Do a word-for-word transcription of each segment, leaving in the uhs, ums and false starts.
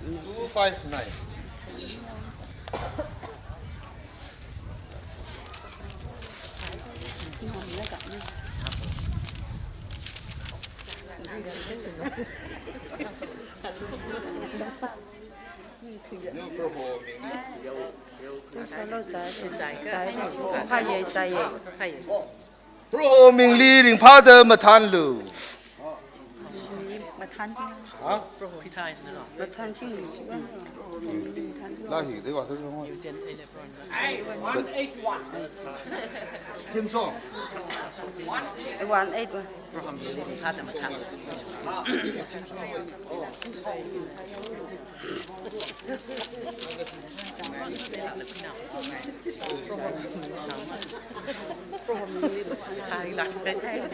Two five nine. Proho mingli ringphāda mathānlu. Mathān ching. Ha? Mathān ching. Lahi, dei wa, dei wa. Hey, one eight one. Theme song. One eight one.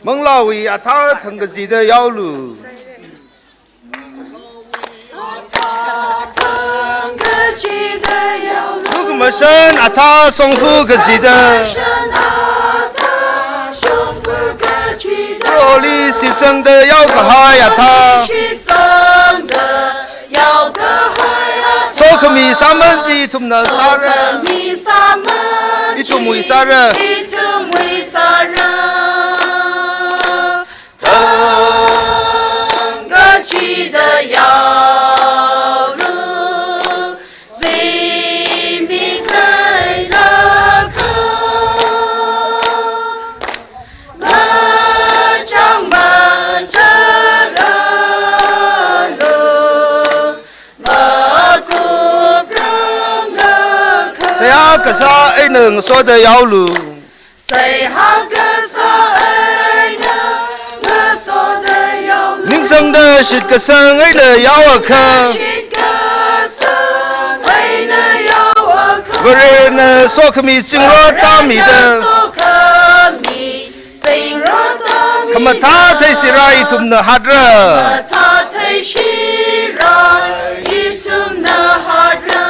Manglāwui athā thangkachida yaolu. Lukhamashan athā shongfa kachida. Proholi shitsangda yaokahai athā. Sokhami sāman chi ithumna sāra. Ithumwui sāra. Thangkachida yaolu, zimik leilakha, ngachang mazatlu, makuprang lakha. Seihā kasā eina ngasoda yaolu. Seihā kasā eina ngasoda yaolu. Ningsangda shitkasang eina yaoakha. Shitkasang eina yaoakha. Varena sokhami zingrot tāmida. Varena sokhami zingrot tāmida. Khamathā theishira ithumna hatra. Khamathā theishira ithumna hatra.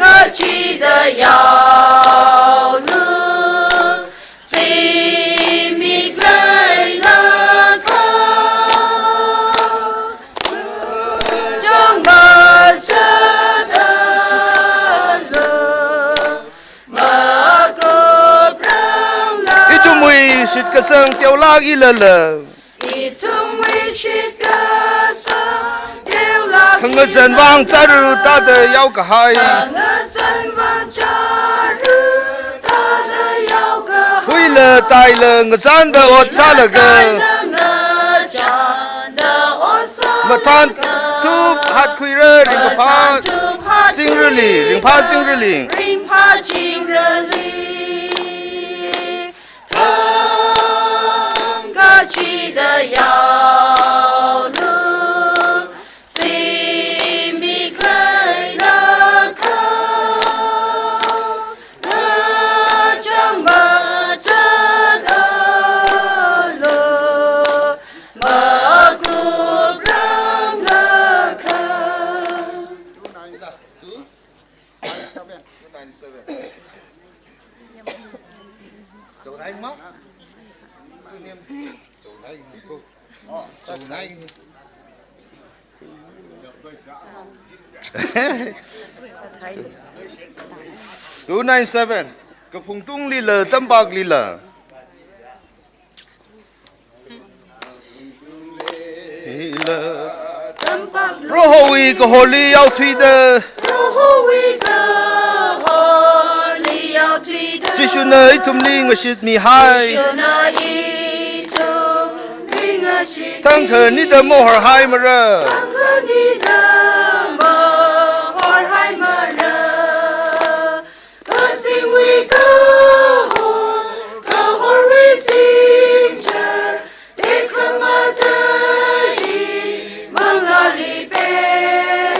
Thangkachida yaolu, zimik leilakha, ngachang mazatlu, makuprang lakha. Ithumwui shitkasang teolāk ilala. Ithumwui shitkasang teolāk. Khangazan vang chāra tāda yaokahai. Khangazan vang chāra tāda yaokahai. Huila taila ngachanda ot sālaga. Huila taila ngachanda ot sālaga. Mathānthup hatkhuira ringkaphā. Mathānthup hatkhuira. Zingrali, ringphā zingrali. Ringphā zingrali. Thangkachida yaolu, zimik leilakha, ngachang mazatlu, makuprang lakha. Two nine seven. Two nine seven. Chonai ma? Two nine. Chonai ni ko. Oh, chonai ni. Two nine seven. Kaphungtung lila, tampak lila. Prohowui kahorli yaothuida. Prohowui kahorli yaothuida. Jishuna ithumli ngashitmihai. Jishuna ithumli ngashitmi. Thangkha nida mahorhaimara. Thangkha nida mahorhaimara. Kazingwui kahor, kahorwui singchar, tekhamatā i manglāli pem.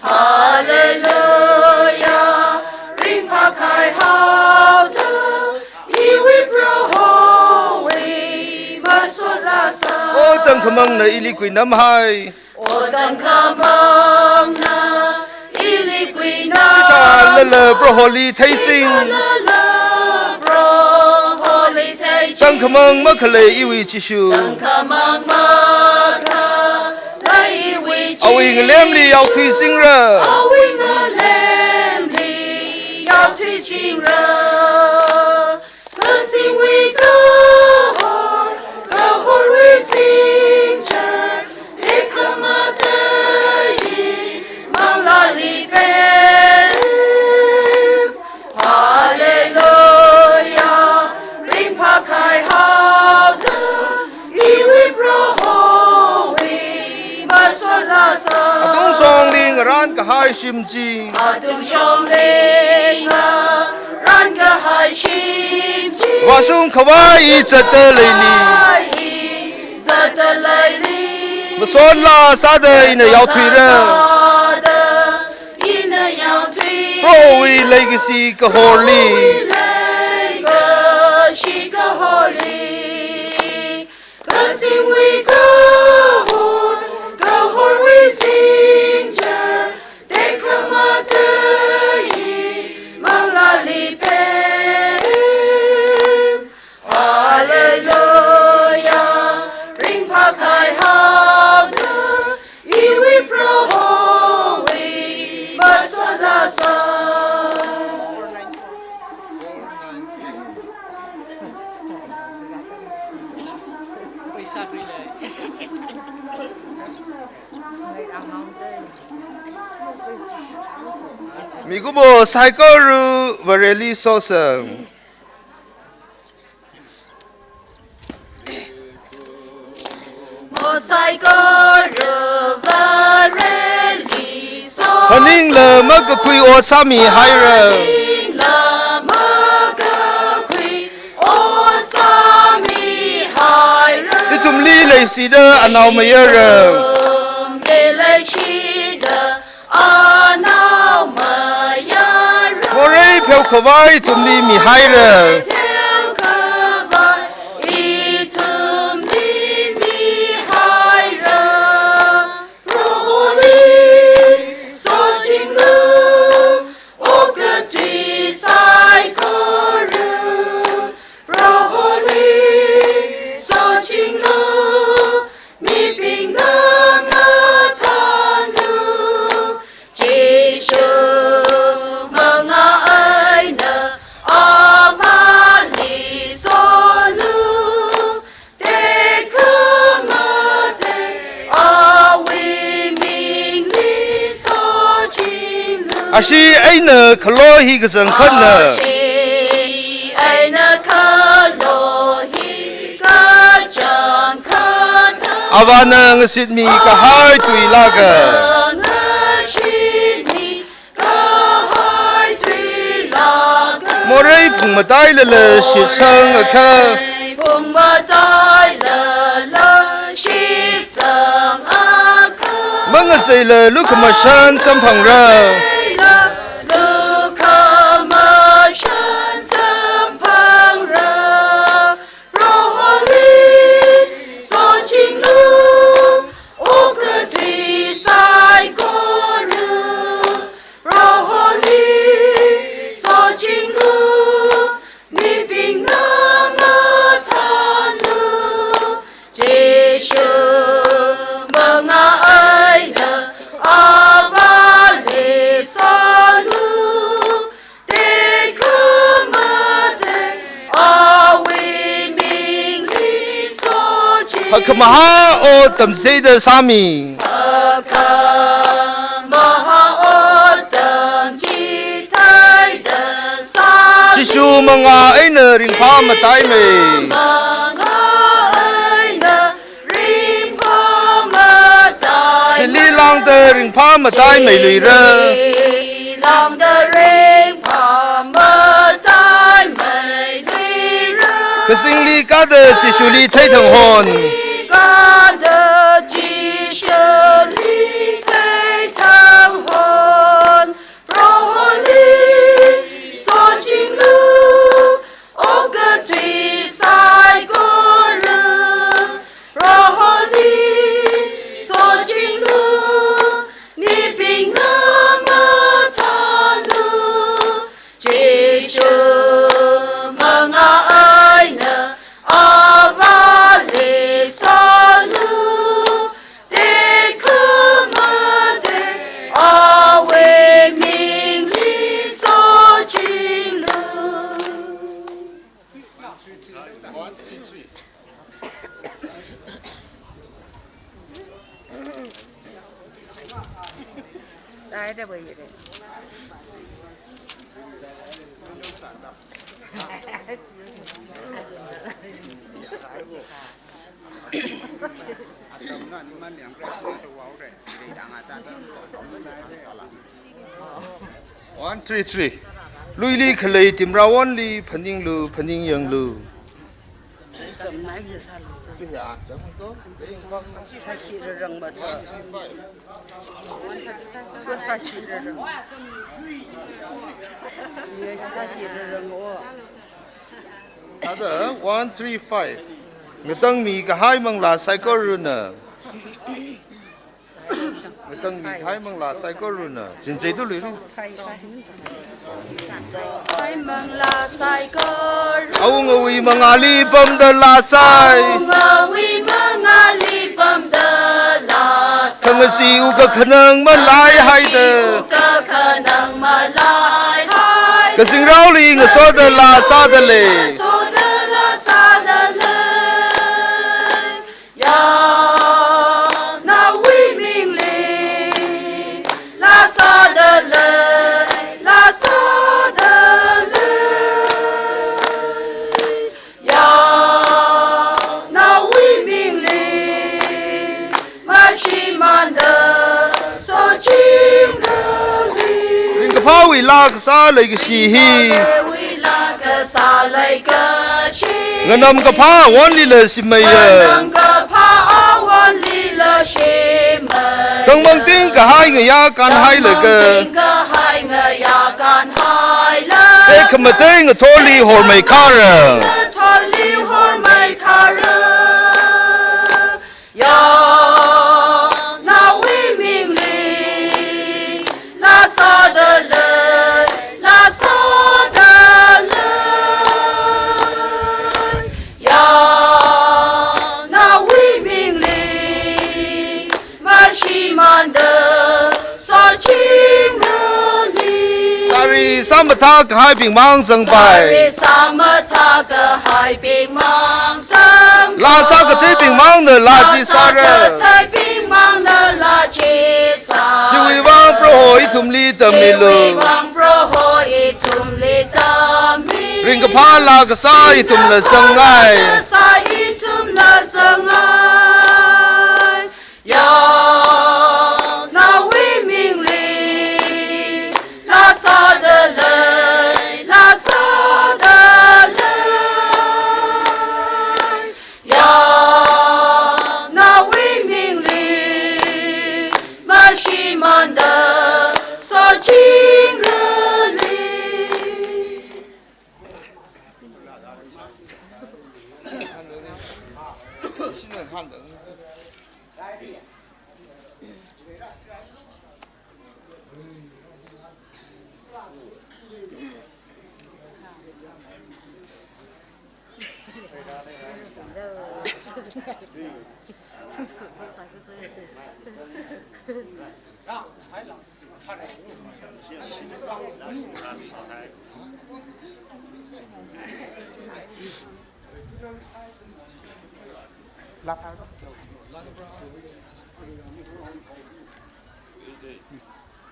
Hallelujah, ringphākahai haoda, iwui Prohowui masot lāsā. O tangkhamangna ili kuinamhai. O tangkhamangna ili kuinam. Chithālala Proholi theising. Chithālala Proholi theising. Tangkhamang makhalei iwui Jishu. Tangkhamang makhalei iwui Jishu. Awui ngalemli yaothui singra. Awui ngalemli yaothui singra. Kazingwui kahor, kahorwui singchar, tekhamatei manglāli pem. Hallelujah, ringphākahai haoda, iwui Prohowui masotla sā. Atungshongli ngaran kahai shimching. Atungshongli ngaran kahai shimching. Vāshung khavai i zatda leili. Zatda leili. Masotla sāda ina yaothuira. Sāda ina yaothui. Prohowui leikashi kahorli. Prohowui leikashi kahorli. Kazingwui kahor, kahorwui singchar, tekhamatei manglāli pem. Hallelujah, ringphākahai haoda, iwui Prohowui masotla sā. Mikumo saikora Vareli sosa. Mo saikora Vareli so. Phaningla makakhui ot sāmihaira. Phaningla makakhui ot sāmihaira. Ithumli leishida anaomayara. Ithumli leishida anaomayara. Morei pheokhavai ithumli mihaira. Pheokhavai ithumli mihaira. Proholi sochinglu, okathui saikora. Proholi sochinglu, mibingna mathānlu, Jishu mangā eina Avāli sonu, tekhamatei awui mingli sochinglu. Ashi eina khalo hi kachangkhatna. Ashi eina khalo hi kachangkhatna. Avāna ngashitmi kahai tui lāka. Avāna ngashitmi kahai tui lāka. Morei phungmatailala shitsangakha. Phungmatailala shitsangakha. Mangaseila lukhamashan samphangra. Mangaseila lukhamashan samphangra. Proholi sochinglu, okathui saikora. Proholi sochinglu, mibingna mathānlu, Jishu mangā eina Avāli sonu, tekhamatei awui mingli soching. Hakkhamahā ot tamchitheida sāmi. Hakkhamahā ot tamchitheida sāmi. Jishu mangā eina ringphā mataimei. Mangā eina ringphā matai. Chili lāngda ringphā mataimeiluira. Chili lāngda ringphā mataimeiluira. Kazingli kāda Jishuli theithang hon. Kazingli kāda Jishuli theithang hon. Proholi sochinglu, okathui saikora. Proholi sochinglu, mibingna mathānlu, Jishu mangā eina One three three. Luili khalei Timrawonli phaninglu, phaningyanglu. Thāda one three five. Ngatangmi kahai manglā saikorana. Ngatangmi kahai manglā saikorana. Chinchei tu lui ri. Kahai manglā saikora. Awungawui mangāli pamda lāsai. Awungawui mangāli pamda lāsai. Khangasi u kakhanang malaihaida. Kakhanang malaihaida. Kazingraoli ngasoda lāsāda lei. Ngasoda lāsāda lei. Ya, nawui mingli, lāsāda lei, lāsāda lei. Ya, nawui mingli, mashimānda, soching rali. Ringkaphāwui laa kasā leikashi hi. Ringkaphāwui laa kasā leikashi. Nganamkaphā awonlila shimeiya. Nganamkaphā awonlila shimei. Tangmangting kahai ngayā kanhailaga. Tangmangting kahai ngayā kanhailaga. Tekhamatei ngathorli hormeikhara. Ngathorli hormeikhara. Ya, nawui mingli, lāsāda lei, lāsāda lei. Ya, nawui mingli, mashimānda, soching rali. Sāri sāmathā kahaibing mang zangpai. Sāri sāmathā kahaibing mang zangpai. Laa sākatheibing mangna laa chi sāra. Laa sākatheibing mangna laa chi sāra. Chiwui vang Proho ithumli tammilu. Chiwui vang Proho ithumli tammi. Ringkaphā laa kasā ithumla zangngai. Laa kasā ithumla zangngai. Ya, nawui mingli, lāsāda lei, lāsāda lei. Ya, nawui mingli, mashimānda, soching rali.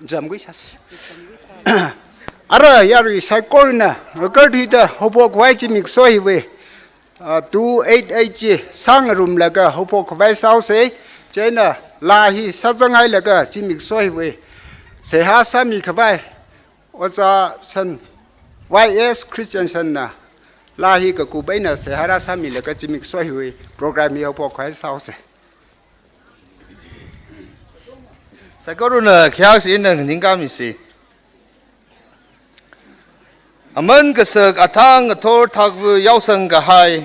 Jamgui sas. Ara yarui saikorana record hida haophok khavai zimiksho hiwui, ah, two eight eight chi sāngarumlaga haophok khavai sāhaosa. Chieina laa hi sāzanghailaga zimiksho hiwui seihā sāmi khavai Ojā San, Y S Christiansen na laa hi kakup eina seihā rāsāmilaga zimiksho hiwui program hi haophok khavai sāhaosa. Saikorana khayākshi eina nganingkāmisi. Aman kasak athang ngathor thakva yaosang kahai.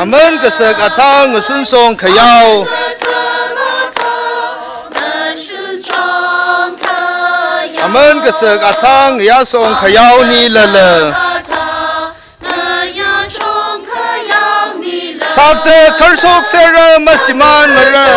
Aman kasak athang ngasunsong khayao. Aman kasak athang ngayāsong khayao nilala. Thakta kharshok sera mashimānmara.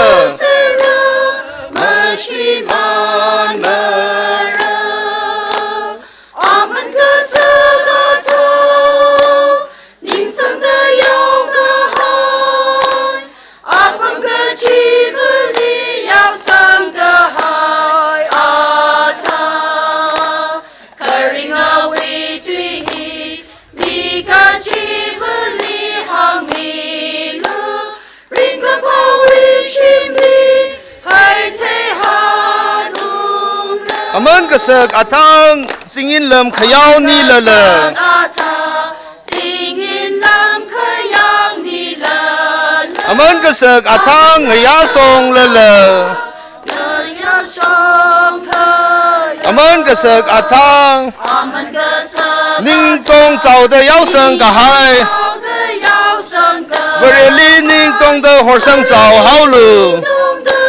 Aman kasak athang zingin lam khayaonilala. Athang zingin lam khayaonilala. Aman kasak athang ngayā songlala. Ngayā songkhaya. Aman kasak athang. Aman kasak ningtong chaoda yaosang kahai. Chaoda yaosang kahai. Vareli ningtongda horsang chaohaolu. Ningtongda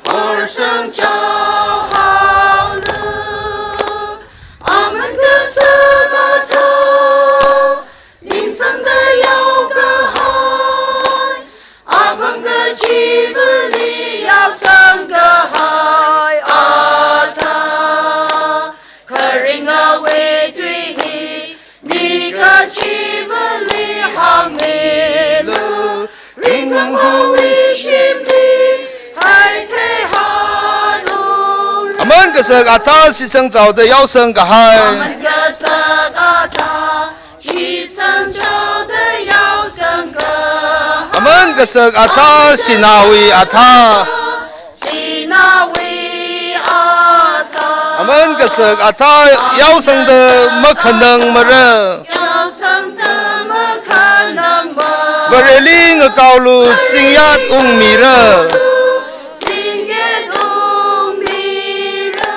horsang chaohaolu. Aman kasak athang, ningsangda yao kahai. Apam kachivali yaosang kahai athang. Kharing awui tui hi, mi kachivali hāngmilu. Ringkaphāwui shimli, haithei hatung. Aman kasak athang shitsang chaoda yaosang kahai. Aman kasak athang shitsang chaoda yaosang kahai. Aman kasak athang sināwui athang. Sināwui athang. Aman kasak athang yaosangda makhanangmara. Yaosangda makhanangmara. Vareli ngakaolu zingyat ungmira. Zingyat ungmira.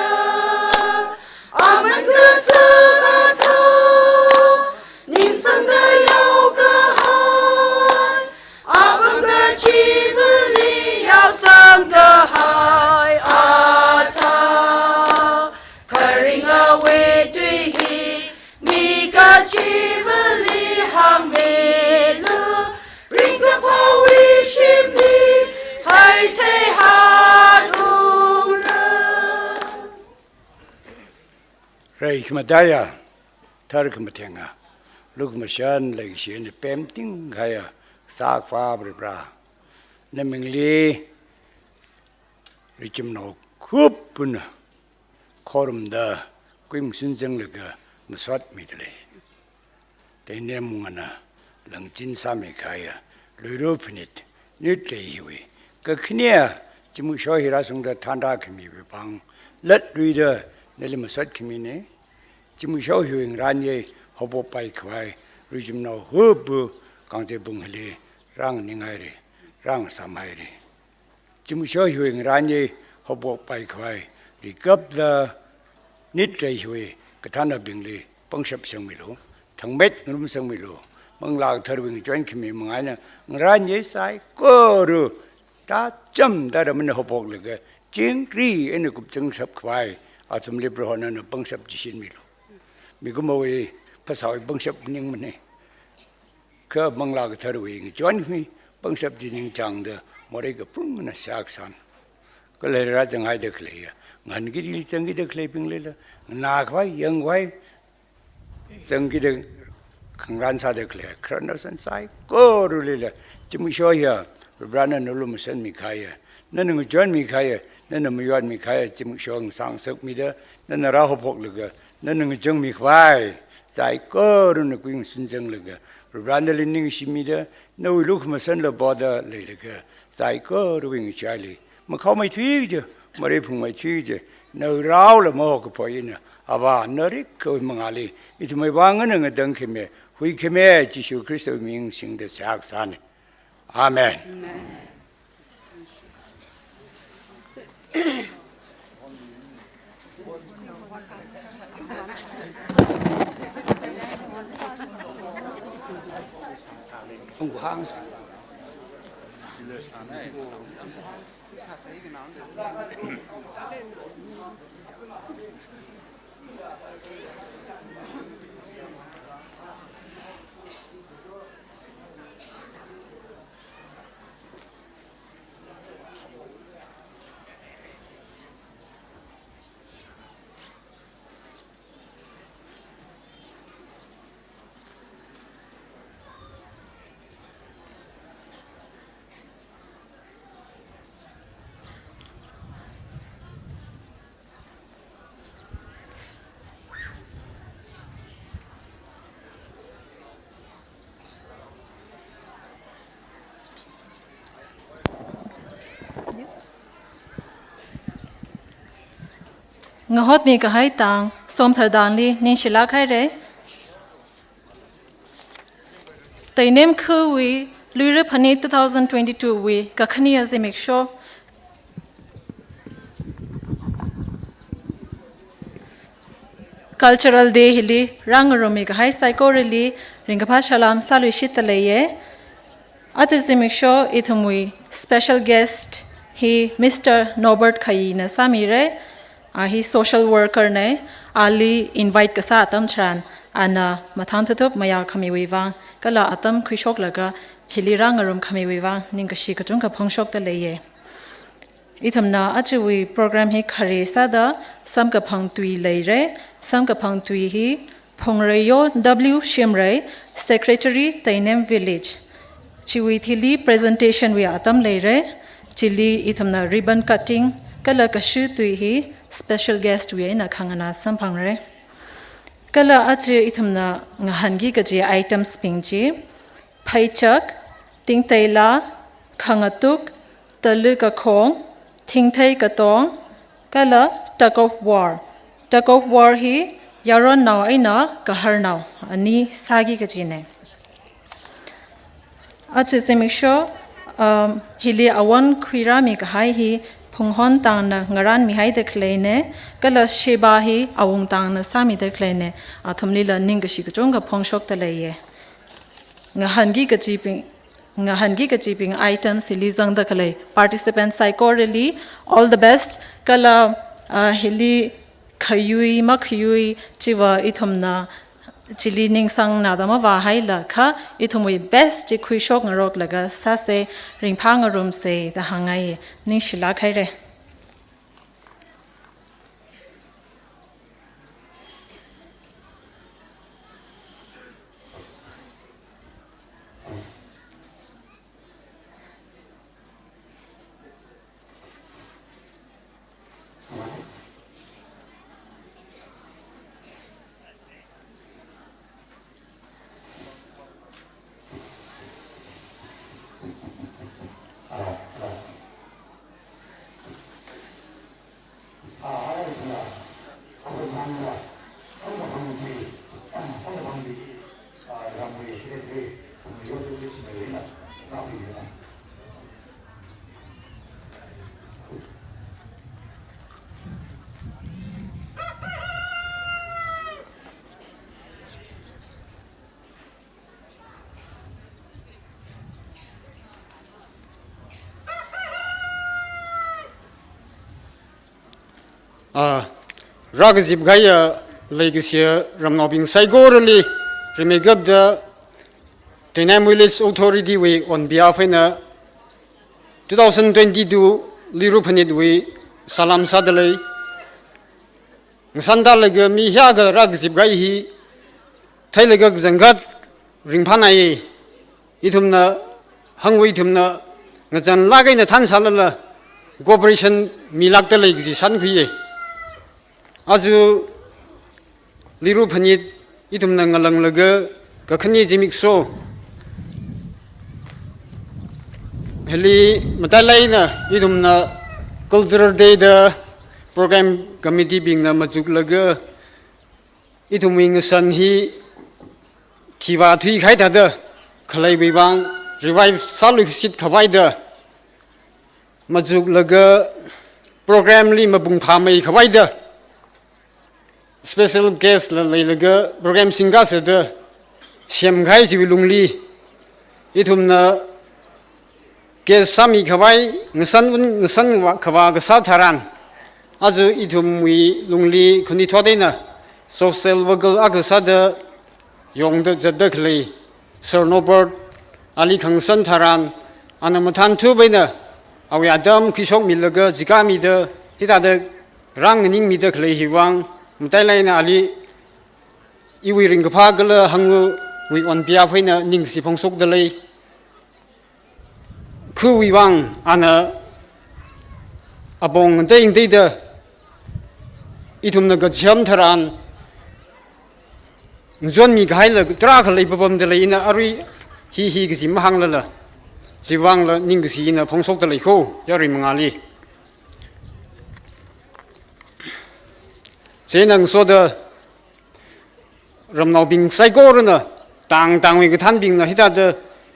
Aman kasak athang, ningsangda yao kahai. Apam kachivali yaosang kahai athang. Kharing awui tui hi, mi kachivali hāngmilu. Ringkaphāwui shimli, haithei hatungra. Rai khamataiya, thar khamathenga, lukhamashan leikashi eina pemting kahaiya, sākhavā Varivara. Namingli, richumnao khup puna, khorumda, kuimasun zanglaga, masot mida lei. Teinem mungana langchin sāmi kahaiya, Luira Phanit, Nitrei hiwui kakhane, zimiksho hi rāshungda thanrā khamiwui vang, latluida nali masot khamine. Zimiksho hiwui ngarānyei haophokpai khavai, richumnao hupu, kangzei bung hili, rānganing haire, rāngasam haire. Zimiksho hiwui ngarānyei haophokpai khavai, rikapda Nitrei hiwui kathānabingli pangshap sangmilu, thangmet ngarum sangmilu, Manglā Katharawui ngachon khami manga eina ngarānyei saikora, tacham tara mana haophoklaga, chingri eina kupchang shap khavai, athumli Prohona nana pangshap chishinmilu. Mikumowui phasāwui pangshap ningmane. Kha Manglā Katharawui ngachon khami pangshap chi ningchāngda morei kaphungna seihā kasāna. Kala rāzanghaida khaleiya, ngahānkida zangkida khaleibinglila, nganā khavai, yang khavai, zangkida khangarān sāda khalei, khararnaosan saikoralila, zimiksho hiya, Varivarana nali lumashanmi kahaiya, nana ngachonmi kahaiya, nana mayonmi kahaiya, zimiksho ngasāngasakmida, nana rāhaophoklaga, nana ngachangmi khavai, saikorana kuimasun zanglaga, Varivarana nali ningshimida, nawui lukhamashanla poda leilaga, saikorawui ngachaili, makhaomeithui kaja, morei phungmeithui kaja, nawui raola mahokaphok eina, Avā narikhawui mangāli, ithumwui vang nganāngatang khami, huikhami, Jishu Khristawui ming singda seihā kasāne. Amen. Amen. Ngahotmi kahai tang, somthar tangli ningshilāk haira. Teinem khawui, Luira Phanit two thousand twenty-two wui, kakhane zimiksho. Cultural Day hili, rāngarummi kahai saikorali, ringkaphā salām sāluishitda leiya. Aja zimiksho ithumwui special guest hi Mister Norbert Khayina sāmira. A hi social worker na, ali invite kasā atam tharan, ana mathān thuthup mayā khamiwui vang, kala atam khuishoklaga hili rāngarum khamiwui vang, ningkashi kachungkha phongshokda leiya. Ithumna ajawui program hi khare sāda samkaphang tui leira, samkaphang tui hi Phungreyo W Shimray, Secretary, Teinem Village. Chiwui thili presentation wui atam leira, chili ithumna ribbon cutting, kala kashu tui hi special guest wui eina khanganā samphangra. Kala aja ithumna ngahānki kaji items bing chi, pheichak, tingteila, khangatuk, talu kakhong, thingthei katong, kala tug of war. Tug of war hi yaronnao eina gaharnao ani sāki kajina. Aja zimiksho, um, hili awon khuirāmi kahai hi phunghon tangna ngarānmihaida khaleina, kala sheba hi awung tangna sāmida khaleina, athumlila ningkashi kachungkha phongshokda leiya. Ngahānki kajibing, ngahānki kajibing items hili zangda khalei participant saikorali all the best. Kala, ah, hili khayui, makhayui, chiva ithumna chili ningsangnada mavāhailakha, ithumwui best chi khuishok ngaroklaga sāsa, ringphā ngarumsa da hāngngai, ningshilāk haira. Ah, rākazip kahaiya leikashiya ramnaobing saikorali, rimeikapta Teinem Village Authority wui on behalf eina two thousand twenty-two Luira Phanit wui salām sāda lei. Ngasantalaga mi hiyākha rākazip kahai hi theilaga kachangkhat ringphānai. Ithumna, hangwui ithumna ngazanlāk eina thansālala cooperation milākda lei kaji shānkhuiya. Aja Luira Phanit ithumna ngalānglaga kakhane zimiksho hili matailāk eina ithumna Cultural Day da program committee bingna machuklaga ithumwui ngasan hi thivā thuikahai thāda khaleiwui vang revive sāluishit khavaida machuklaga program li mapung phāmei khavaida special guest la leilaga program singkasāda semkahai chiwui lungli ithumna guest sāmi khavai ngasan un ngasan va khavā kasā tharan, aja ithumwui lungli khanuithot eina social worker akha sāda yongda zatda khalei Sir Norbert ali khangasan tharan, ana mathānthup eina awui atam khuishokmilaga jikāmida hithāda rānganingmida khalei hi vang matailāk eina ali iwui ringkaphā kala hangwui on behalf eina ningshi phongshokda lei. Khawui vang ana apong ngatei ngateida ithumna kachiham tharan ngachonmi kahaila tarākha leipapamda lei, ina arui hi hi kaji mahānglala, chiwui vangla ningkashi ina phongshokda lei ko, yarui mangāli. Chieina ngasoda ramnaobing saikorana, tang tangwui kathānbingna hithāda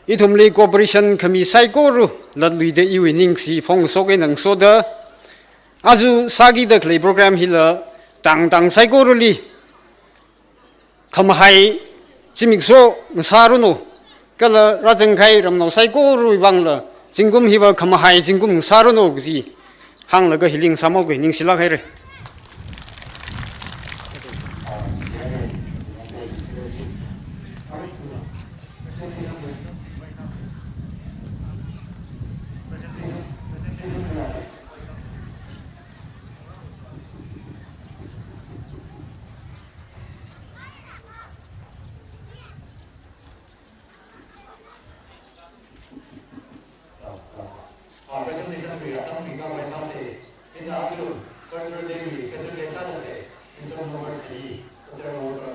ithumli cooperation khami saikora latluida iwui ningshi phongshok eina ngasoda, aja sākida khalei program hila tang tang saikorali khamahai zimiksho ngasāranu, kala rāzangkahai ramnao saikorawui vangla zingkum hiva khamahai zingkum ngasāranu kaji hānglaga hili ngasāmokei, ningshilāk haira. Ah, presentation wui atam pika pai sāsa. Ina aja Cultural Day wui special guest sāda khalei Mister Norbert Thei, Cultural Worker.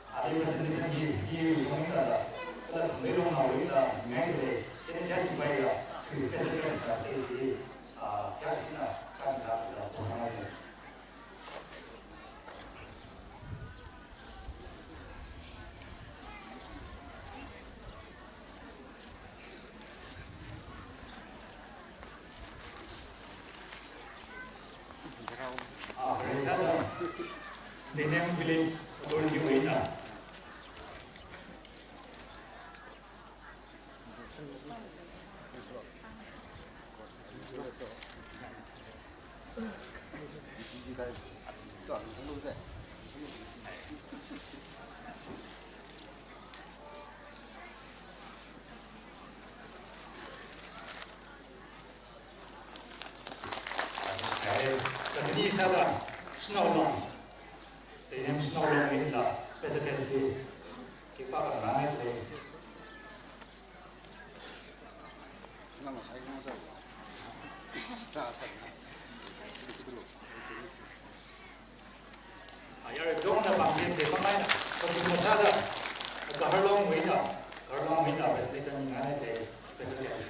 Ali presentation hi, hi shongda, kala Tangmei Longnaowui da, ngai khalei, ina just pai ya, special guest da stage hi, ah, just na, kan da, da, da, Ah, Vareshada, Teinem Village Authority wui eina. Kani sāda, Snow Long. Teinem Snow Long eina special guest hi khipākha nganāi lei. Ayar dongna bang din de pamai, kachungkha sāda, Kaharlong wui eina, Kaharlong wui eina presentation nganāi lei, presentation.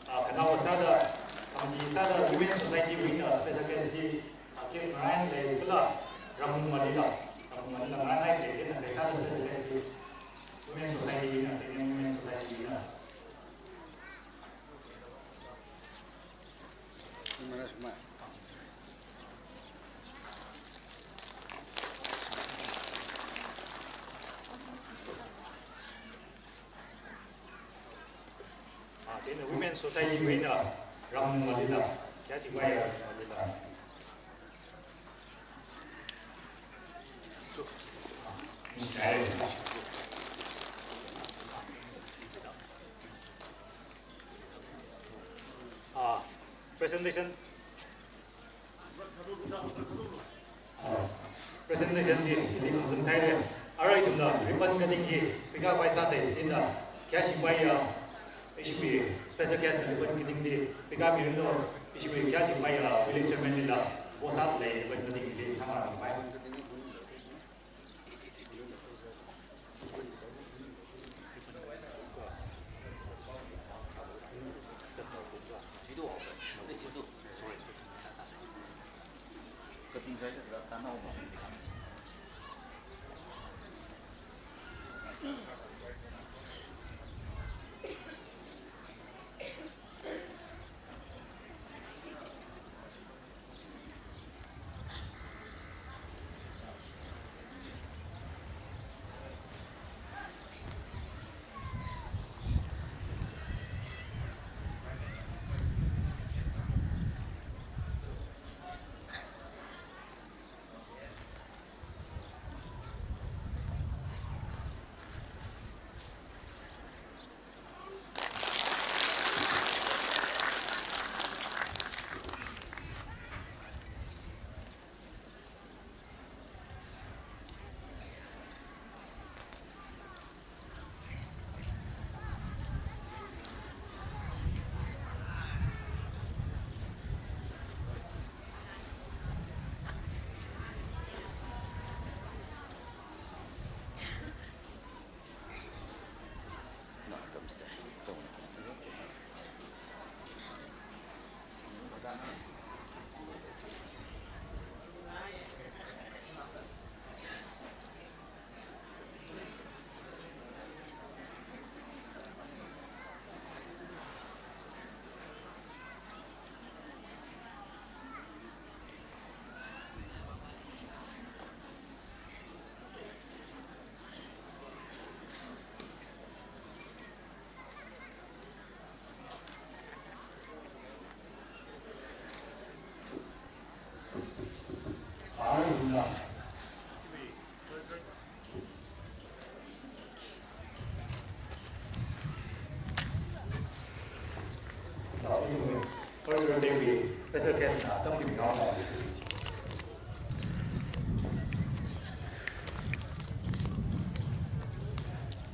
Ah, khanao sāda, committee sāda, Women Society wui eina special guest hi, ah, kip nganāi lei kala, Ramnungmalila, Ramnungmalila nganāi lei, kena kei sāda special guest hi, Women Society wui eina, Teinem Women Society wui eina. Ah, chieina Women Society wui eina Ramnungmalila, kayāshi vaiya Ramnungmalila. Ah, presentation. Ah, presentation hi, hi concern sāi lei. Arui ithumna ribbon cutting hi, pika pai sāsa, ina, kayāshi vaiya, ishiwui special guest ribbon cutting hi, pika miranu, ishiwui kayāshi vaiya, village chairman lila, boss up lei ribbon cutting hi, thāma pai.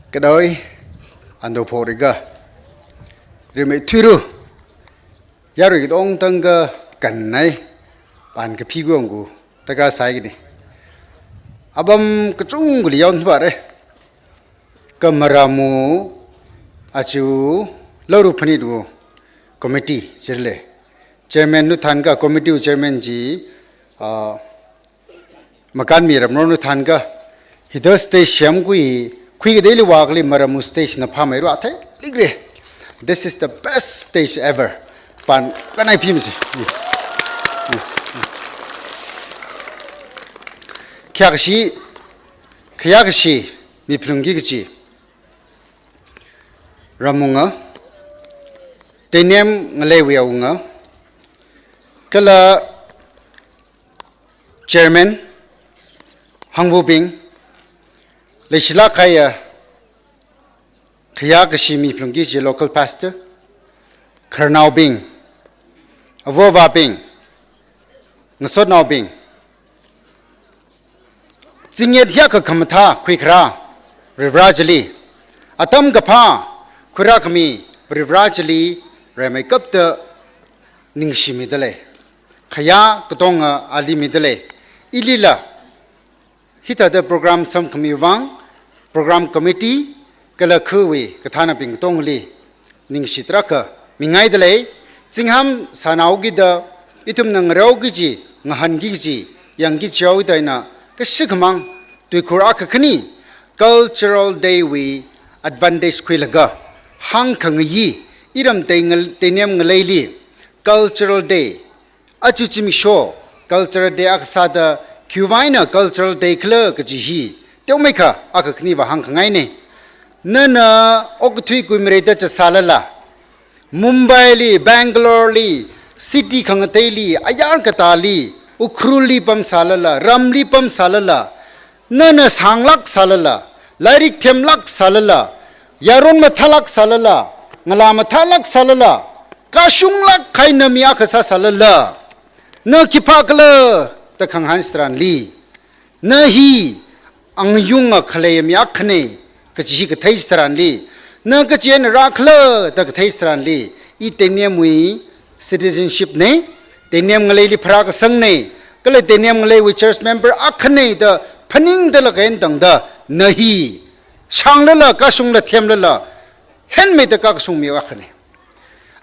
Kadoi, ando phoriga. Rimei thuiru. Yarui kitong tangga kannai. Pan kaphigonggu. Taka saigini. Apam kachungkhali yaon bare. Kamaramu achu laru phanidu committee chirle. Chairman nu thanka committee chairman ji, ah, makan mi ramro nu thanka hida stage siam kui, kui kadeli wakli maramu stage na phamai ru athei likre. This is the best stage ever. Pan kanai phimsi. Kya kashi, kya kashi, mi phlungki kachi. Ramunga, Teinem ngalei wiaunga, kala chairman, hangvubing, leishila kaya, kaya kashi mi phlungki kachi local pastor, khararnaobing, avovabing, ngasotnaobing, zingyet hiya kakhamathā khuikhara Varivara chili, atam kaphā khuira khami Varivara chili, raimei kapta ningshimidalei. Kaya katonga ali midalei. Ilila, hithāda program samkhami vang, program committee, kala khuiwui kathānabing katongli ningshi tarākha mingaidalei. Zingham sānao kida, ithumna ngarao kachi, ngahānki kachi, yangki chao ida ina, kashi khamang, tuikhur akha khani, Cultural Day wui advantage khuilaga, hāngkhangayi, iram Tei ngal-, Teinem ngaleili, Cultural Day, achu zimiksho, Cultural Day akha sāda, khiwuivang eina Cultural Day khala kaji hi, teomeikha akha khaniva hāngkhangaine. Nana okathui kuimareida zatsālala, Mumbai li, Bangalore li, city khangateili, ayar katāli, Ukhrul li pamsālala, ramli pamsālala, nana sānglāk sālala, lairik themlāk sālala, yaron mathālāk sālala, ngala mathālāk sālala, kashunglāk kahai na mi akha sāsālala, na khipākhala da khangahān tharanli, na hi angayunga khalei mi akhane kaji hi kathei tharanli, na kachi eina rākhala da kathei tharanli, i Teinemwui citizenship ne, Teinem ngaleili pharākasangne, kala Teinem ngaleiwui church member akhane da phaningdalaga eina tangda, na hi shanglala, kashungla, themlala, henmeida kakashung mi akhane.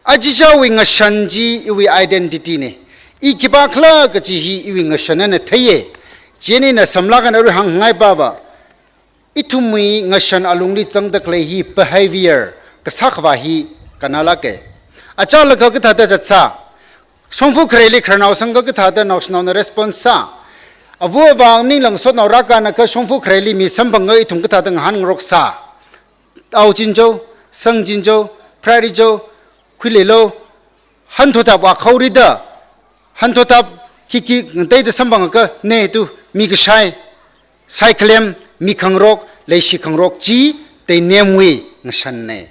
Achichāwui ngashan chi iwui identity ne. I khipākhala kaji hi iwui ngashan eina theiye. Chieina samlāk eina arui hāngngai pava, ithumwui ngashan alungli zangda khalei hi behavior, kasā khavā hi kannalāke. Achālakha kathāda zatsā, shongfa khareili khararnao sangakha kathāda naoshinaona response sā, ava avā ninglang sotnao rākānakha shongfa khareili mi samphanga ithum kathāda ngahānngarok sā. Ao chinjo, sang chinjo, pharārijo, khuileilo, hanthotap wa khaorida, hanthotap khikhi ngateida samphangakha ne tu, mi kashai, saikhalem, mi khangarok, leishi khangarok chi, Teinemwui ngashanne.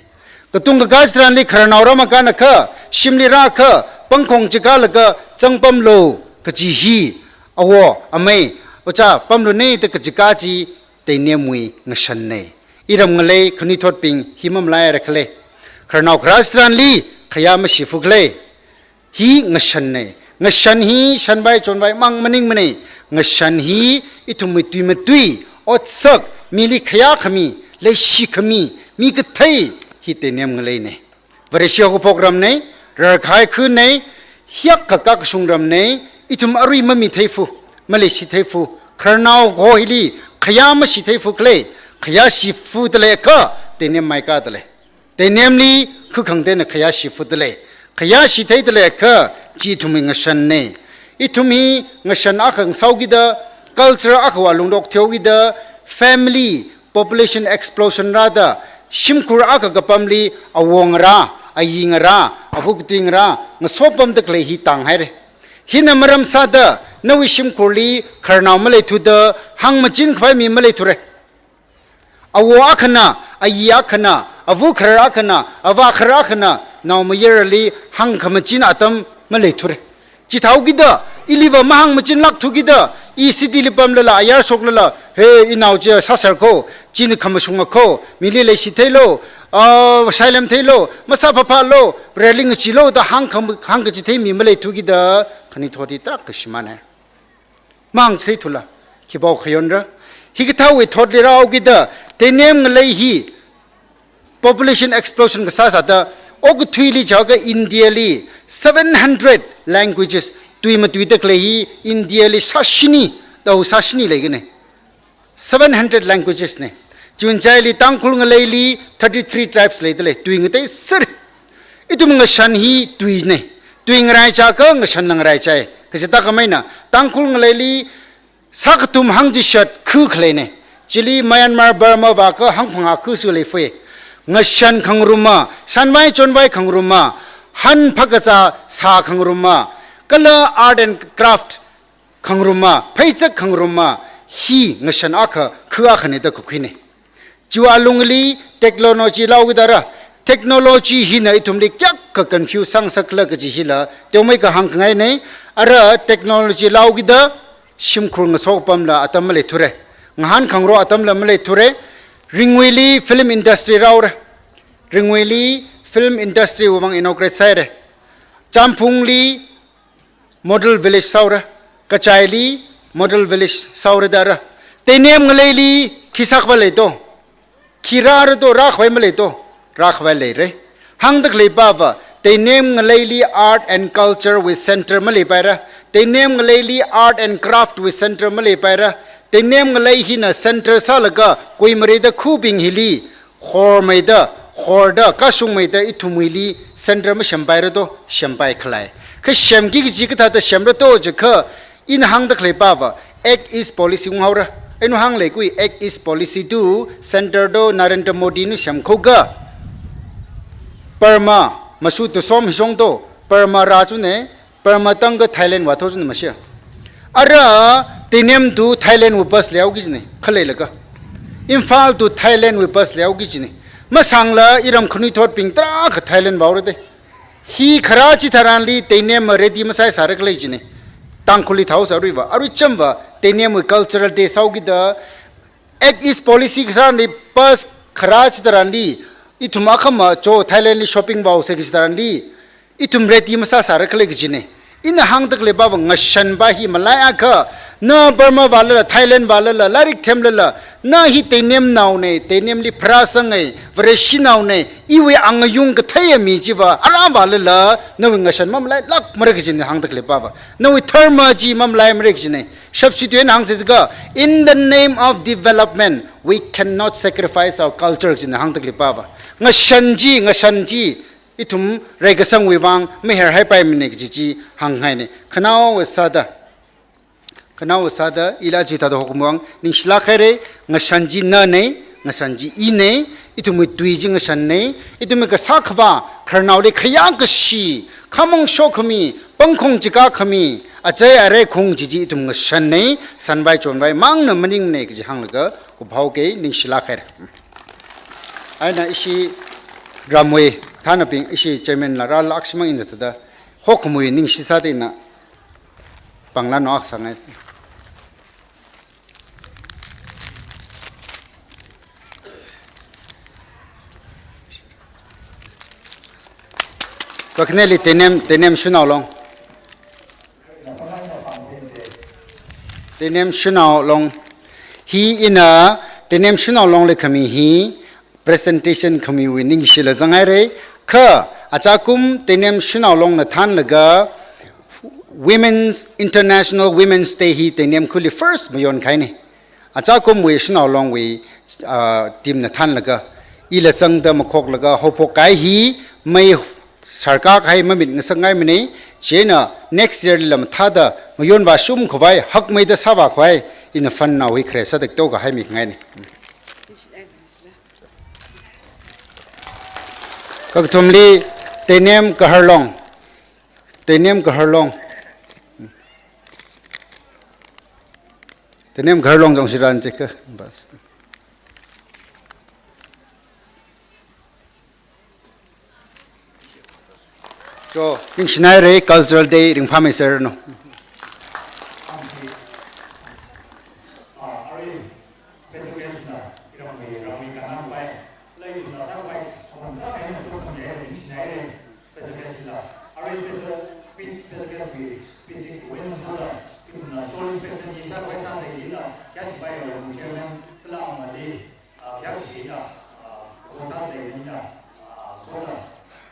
Katung kakā chitharanli khararnao rāmakānakha, shimli rākha, pangkhong chikālaga zangpamlo kaji hi, awo, amei, ocha, pamlune da kachikā chi, Teinemwui ngashanne. Iram ngalei khanuithotbing hi mamalairakhala. Khararnao kharā chitharanli khayā mashifu khala. Hi ngashanne. Ngashan hi shanvai chonvai mang maningmane. Ngashan hi ithumwui tuimatui, otsak, mili khayā khami, leishi khami, mi kathei hi Teinem ngaleine. Vareshi haokaphok ramne, rarkahai khunne, hiyākha kakashung ramne, ithum arui mamitheifu, maleishitheifu, khararnao kaho hili khayā mashitheifu khala, khayā shifudalei akha, Teinem maikādalei. Teinemli khukhangtena khayā shifudalei. Khayā shitheidalei akha, chi ithumwui ngashanne. Ithum hi ngashan akha ngasaokida, culture akhawui alungli okthuihaokida, family, population explosion rāda, shimkhur akha kapamli awo ngarā, ayi ngarā, ava katui ngarā, ngaso pamda khalei hi tānghaire. Hina maram sāda, nawui shimkhurli khararnao maleithuda, hāngmachin khavai mi maleithure. Awo akhana, ayi akhana, ava kharar akhana, avā kharar akhana, naomayarali hāngkhamachin atam maleithura. Chithāhaokida, iliva mahāngmachinlākthu kida, i city li pamlala, ayar shoklala, he, inao chi sāser kho, china khamashunga kho, mili leishitheilu, ah, shailem theilu, masāphaphālu, railing chilo da hāng kham-, hāngkachithei mi maleithu kida, khanuithot hi tarākha shimānhai. Mahāngchitheithula, khipao khayonra. Hikathāwui thotli rāhaokida, Teinem ngalei hi population explosion kasā sāda, okathuili jiakha India li seven hundred languages, tui matuida khalei hi India li sāshini, dao sāshini leikana. Seven hundred languages na. Chunchaili Tangkhul ngaleili thirty-three tribes leidalei, tui ngateiser. Ithum ngashan hi tuina. Tui ngaraichākha ngashan ngaraichai. Kaji tākhameina, Tangkhul ngaleili sākathum hangchishat khu khaleina. Chili Myanmar, Burma vākha hangphangā khu sāleifui. Ngashan khangaruma, shanvai chonvai khangaruma, han phakazā sā khangaruma, kala art and craft khangaruma, pheichak khangaruma, hi ngashan akha, khu akhana da kakhuina. Chiwui alungli technology laokida ra, technology hina ithumli kayākha confuse sāngasakla kaji hila, teomeikha hāngkhangaina. Ara technology laokida shimkhur ngasok pamla atam maleithura. Ngahānkhangarok atamla maleithura. Ringguili film industry rāhaora. Ringguili film industry wui vang inaugurate sāhaira. Champhungli model village sāhaora, Kachaili model village sāhaora da ra. Teinem ngaleili khi sākhavai leito? Khi rāra to, rākhavai maleito? Rākhavai leira. Hāngda khaleipava, Teinem ngaleili art and culture wui center maleipaira. Teinem ngaleili art and craft wui center maleipaira. Teinem ngalei hina center sālaga, kuimareida khubing hili, hormeida, horda, kashungmeida ithumwuili center mashempaira to, shempaikhalei. Kha semki kaji kathāda semra to jiakha, ina hāngda khaleipava, Act East Policy unghaora. Ina hānglei kui Act East Policy tu, center to Narendra Modi na semkhoga, Burma, masu tu som hishong to, Burma rā chuna, Burma tangkha Thailand vātho china mashia. Ara Teinem tu Thailand wui bus leihaoki jina, khaleilaga. Imphal tu Thailand wui bus leihaoki jina. Masangla iram khanuithotbing tarākha Thailand vāhaora da. Hi kharā chitharanli Teinem ready masāsāra khalei jina. Tangkhulli thao sāruiva, arui chamva Teinem wui cultural day sāhaokida, Act East Policy kasāli bus kharā chitharanli, ithum akhama cho Thailand li shopping vāhaosa kaji chitharanli, ithum ready masāsāra khalei kajina. Ina hāngda khaleipava ngashanva hi malaiakha, na Burma vālala, Thailand vālala, lairik themlala, na hi Teinemnaona, Teinemli pharāsanga, Vareshinaona, iwui angayung katheiya mi chiva, ara vālala, nawui ngashan mamalailākmara kajina hāngda khaleipava. Nawui dharma chi mamalaimara kajina. Shapshi tui eina hāngsa jiakha, in the name of development, we cannot sacrifice our culture, jina hāngda khaleipava. Ngashan chi, ngashan chi, ithum reikasangwui vang maherhaipaimana kaji chi hānghaina. Khanaowa sāda, khanaowa sāda, ila chithāda hokumwui vang ningshilāk haira. Ngashan chi nana, ngashan chi ina, ithumwui tui chi ngashanna, ithumwui kasā khavā, khararnaoli khayākashi, khamong shokkhami, pangkhong chikā khami, achei arei khung chi chi ithum ngashanna, shanvai chonvai mangna maningmana kaji hānglaga, kuphaoki, ningshilāk haira. Eina ishi ramwui, thanabing ishi chairman la rālāk shimang ina thāda, hokumwui ningshi sāda ina, pangla noksāngai. Kakhaneli Teinem, Teinem Shanao Long. Teinem Shanao Long. Hi ina Teinem Shanao Longli khami hi presentation khamiwui ningshila zanghaira. Kha achakum Teinem Shanao Longna thanlaga Women's, International Women's Day hi Teinem khuli first mayonkahaina. Achakumwui Shanao Longwui, ah, team na thanlaga, ila zangda makhoklaga, haophok kahai hi, mei sarkahai mamit ngasakngaimana, chieina next year lila mathāda, mayon vāshum khavai, hakmeida sāvā khavai, ina fund nao hi khare sāda to kahaimi khangaina. Kakathumli, Teinem Gaharlong. Teinem Gaharlong. Teinem Gaharlong jong shiran cheka. Bas. To, ningshinaira, Cultural Day ringphāmeiserranu. Special guest na, iramwui, ramwui kanang pai, lei ithumna sāpai, apam ta kaina program ya, ningshinaira, special guest la. Arui special speech, special guest wui speech hi wui eina sāda, ithumna short speech hi sāpai sāsa ila, kya shipai ya, chairman, kala amali, ah, kya shi ya, ah, ko sāda ina, ah, sāda,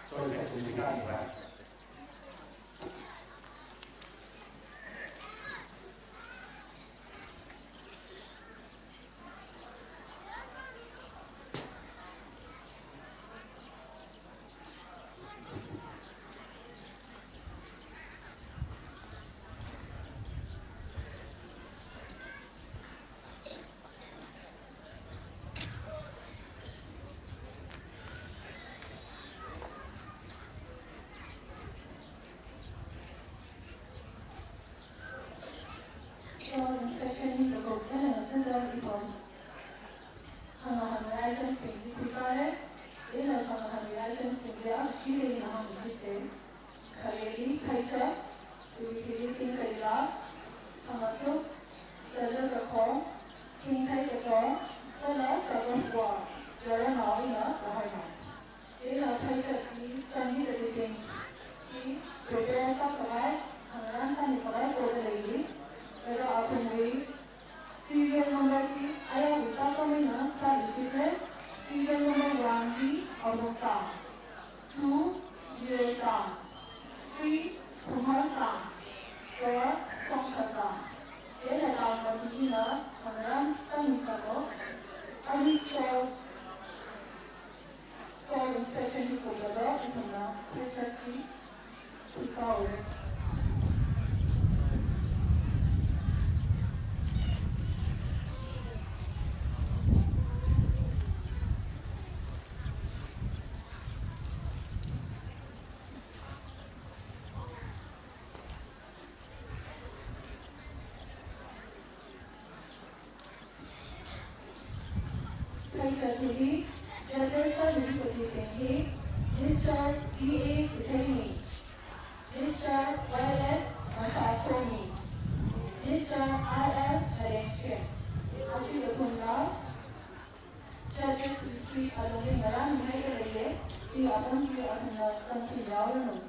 short speech hi kani pai. Store inspection hi kathok eina sāda ithum khangahānwui items bing chi khuikāra. Ina khangahānwui items bing chi ashi eina hāngshite. Khareli pheichak, chiwui thili thingkhaila, khangatuk, zala kakhong, thingthei kathong, kala kagapwa, yaronao eina kahainao. Chieina pheichak hi zangmi kachiting chi prepare sākhavai, khangarān sāmikhavai poda leili. Laga athumwui serial number chi ayarwui tākam eina sāluishitra. Serial number one hi Awungtang, two Yirtang, three Thumhartang, four Songkhatang. Chieina tang mati hina khangarān sāmikhavai. Ali store Store inspection hi kuplaga ithumna pheichak chi khuikāhaora. Pheichak hili judges sāluishit kachiting hi Mister V A Chitheni, Mister Y S Mashashomi, Mister R L Nalengshim. Ashi kathumna judges hi alungli ngarānmihaida leiya, chi apam chi athumna zangkhui yaoranu.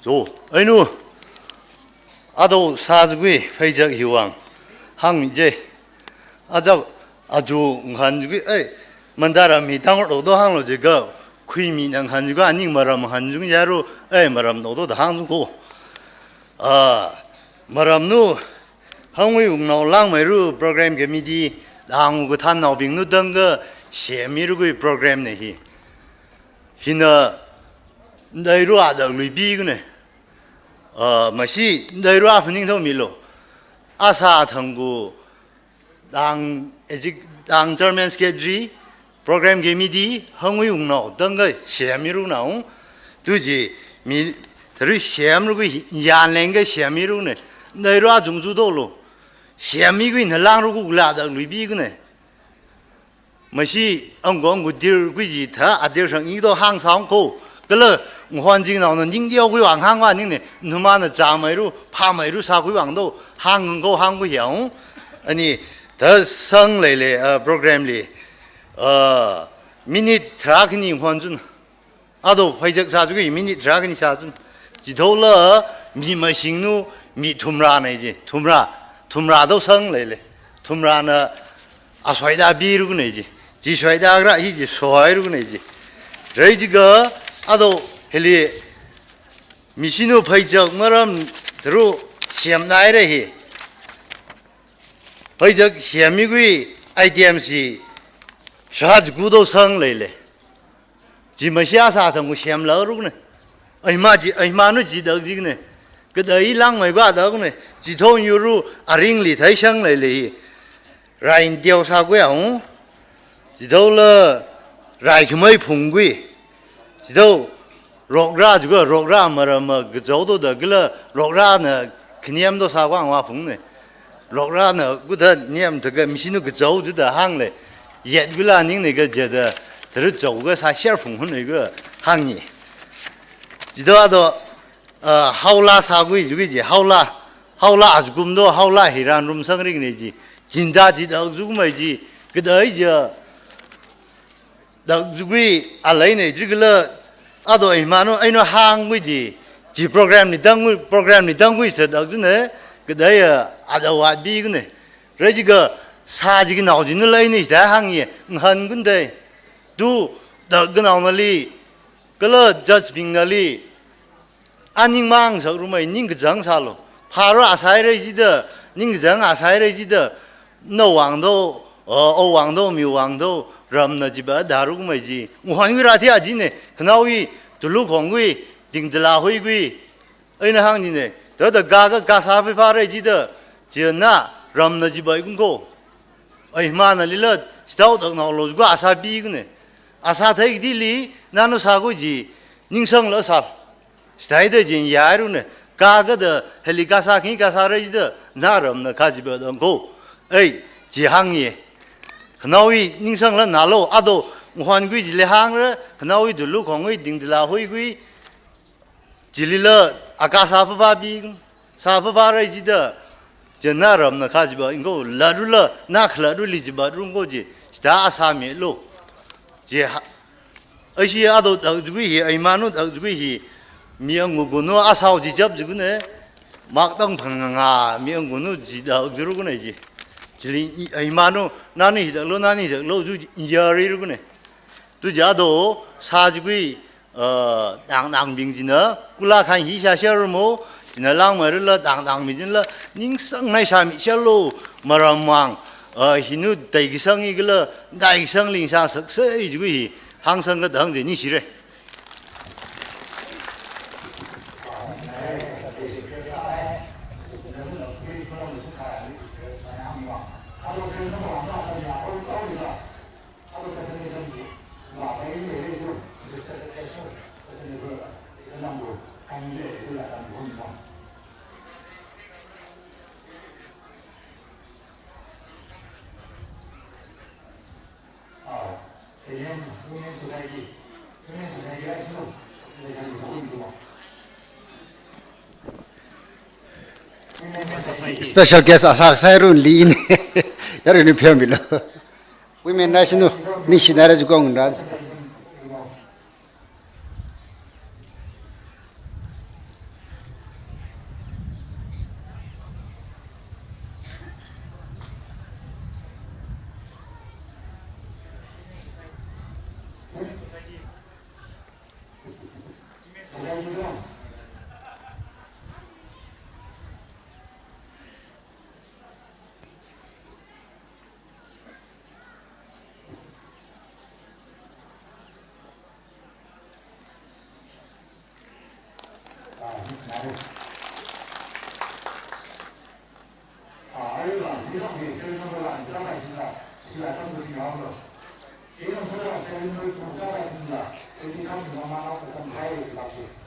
So, ainu, ado sāzakui pheichak hiwui vang hāngmi je. Aja, aju ngahānzakui, ai, Mandaram hi tanglo do hānglo jiakha, khuimi ngahānzakui, aning maram ngahānzakui, yaru, ai, maram do do da hāngzakui. Ah, maramnu, hangwui wungnao langmeiru program committee, dang kathānnaobingnu tangkha semmirukwui program ne hi. Hina, dairu ada luibi kune. Ah, mashi, dairu aphaning thao milo. Asa thangku, dang, exec-, dang chairman secretary, program committee, hangwui wungnao tangkha semmiru nao, tuji mi, tari semrukui yanleng kha semmiru ne, dairu azung zu dolo, semmikwui na langruku kula da luibi kune. Mashi angkong kudir kuiji tha adir sang ido hāng sāng ko. Kala nguhon jingnaona ningdiokhui wang hāngva ning ne, numana chāmeiru, phāmeiru sākhui wang do, hāng ko hāngkhui yao. Ani, tha sang leile, ah, program li, ah, minute tharā khani nguhon chun. Ado phaijak sāchukhui minute tharā khani sāchun. Chithāla mi mashingnu mi thumrā nei ji. Thumrā, thumrā do sang leile. Thumrāna ashoida biru nei ji. Chi shoida kara hi chi soiru nei ji. Rai jiakha ado hili mashingnu phaijak maram tharuk semnaire hi. Phaijak semmikwui item chi sāchukhui do sang leile. Chi mashi asa thangku semlaru ne. Aima chi, aimanu chi dak jik ne. Kadai langmei kha dak ne. Chithāng yuru aringli thai sang leile hi. Rai ndiao sākhui yao. Chithāla rai khamei phungkhui. Chithā rokraju kha rokrana maram ma kachao do da kala rokrana khaniam do sākhui wang wa phung ne. Rokrana kutha niam thakha mashingnu kachao ju da hāngle. Yet kula ning ne kha jida tharuk chao kha sāshar phunghun ne kha hāngi. Chithāda, ah, haola sākhui jukhui ji, haola, haola azukum do, haola hiran rum sangring ne ji. Jinda ji dak jukumei ji, kadai ja. Dak jukhui alai ne, jikhala ado aimanu, ainu hāngkhui ji, ji program ni tangkhui, program ni tangkhui sa dak ju ne, kadai ya, ada wat bi kune. Rai jiakha sā jiknao jinu lai ni da hāng ye, ngahān kundai. Tu, dak kanaonali, kala judge bingnali, aningmang sakrumei ningkachāng sālu. Pharo asai rai jida, ningkachāng asai rai jida, nawui wang do, o, awui wang do, miwui wang do, ramna jiba darukumei ji. Nguhon wira thi aji ne, khanaowui, tulu khongwui, dingdala huiwui, aina hāng ji ne, thāda ga ga ga sā phe pha rai jida, jina ramna jiba ikun ko. Aimana lila, stau dak nao lo, ga sā bi kune. Asa thai dili, nanu sākhui ji, ningsangla sā. Stāida jin yairu ne, ka kada heli kasā khi kasā rai da, na ramna kajiba dang ko. Ei, ji hāng ye. Khanaowui ningsangla nalo, ado, nguhon khui ji le hāngra, khanaowui tulu khongwui dingdala huiwui, jilila, akasā papa bing, sā papa rai jida, jina ramna kajiba, inko, ladula, na khaladuli jiba rung ko ji, sita asā milo. Ji ha, ashi ado dak jukhui hi, aimanu dak jukhui hi, mi angugunu asao ji jap jukhui ne, mak tang phang nga, mi angugunu ji dak jukhui ne ji. Jili i, aimanu, nani hi dak lo, nani hi dak lo, ju yari rukhui ne. Tu ja do, sā jukhui, uh, dang dang bing jina, kula khan hi sha sha rumo, jina langmei rila dang dang bing jina la, ningsang nai sha mi sha lo, maram mang, uh, hinu dai kisang i kala, dai kisang ling sha sak sai jukhui hi, hāng sang ka dang je ni shire. Special guest asak sai run lin. Yaru ni phem bilo. Women National, ni sinara jukong ran. Ah, ayo la, di la, di serial number la, di la, di la, di la, di la, di la. Ina sura serial number two la, di la, di la, di la, di la.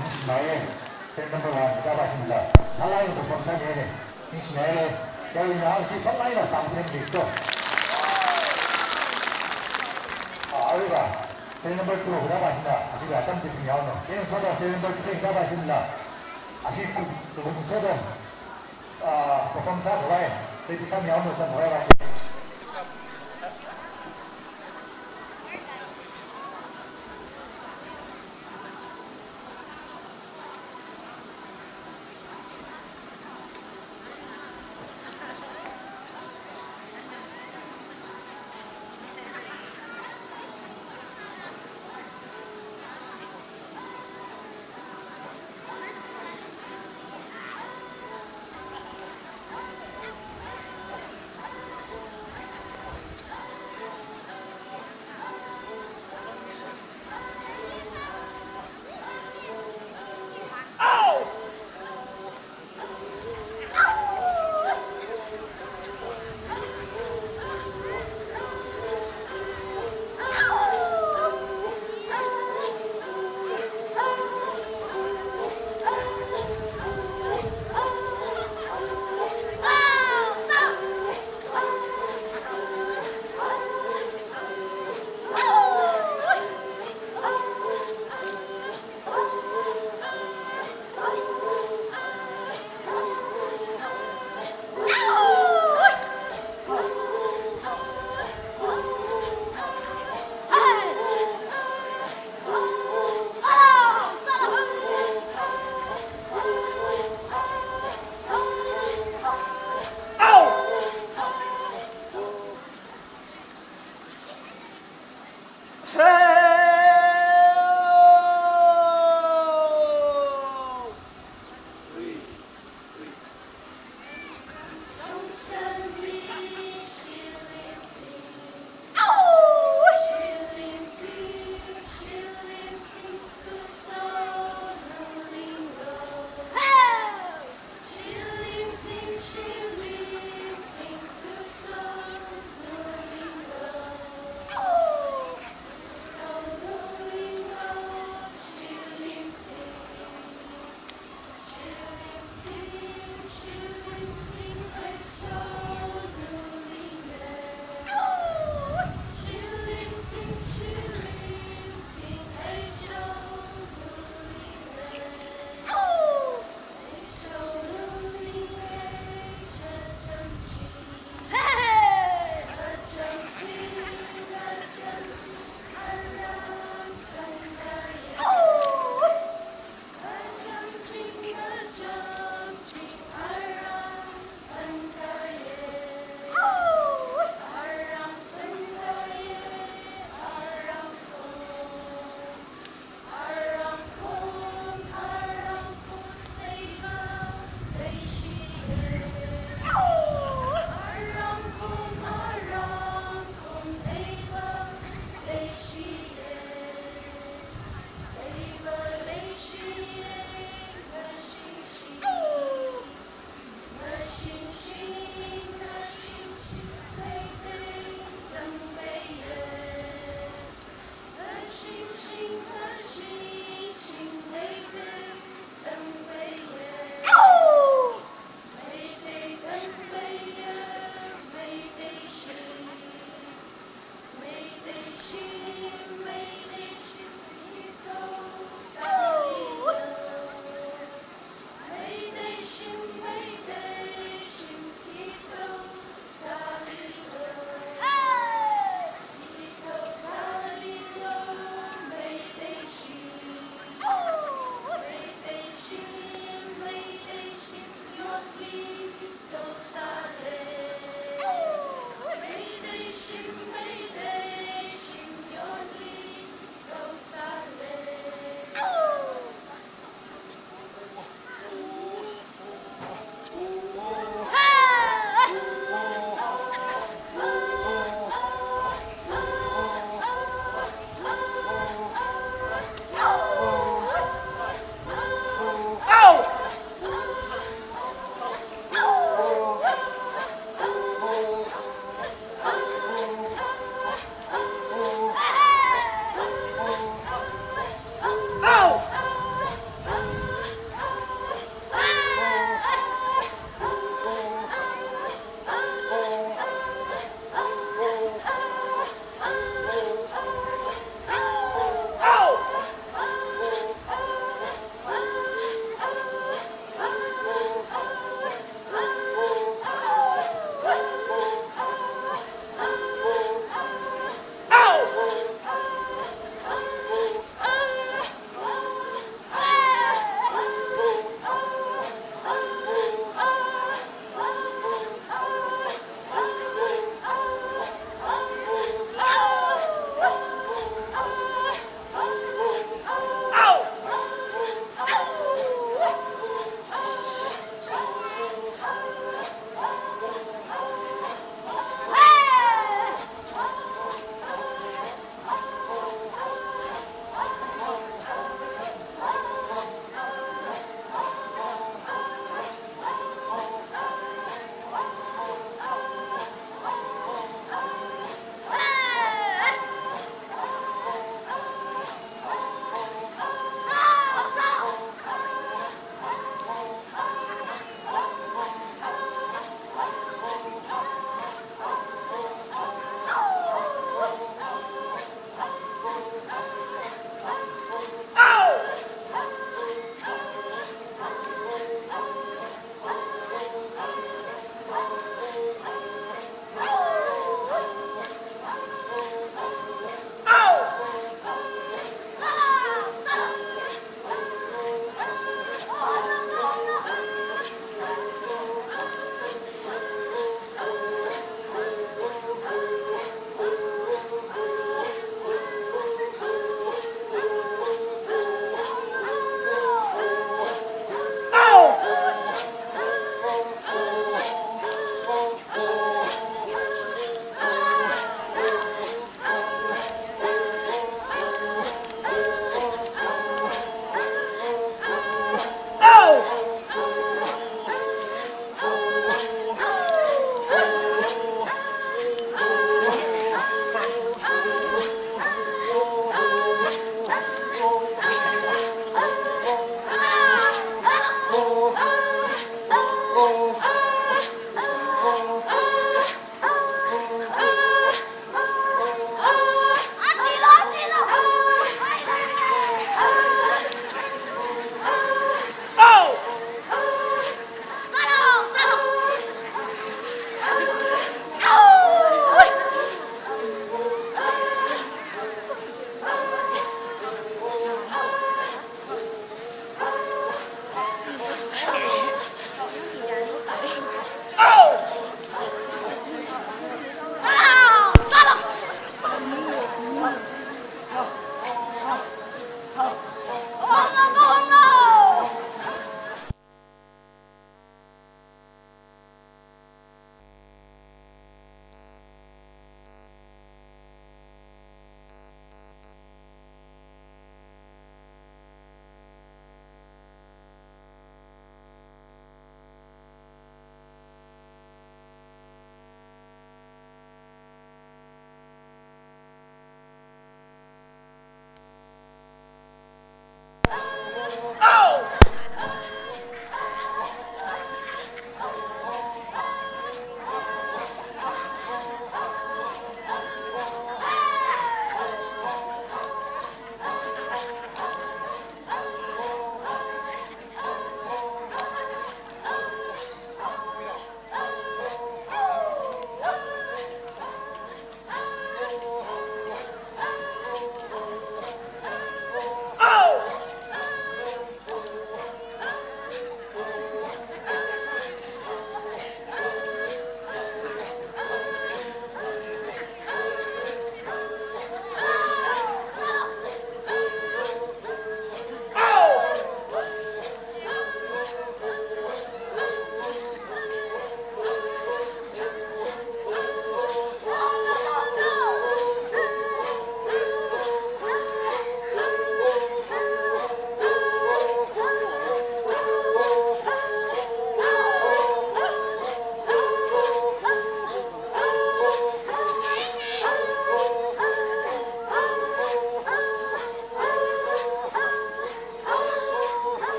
Ningshimeiye, stand number one, da ba shinla. Nalai perform sāmiye. Ningshimeiye, kayina ashi pamlaila tang ten list to. Ah, aruiva, stand number two, da ba shinla. Ashi ba tam chipin yao no. Ken soda stand number six, da ba shinla. Ashi tu, tu, tu soda. Ah, perform sākhavai, ready sāmihaono, sākhavai ba.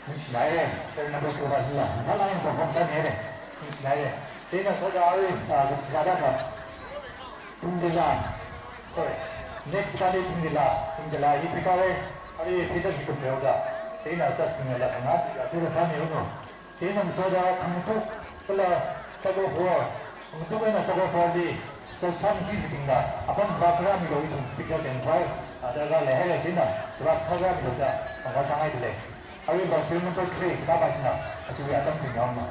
Ningchingnaire, kei number two la hila, ngalai perform sānire. Ningchingnaire. Chieina kha arui, ah, kasā sāda kha. Tungdila. Sorry. Next kali Tungdila. Tungdila hi pikare. Arui pizza hi kumreo da. Chieina just Tungdila kanga, pizza sāmi uno. Chieina masāda Khangtuk kala tug of war. Khangtuk eina tug of war li, Joseph hi sibingda, apam vak rāmilo ithum picture sāngai. Ada kha leihaira chieina, vak rāmilo da, vak sāngai dile. Arui basir number three, kaba china, ashiwi atam ping yamma.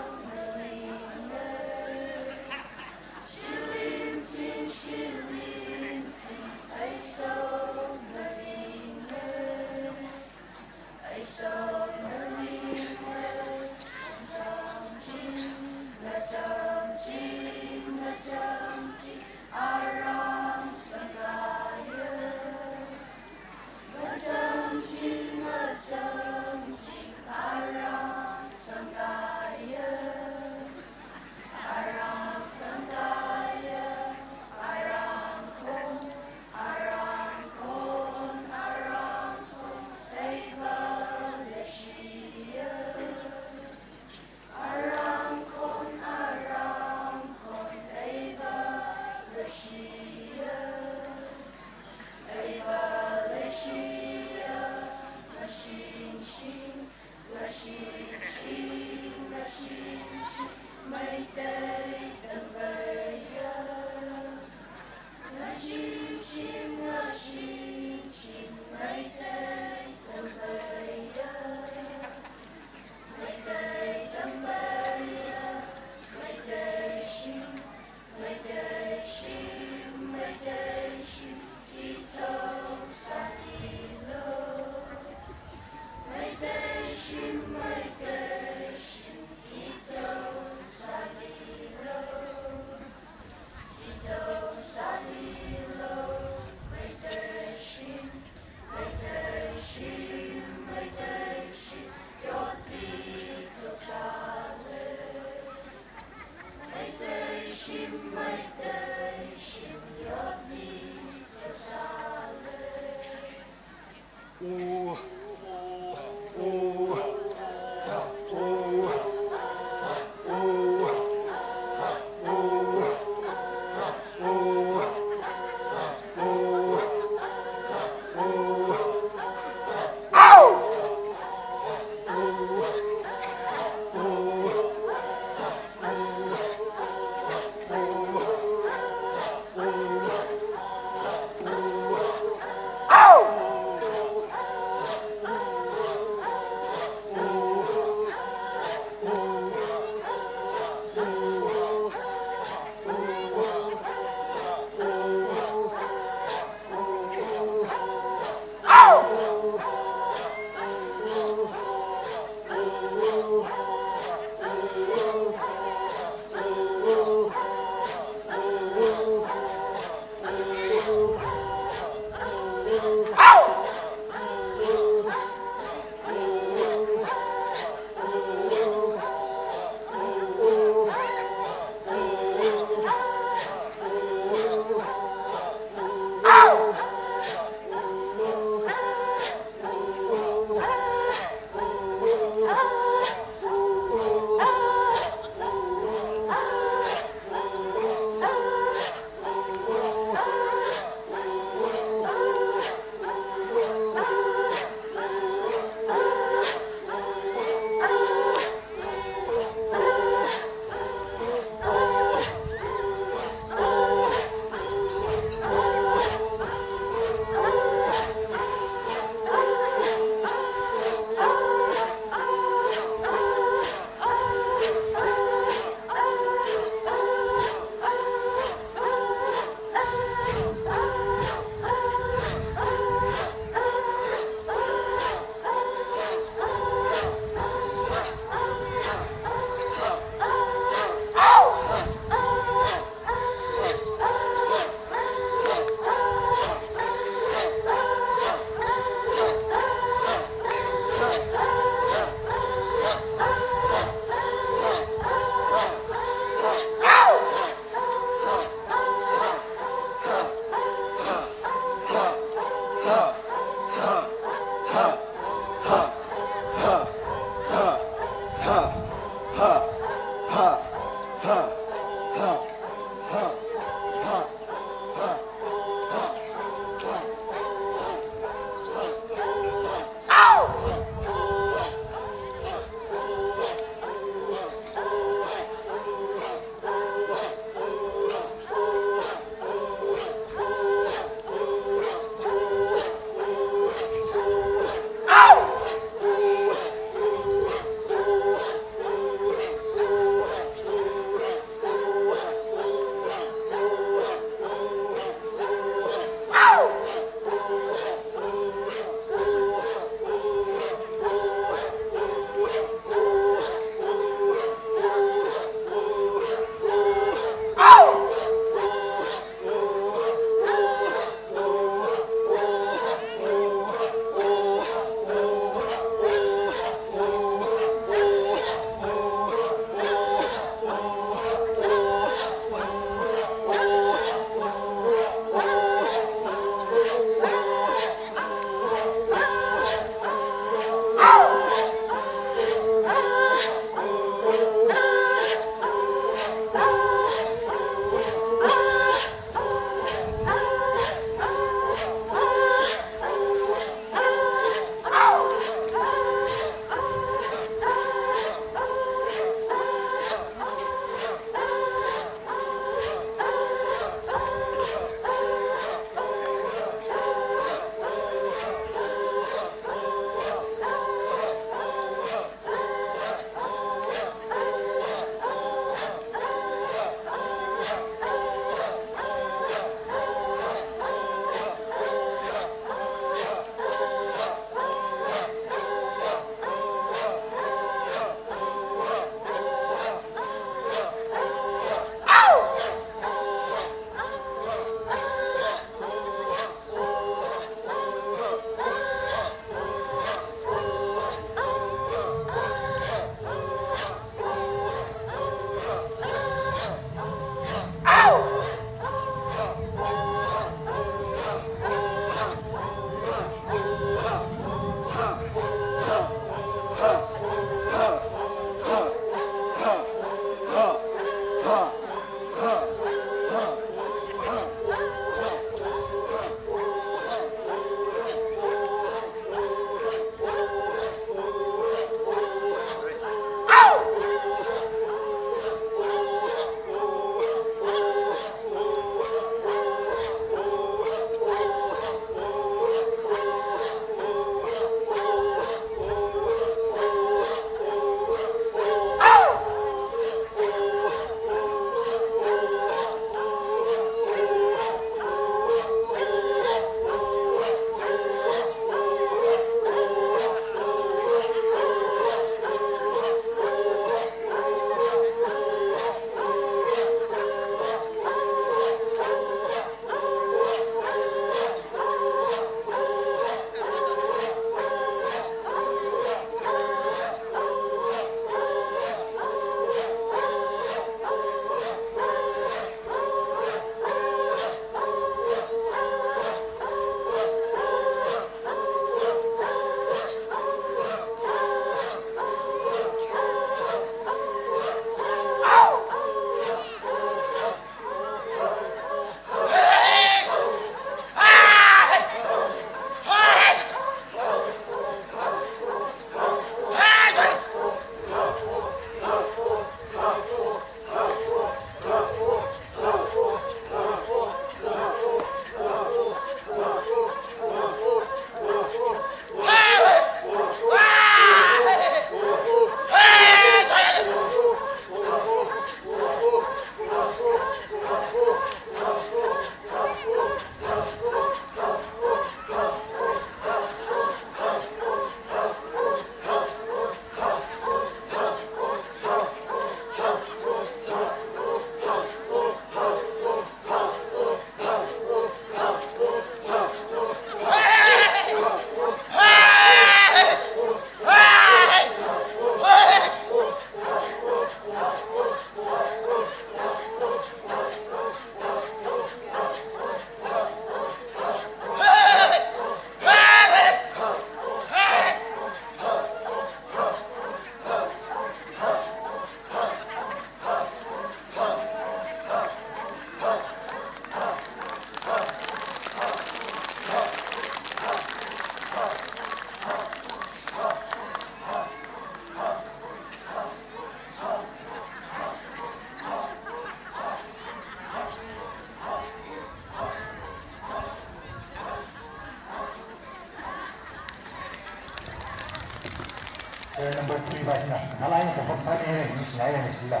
Number three pa china, ngalāna perform sāmi haira, ningshina haira, ningshila.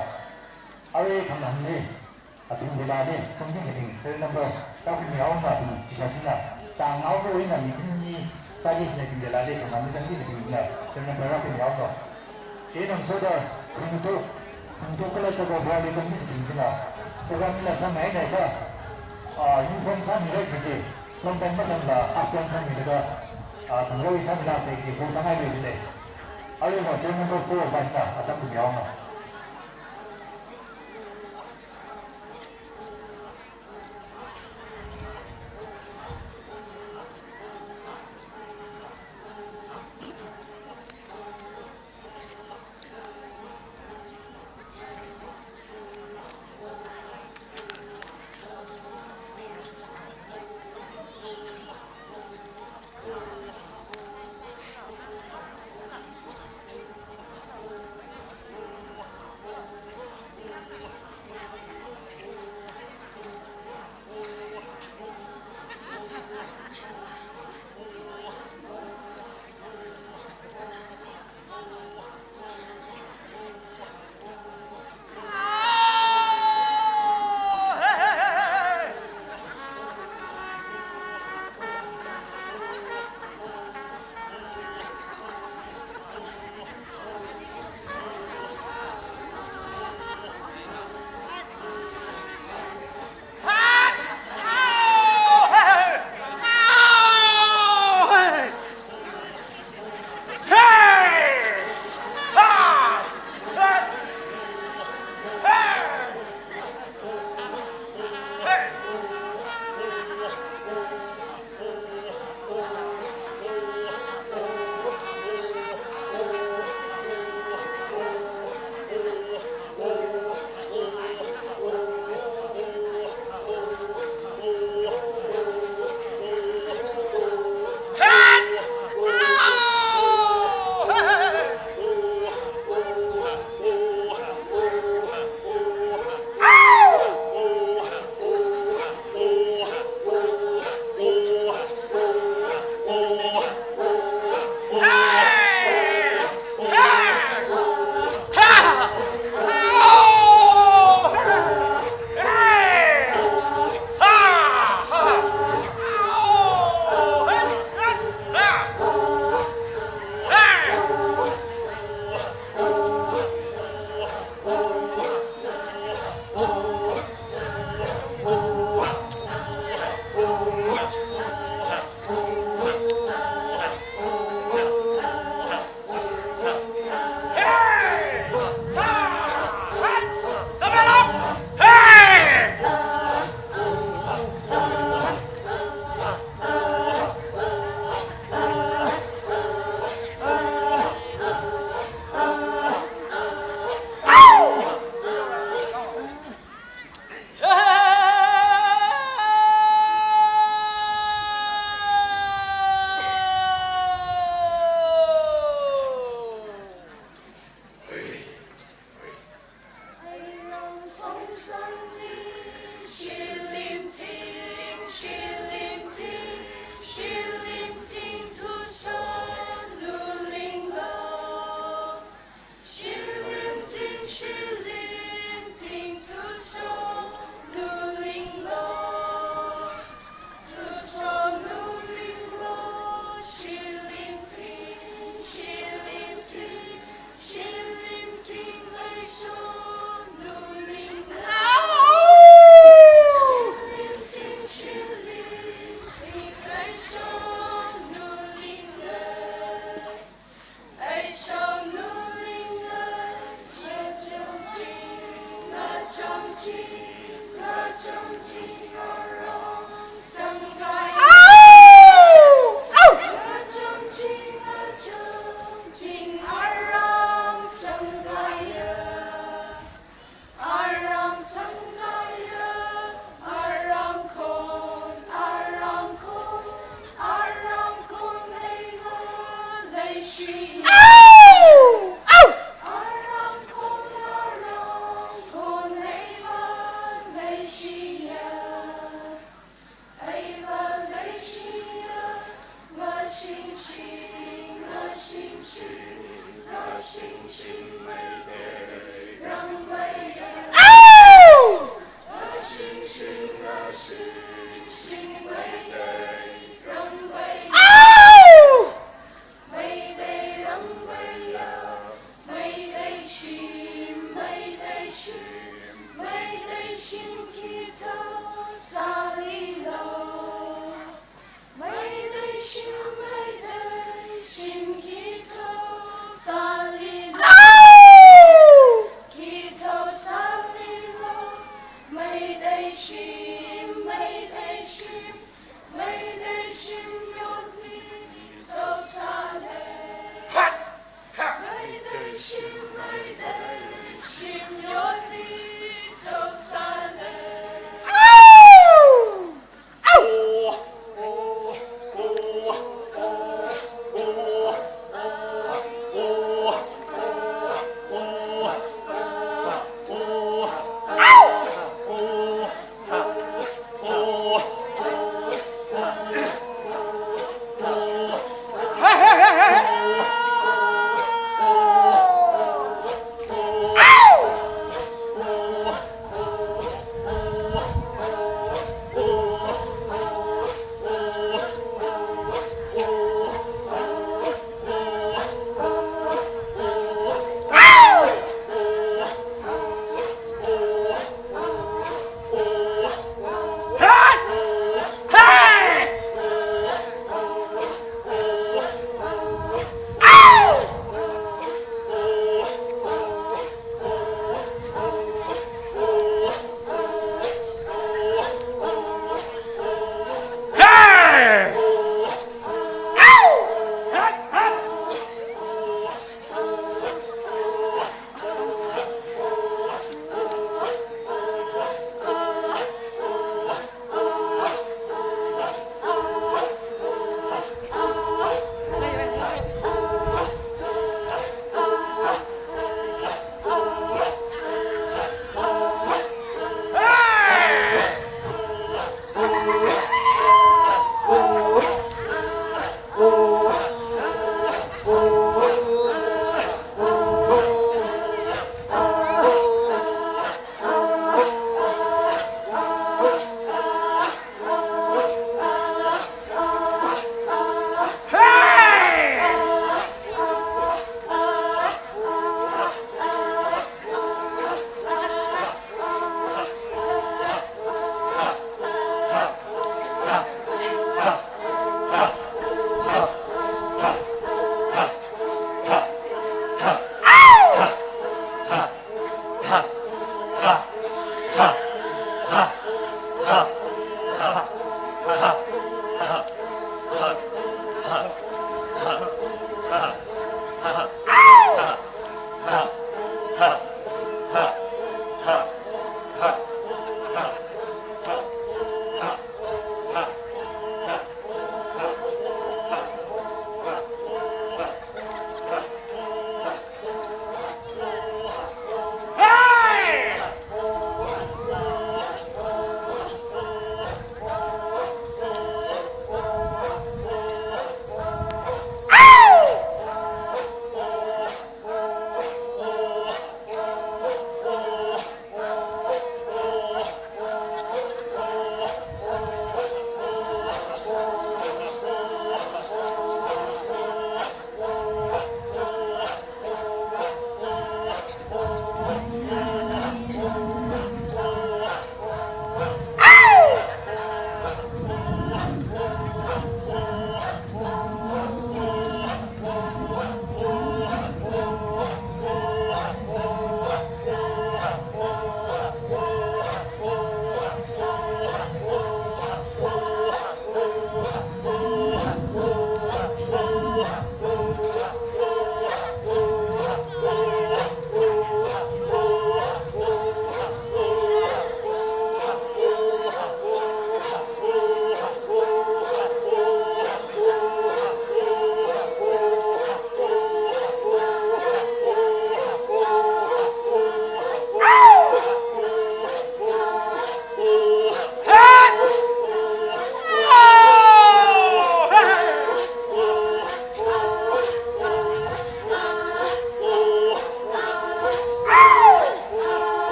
Arui khanganli, athum lila li, chungdi chibing, serial number, takhumi aona athum, chisha china, tangao ko ina mi kuni, sāli china athum lila li, khanganli chungdi chibing china, serial number takhumi aona. Chieina ngasoda, khangtu, khangtu kala tag of war li chungdi chibing china, program la sāngai nai ka, ah, uniform sāmira kaji, long pant masangla, half pant sāmira ka, ah, khangarui sāmira sai kaji, ko sāngai lei lei. Arui mo serial number four pa china, atam kum yaona.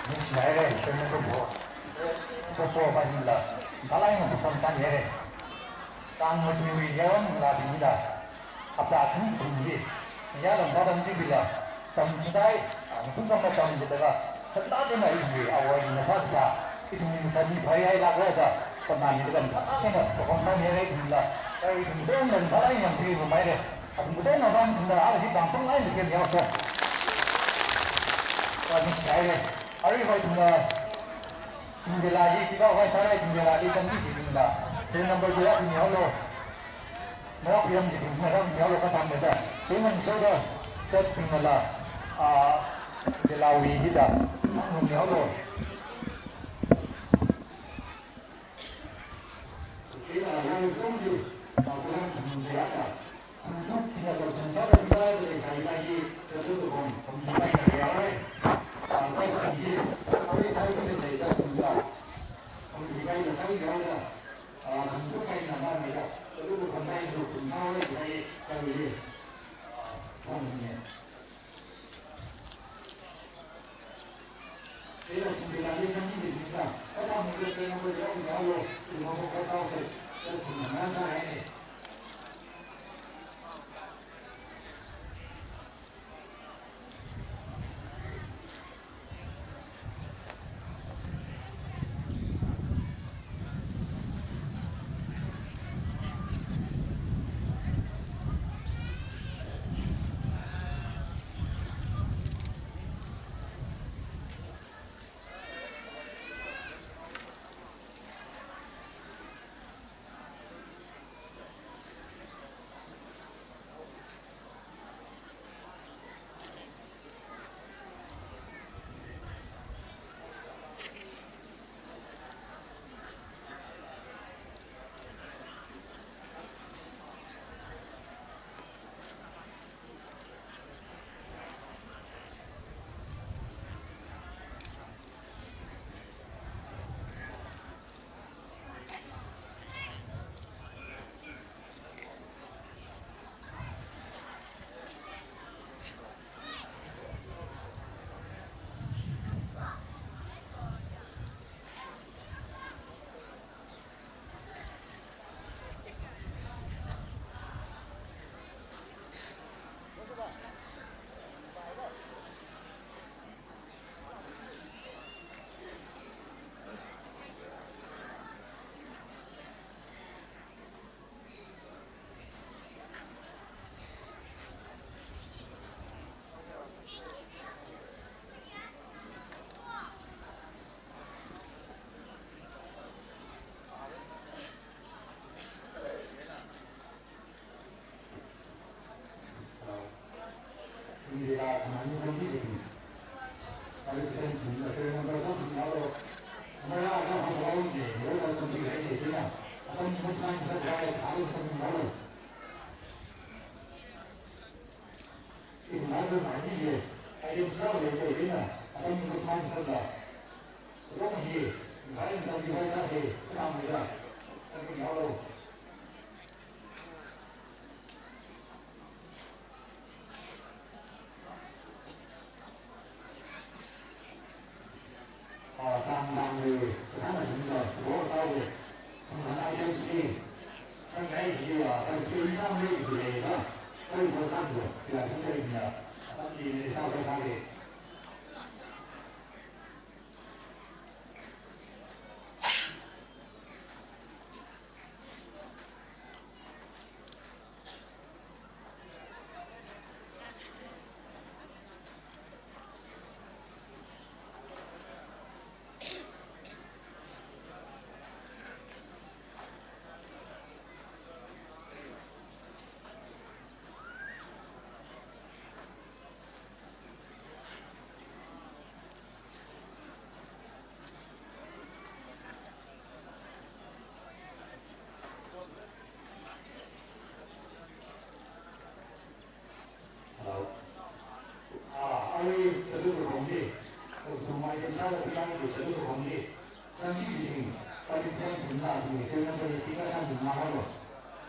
Miss Yaire, Shirley Kubo. Kubo Bazila. Balai mo perform sāmihaire. Tangmatuiwui yaron ngalābingla. Hapta khani kathum hi. Yaron badam tibila. Tamchithei, ah, ngasum tamla tamchitheila, sāda eina ithumwui award na sāsā, ithumwui ngasān hi phāhailākra da, panami da tamda, eina perform sāmihaire ithumla, kha ithum katonga ngalāng yangphi rumaire, athum katonga bang ithumla, ala si bang pang lai lukhem yaosa. Kha Miss Yaire, arui va ithumla, ithum Delhi hi, piva vai sāra ithum Delhi li tamki jibingla, serial number zero ithum yaolo. Ngarao khuiyam jibing, ngarao yaolo kathānmeida. Chieina soda, judge bingnala, ah, Delhi wui hila, ngarao yaolo. Kila yang kongji, ah, kulang kongji ya ta. Tangkap kina kau tangsa kau kila kila sai lagi, kau tu kong, kong di pai na ya oi. Ah, kau sai di, kau sai kau sai kau kong di pai na sai sai la. Ah, tangkap kai na na ya, kau tu kong pai tu kong sai la sai kau di. Ah, kong ni.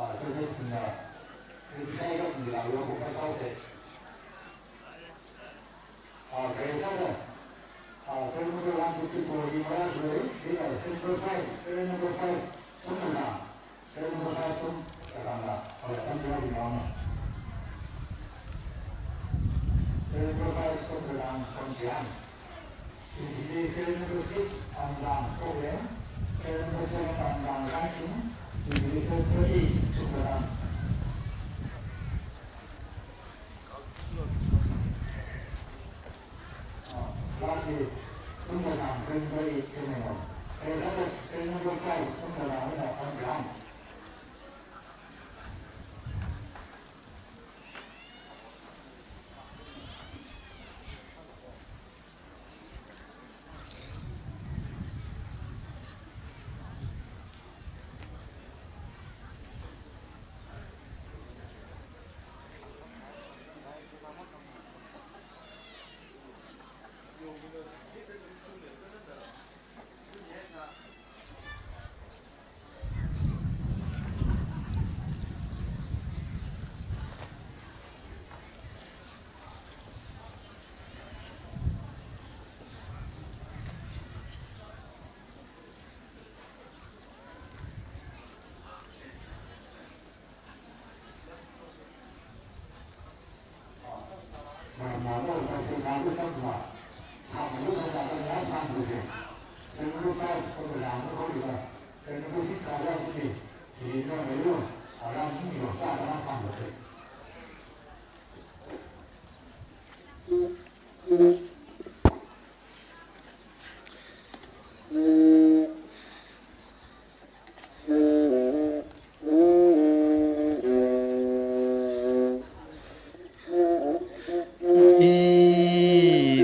Ah, judges bingna criticize kasā bingli la yo ko kasā se. Ah, kaisa da. Ah, serial number one, two, three, four, hi mara tu le, hi la serial number five, serial number five, sum da. Serial number five, sum da. Kala, tam dia di nama. Serial number five, sum da, kon siang. Twenty-three, serial number six, Amdang Sokleng. Serial number seven, Amdang Ransing. Twenty-three, serial number eight, Sumkadang. Ah, lastly, Sumkadang, serial number eight, Sumkadang. Result is serial number five, Sumkadang, you know, comes down.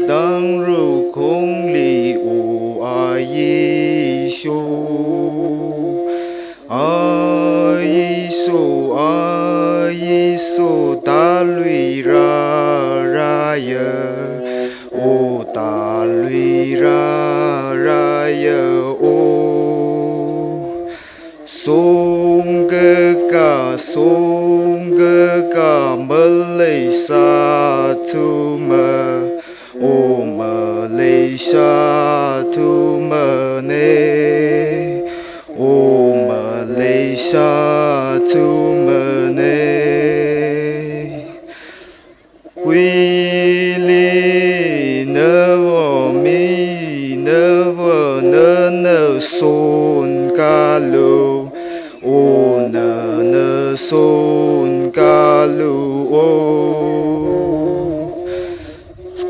Itāngrao khongli o Ayiso, Ayiso, Ayiso tāluirāraya, o tāluirāraya o. Songkaka, songkaka maleisāthuma, o maleisāthumane, o maleisāthumane. Kuili nava mi nava nana sonkalu, o nana sonkalu o.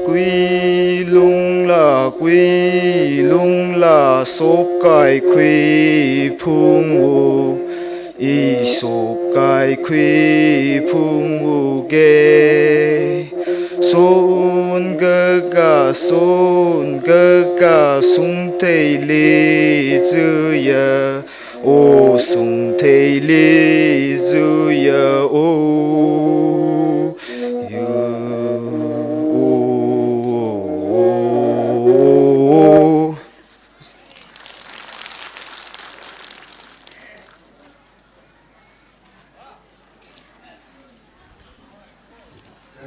Kuilungla, kuilungla sopkaikhui phungu, i sopkaikhui phungu ke. Songkaka, songkaka sungtheili zuya, o sungtheili zuya o. Yu, o, o, o.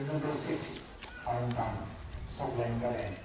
Number six, Arunbang, Sokleng Kaleng.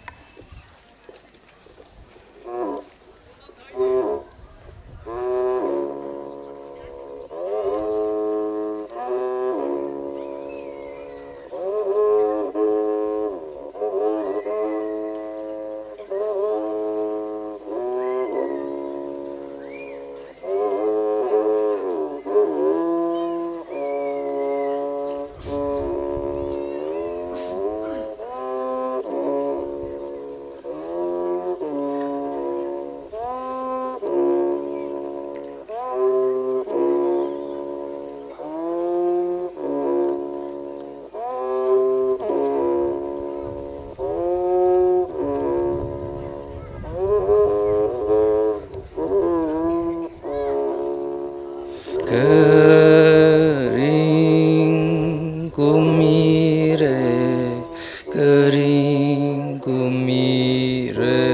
Karing kumire, karing kumire.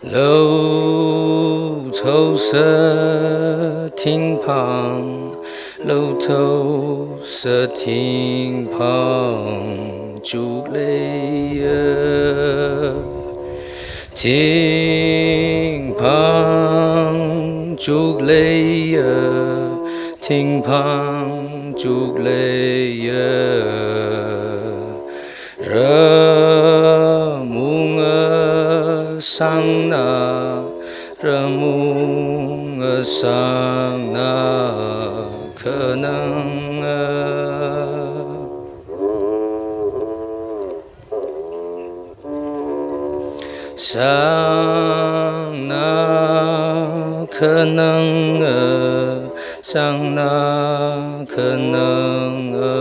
Lou thousa thingphang, lou thousa thingphang chukleiya. Thingphang chukleiya, thingphang chukleiya. Ramung asangna, ramung asangna khananga. Sangna khananga, sangna khananga.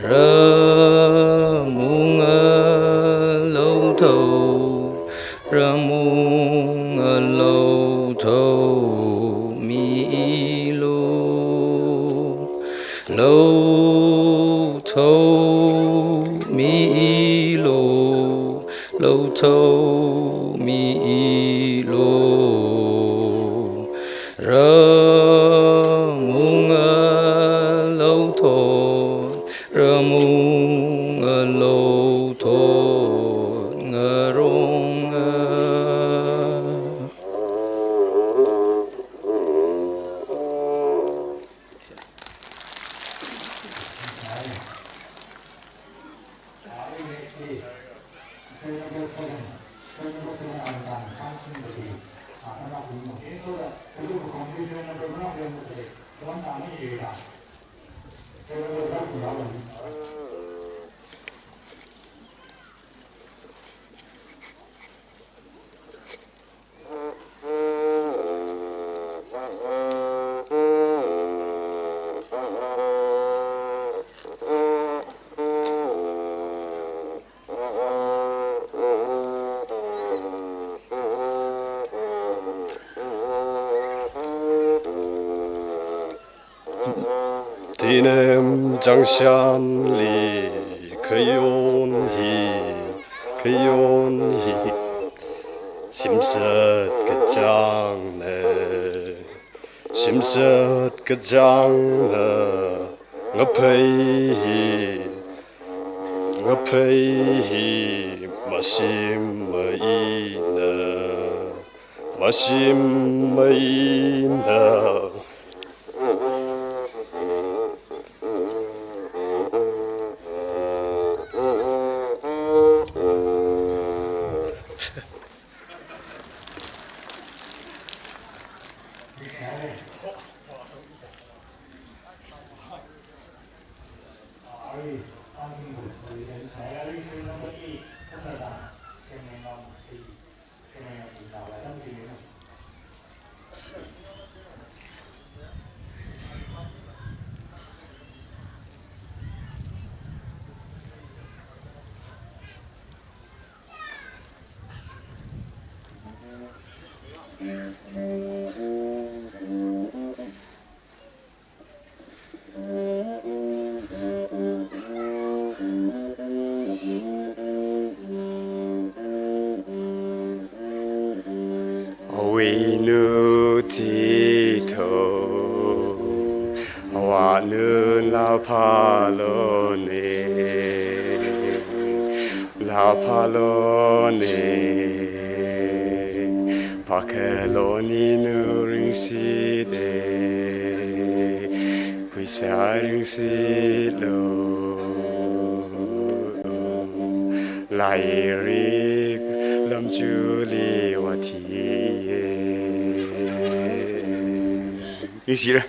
Ramung alou thou, ramung alou thou milu. Lou thou milu, lou thou milu. Ramung alou thou, ramung alou thou ngaronga. Serial number seven, serial number seven, Auntie Tan, Tan Sing Devi. Ah, anak bungsu. Okay, so the, the group of companies, serial number one, one, one, one, one, serial number one, one, one. Tinem Changshamli khayon hi, khayon hi, shimsat kachāngna, shimsat kachāngna, ngaphei hi, ngaphei hi, mashim maina, mashim maina. Awui nu thitho, awanu laphālone, laphālone, phākhaloni nu ringshite, khuisā ringshitlo, lairik lamchuli vāthiye. Ningshira.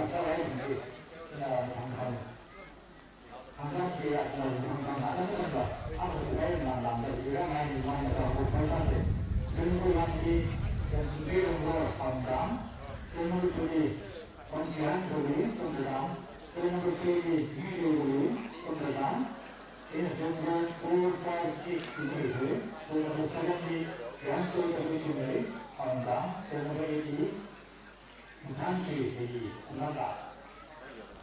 Sālai tingki, ina thangthang. Thangthang kia, ina thangthang na thang sangda, ina kukai na lamda, ira ngai ni mai na ta ko phaisa se. Singkui lamki, yan singkui ronglo, pamdam. Singkui tuli, Pamsihan Tuli, somdadam. Singkui sili, Yuli Tuli, somdadam. Ina singkui four, five, six, singkui tuli. Singkui seven li, Yanso Tuli singkui, pamdam. Singkui eight li, Muthanshi Tuli, Kunaka.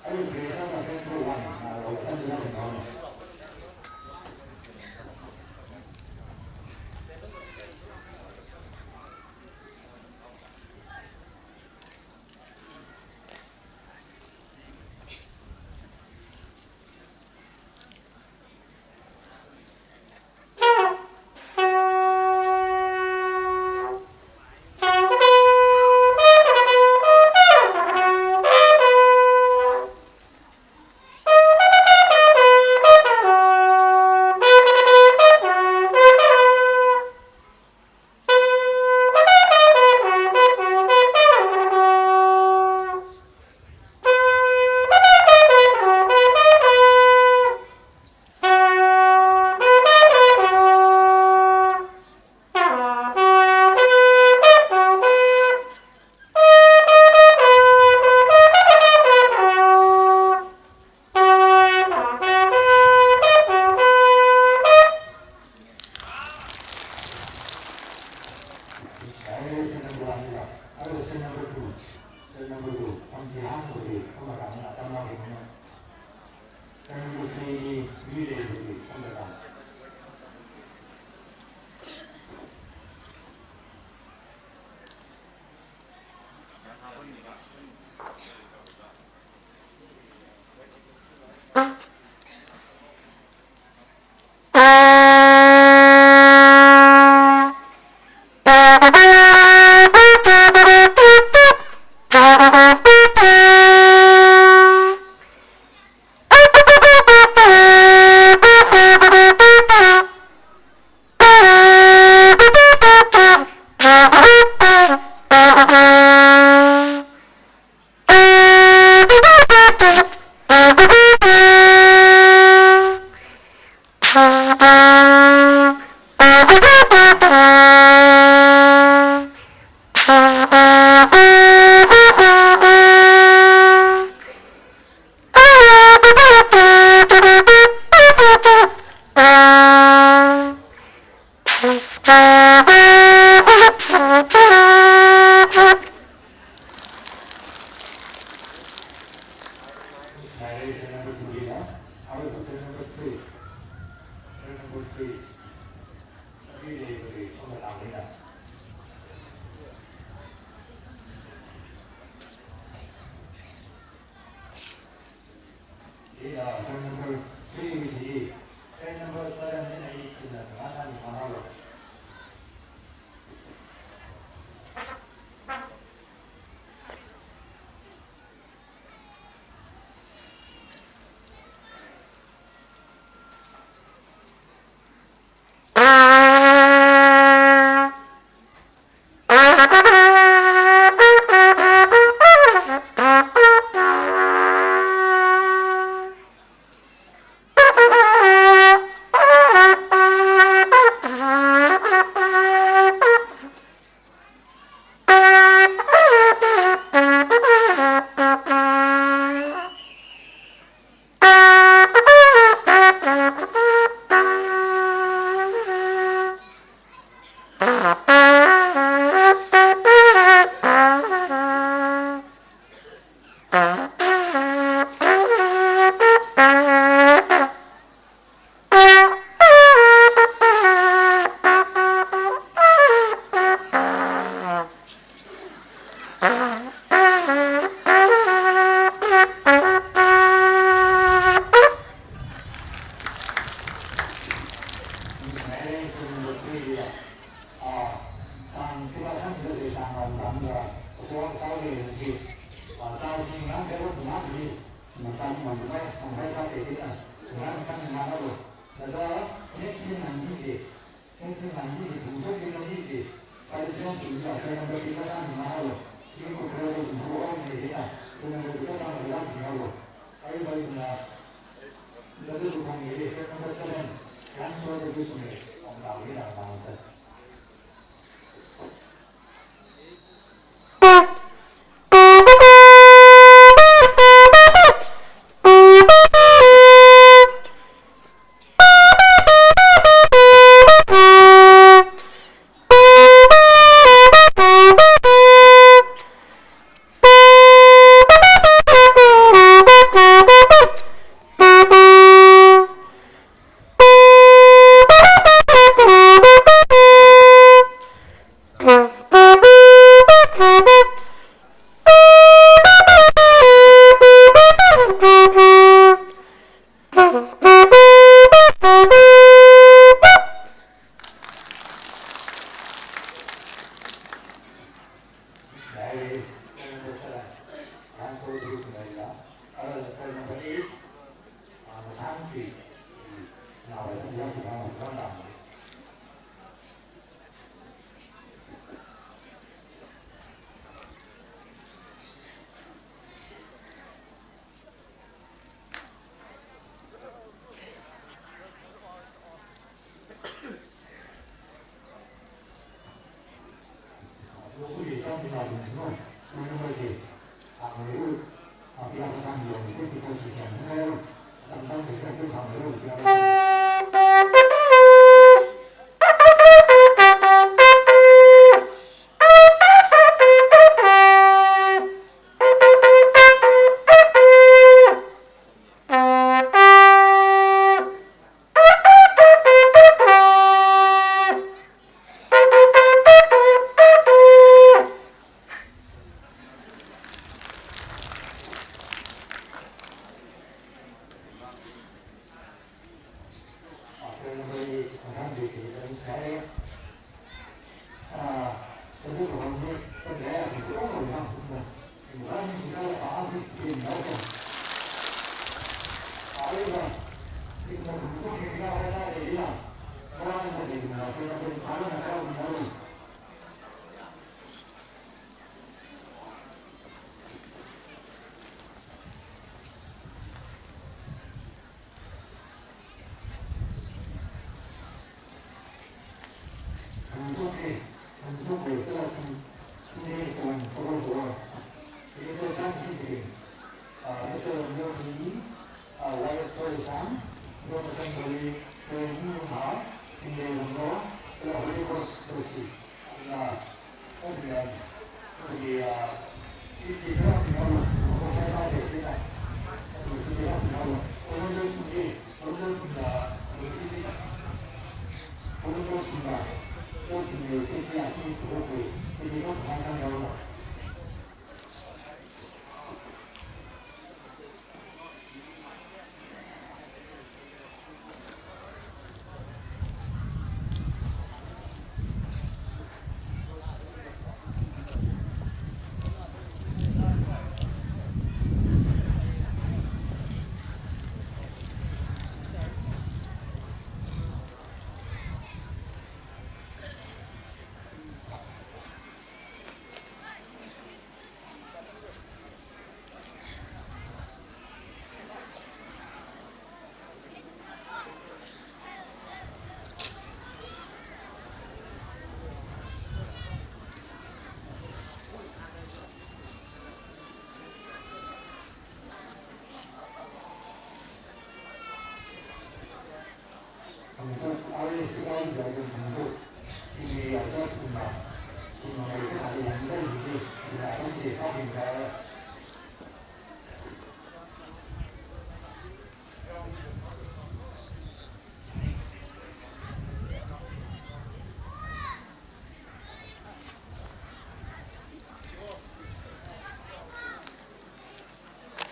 Ayo, Teresa Kasen Pro One, na lo, kan jina kan kawan. Ina phone number three wui, phone number seven eina eight china ngahān ni mahalo.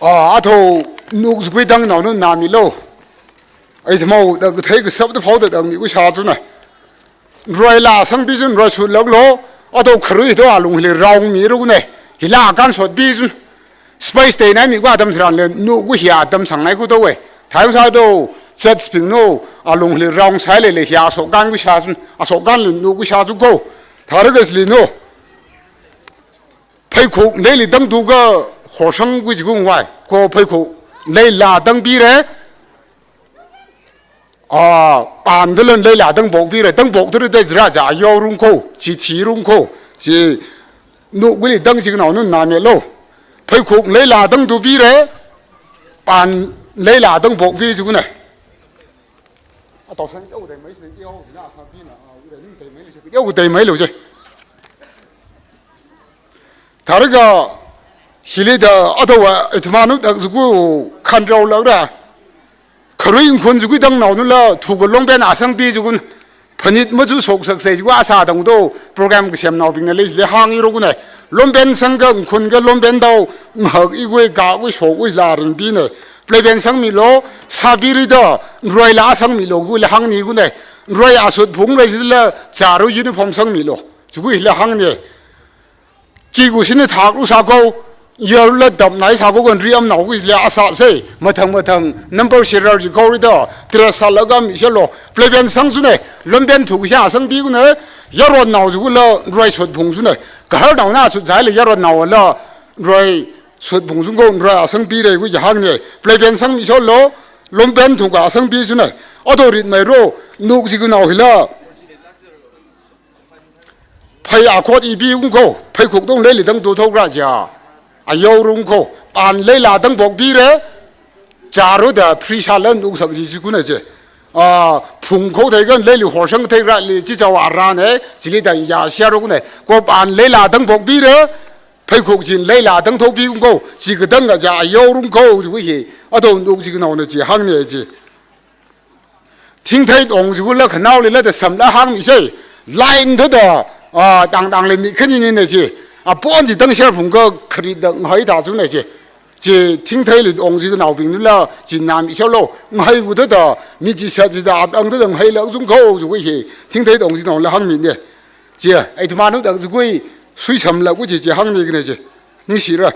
Ah, athao nuk zukui dang naonu nami lo. Ai thamo da kathei kasap da phao da dang mi ku sā chuna. Roi la sangpi chun roi sut lak lo. Athao kharui to alung hili raung mi ru ne. Hila kan sot pi chun. Space te nai mi ku atam tharan le nuk ku hia atam sang nai ku to we. Thai sa to chat sping no alung hili raung sai le le hia sok kan ku sā chun. A sok kan le nuk ku sā chu ko. Thara gas li no. Phaikhuk leili dang tu ka horsang ku ji kung wai. Ko phaikhuk leila dang pi re. Ah, an dalan leila dang bok pi re. Dang bok tu re dai zira ja yo rung ko. Chi thi rung ko. Chi nuk wili dang ji nao nun na me lo. Phaikhuk leila dang tu pi re. An leila dang bok pi ji ku ne. A tau san yau dai mai si yau na sa pi na. A u dai ning dai mai lo ji. Yau dai mai lo ji. Thara ga hili da athao wa ithmanu da zuku khan rau lau ra. Kharui nkhun zuku dang nao nu la thuka longpen asang pi zukun. Phanit machu sok sak sai zuku asa dang do program ka sem nao bing na le le hang i ro ku ne. Longpen sang ka nkhun ka longpen dao ngahak i gui ka gui sok gui la ring pi ne. Pleipen sang mi lo, sa pi ri da, roi la sang mi lo ku le hang ni ku ne. Roi asut phung roi la, charu uniform sang mi lo. Zuku le hang ne. Ki ku sini thak ru sa ko, yar la dam nai sa ko kan ri am nao ku le asa se, mathang mathang, number shirar ji ko ri da, tres sa la gam i sha lo, pleipen sang su ne, longpen thu ku sha sang pi ku ne, yaron nao zu ku la, roi sut phung su ne, kahar nao na sut zai le yaron nao la, roi sut phung su ko, roi asang pi re ku ya hang ne, pleipen sang mi sha lo, longpen thu ka asang pi su ne, athao rit mai ro, nuk ji ku nao hila. Phei akhot ipi ungko, phei khukdong leili tang tu thok ra ja. Ayao rungko, pan leila tang bok pire, charu da prisa lan uksak ji chikuna je. A, phung kho thei kan leili horsang thei ra li chi chawa ra ne, chili dan ya sia rung ne. Ko pan leila tang bok pire, phei khuk jin leila tang thok pi ungko, chi kadang ga ja ayao rungko, ju hi, ado nuk ji nao ne ji hang ne ji. Thingthei tong ju la khanao li la da sam la hang mi sei. Line da da, a, tang tang le mi khani ni ne ji. A pon ji tang share phung ka khari da ngai da ju ne ji. Ji thingthei li tong ji nao bing la ji nam i shao lo. Ngai gu da da, mi ji sa ji da, ang da da ngai la ju ko ju hi. Thingthei tong ji nao la hang mi ne. Ji, ai tuma nu da ju gui, sui sam la gu ji ji hang ni ne ji. Ni si ra.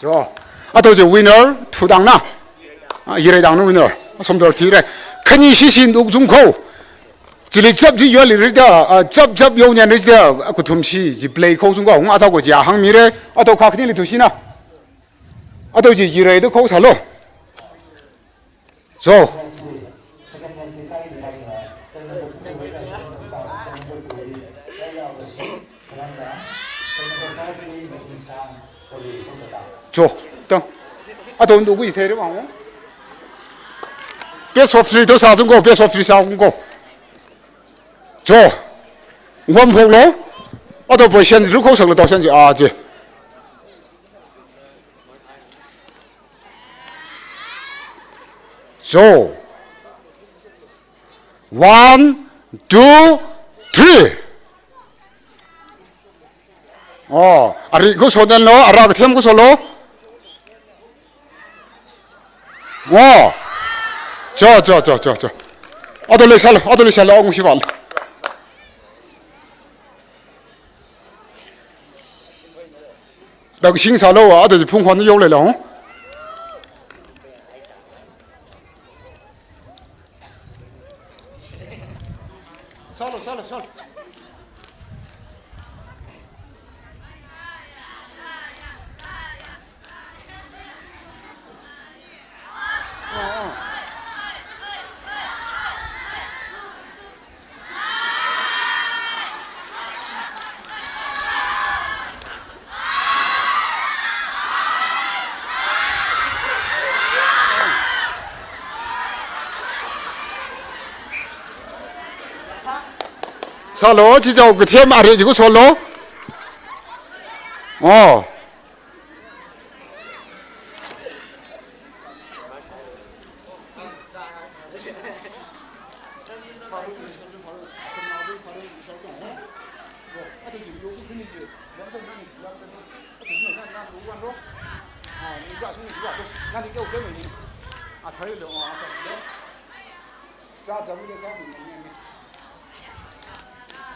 Jo, ato je winner, thudang na. Ah, yirei dang na winner. Somdor thire. Khani shishi nuk jung ko. Chili chap ji yoli rida, ah, chap chap yo nyan rida, ah, kuthum shi, ji play ko jung ko, hung ato ko ja hang mire. Ato kha khani li thushi na. Ato ji yirei do ko salo. So. So. Ato ndu kuji theira mang. Best of three to sāzung ko, best of three sāzung ko. Cho. Ngom phok lo. Ato position ru ko sak lo to shan ji a ji. Cho. One, two, three. Oh, ari kuso den lo, ara kathem kuso lo. Oh. Cho, cho, cho, cho, cho. Ato leisālo, ato leisālo, ang sival. Dak sing sālo, ato ji phung hon yo le lo. Sālo, sālo, sālo. Sālo, chichao kathem ari ji kuso lo. Oh.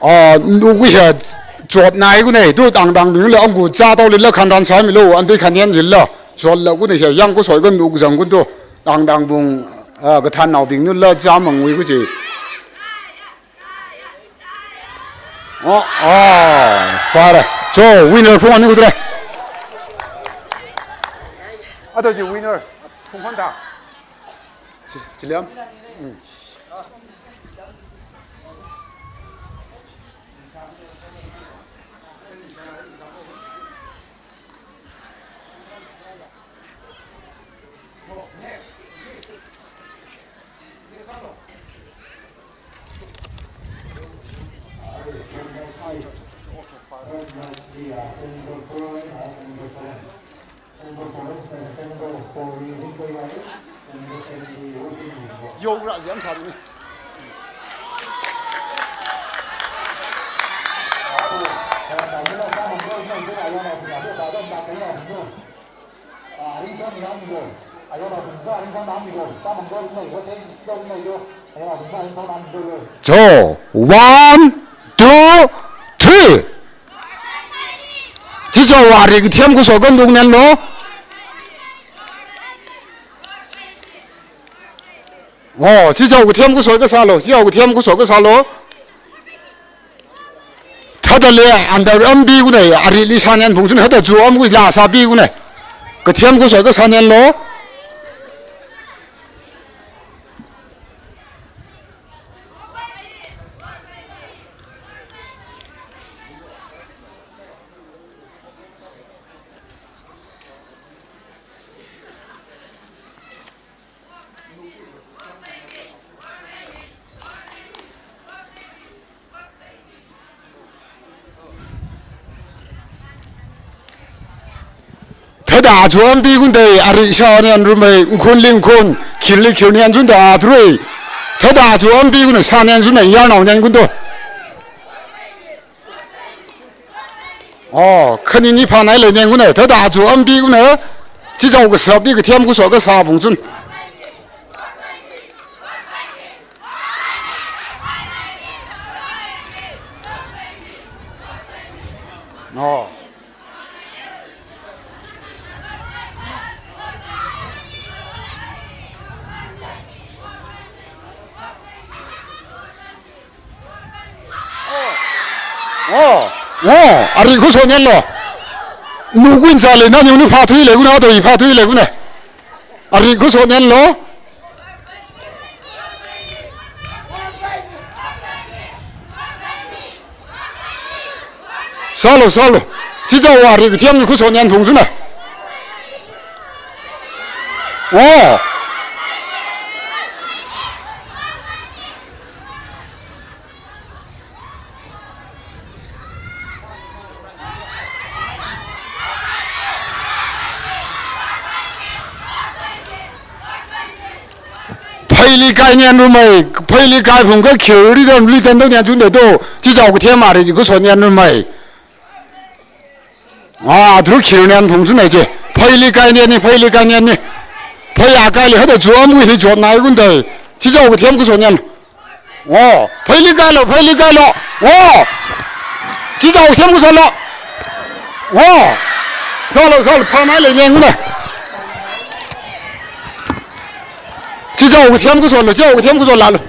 Ah, nuku he chot nai kune, tu tangtang bing le angku cha tao le la khanran sāmi lo, anti khanen jil la, chot la kune he yang kusoi kan nuku jang kun tu, tangtang bung, ah, kathan nao bing nu la cha mangui kuji. Oh, ah, fare. Cho, winner phung ani kutre. Ato ji winner phung hon ta. Chi-, chiliam. Mm. Yo, ra jam sa ni. Cho, one, two, three. Chichao ari kathem kuso kan dung nen lo. Oh, chichao kathem kuso ka sālo, chichao kathem kuso ka sālo. Thada le, under am bi kune, ari li sānen phung chun thada chu am ku la sā bi kune. Kathem kuso ka sānen lo. Thada chu am bi kun dei, ari sānen rumei, khun ling khun, khil li khil nen chun da a three. Thada chu am bi kun sānen chun ya nao nen kun do. Oh, khani ni phanai le nen kun, thada chu am bi kun, chichao ka sā bi kathem kuso ka sā phung chun. Oh. Oh, oh, ari kuso nen lo. Nu kun cha le, na ni nu pha thui le kun, ato i pha thui le kun. Ari kuso nen lo. Sālo, sālo. Chichao ari kathem ni kuso nen phung chun na. Oh. Pheili kai nian rumai, pheili kai phung ka khirri dam li tan dam nian chun de do, chi chao kathem mari ji kuso nian rumai. Ah, dru khir nian phung chun ai je. Pheili kai nian ni, pheili kai nian ni. Phei a kai li hada chu am wi li jot nai kun dai. Chi chao kathem kuso nian. Oh, pheili kai lo, pheili kai lo. Oh. Chi chao sem kuso lo. Oh. Salo, salo, phanai le nyeng na. Chi chao sem kuso lo, chi chao sem kuso la lo.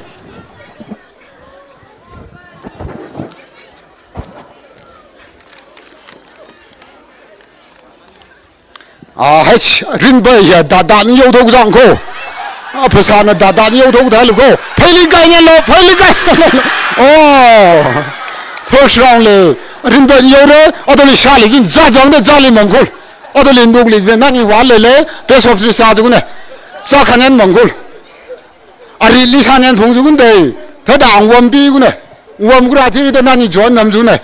Ah, hech, rinbai ya, da, da ni yau thok zang ko. Ah, phasāna da, da ni yau thok da lo ko. Pheili kai nian lo, pheili kai nian lo. Oh. First round le, rinbai ni yau re, ado li sha li jin, ja jang da ja li mangkul. Ado li nuk li jin, nani wa le le, best of three sā ju ne. Sā khanen mangkul. Ari li sā nian phung ju kun dai. Thada ang wam pi kun ne. Wam kura thiri da nani join nam ju ne.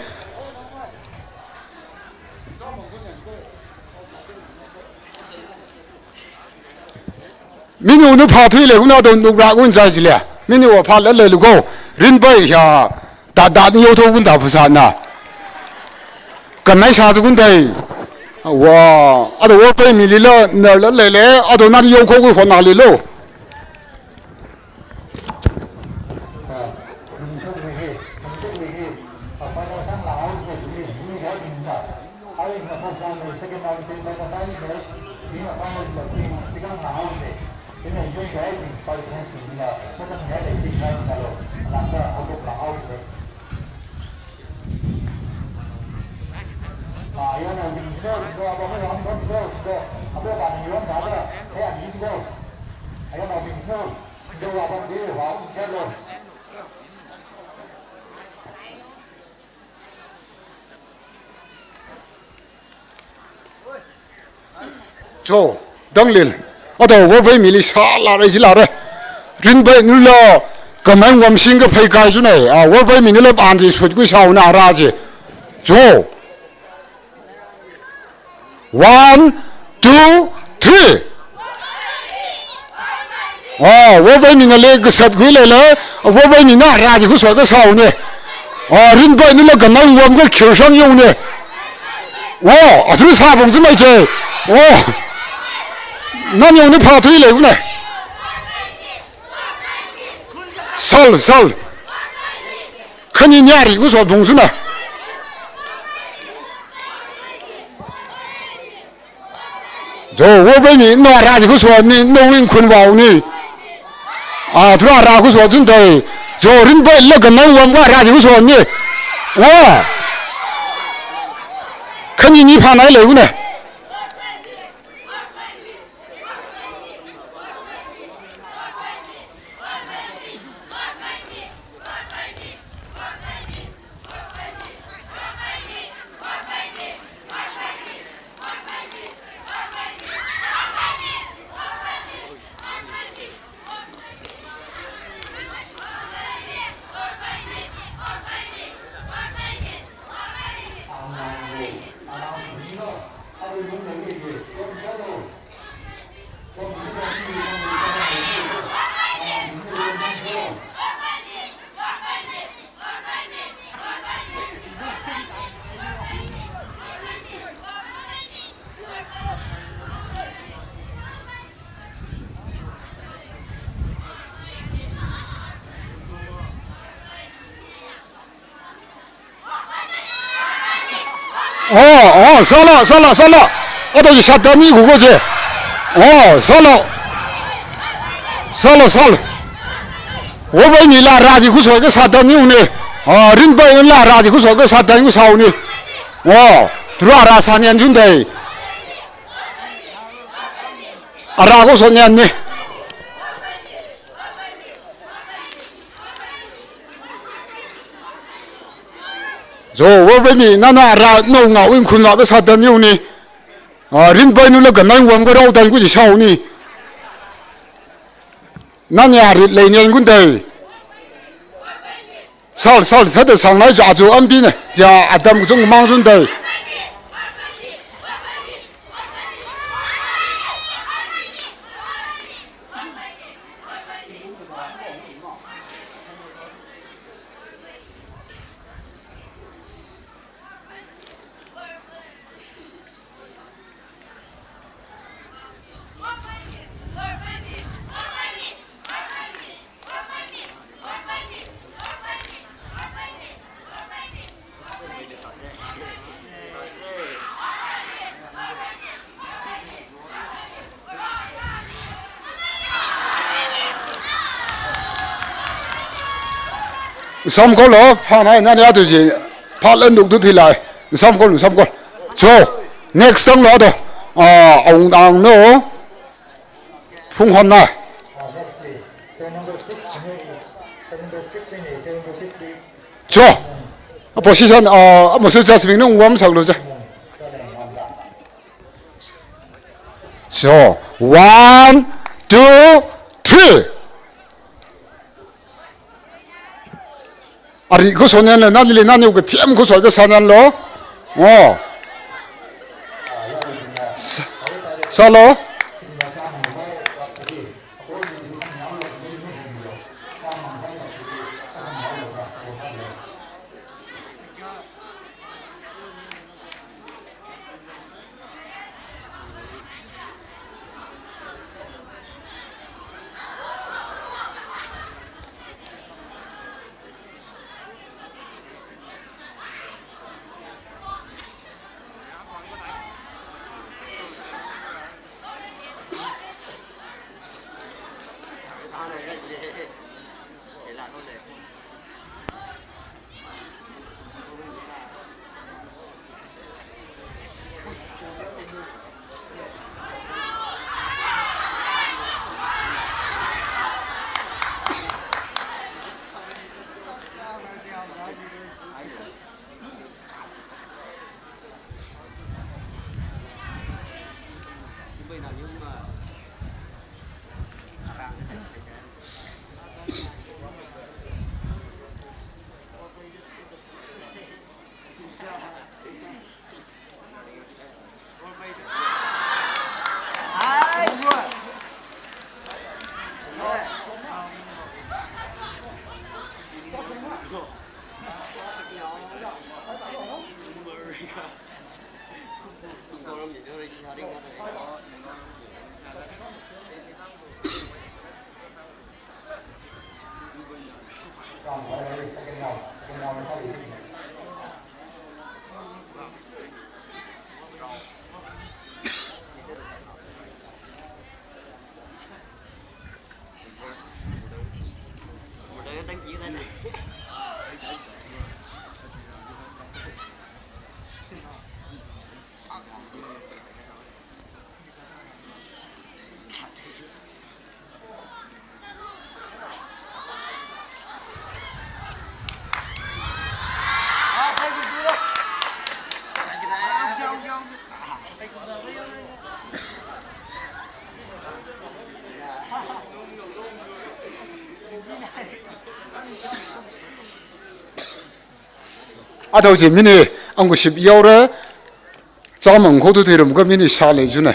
Minu nu pha thui le kuna do nuk ra kun zai zile. Minu wa pha la le lu ko. Rinbai ya. Da, da ni yau thok kun da phasāna. Kanai sā ju kun dai. Wa, ado wa pai mi li lo, nar la le le, ado nani yau ko kun hona li lo. Cho, danglil. Ado, Worbai mi li sā la re, ji la re. Rinbai nu lo, kamang wam sing ka phei kai ju ne. Ah, Worbai mi nu lo, an ji sut kui sāu na ra ji. Cho. One, two, three. Oh, Worbai mi na le kasat kui le le, Worbai mi na ra ji kuso ka sāu ne. Oh, rinbai nu la kanang wam ka khir shang yong ne. Oh, atru sā bong ju mai che. Oh. Nan yong ne pha thui le ku ne. Sal, sal. Khani nyari kuso bong ju na. Jo, Worbai mi, no ra ji kuso ni, no wing kun wau ni. Ah, thura ra kuso jun dai. Jo, rinbai la kanang wam wa ra ji kuso ni. Wa. Khani ni pha nai le ku ne. Oh, oh, sālo, sālo, sālo. Ado ji sāda ni gu ko je. Oh, sālo. Sālo, sālo. Worbai mi la ra ji kuso ka sāda ni u ne. Oh, rinbai la ra ji kuso ka sāda ni u sāu ne. Oh, thura ra sā nian jun dai. Ara kuso nian ne. Jo, Worbai mi, nana ra, no ngawui khun la ka sāda ni u ni. Ah, rinbai nu la kanang wam ka rao dan ku ji sāu ni. Nani arit lei nyan kun dai. Sal, sal, thada sang nai ja ju am bi ne. Ja adam kachungkha mang chun dai. Samkolo, phanai, nani atu ji, phalan duk tu thilai. Samkolo, samkolo. So, next tanglo to. Ah, aung ang no. Phung hon na. So, a position, ah, a position just ming nung warm sang lo ja. So, one, two, three. Ari khuson nyanlo, nali nani uka thiem khuson kasā nyanlo. Oh. Sa-, sālo. Athao chi mini angkuship yaora, chāmang kho tu thirum ka mini sālei chuna.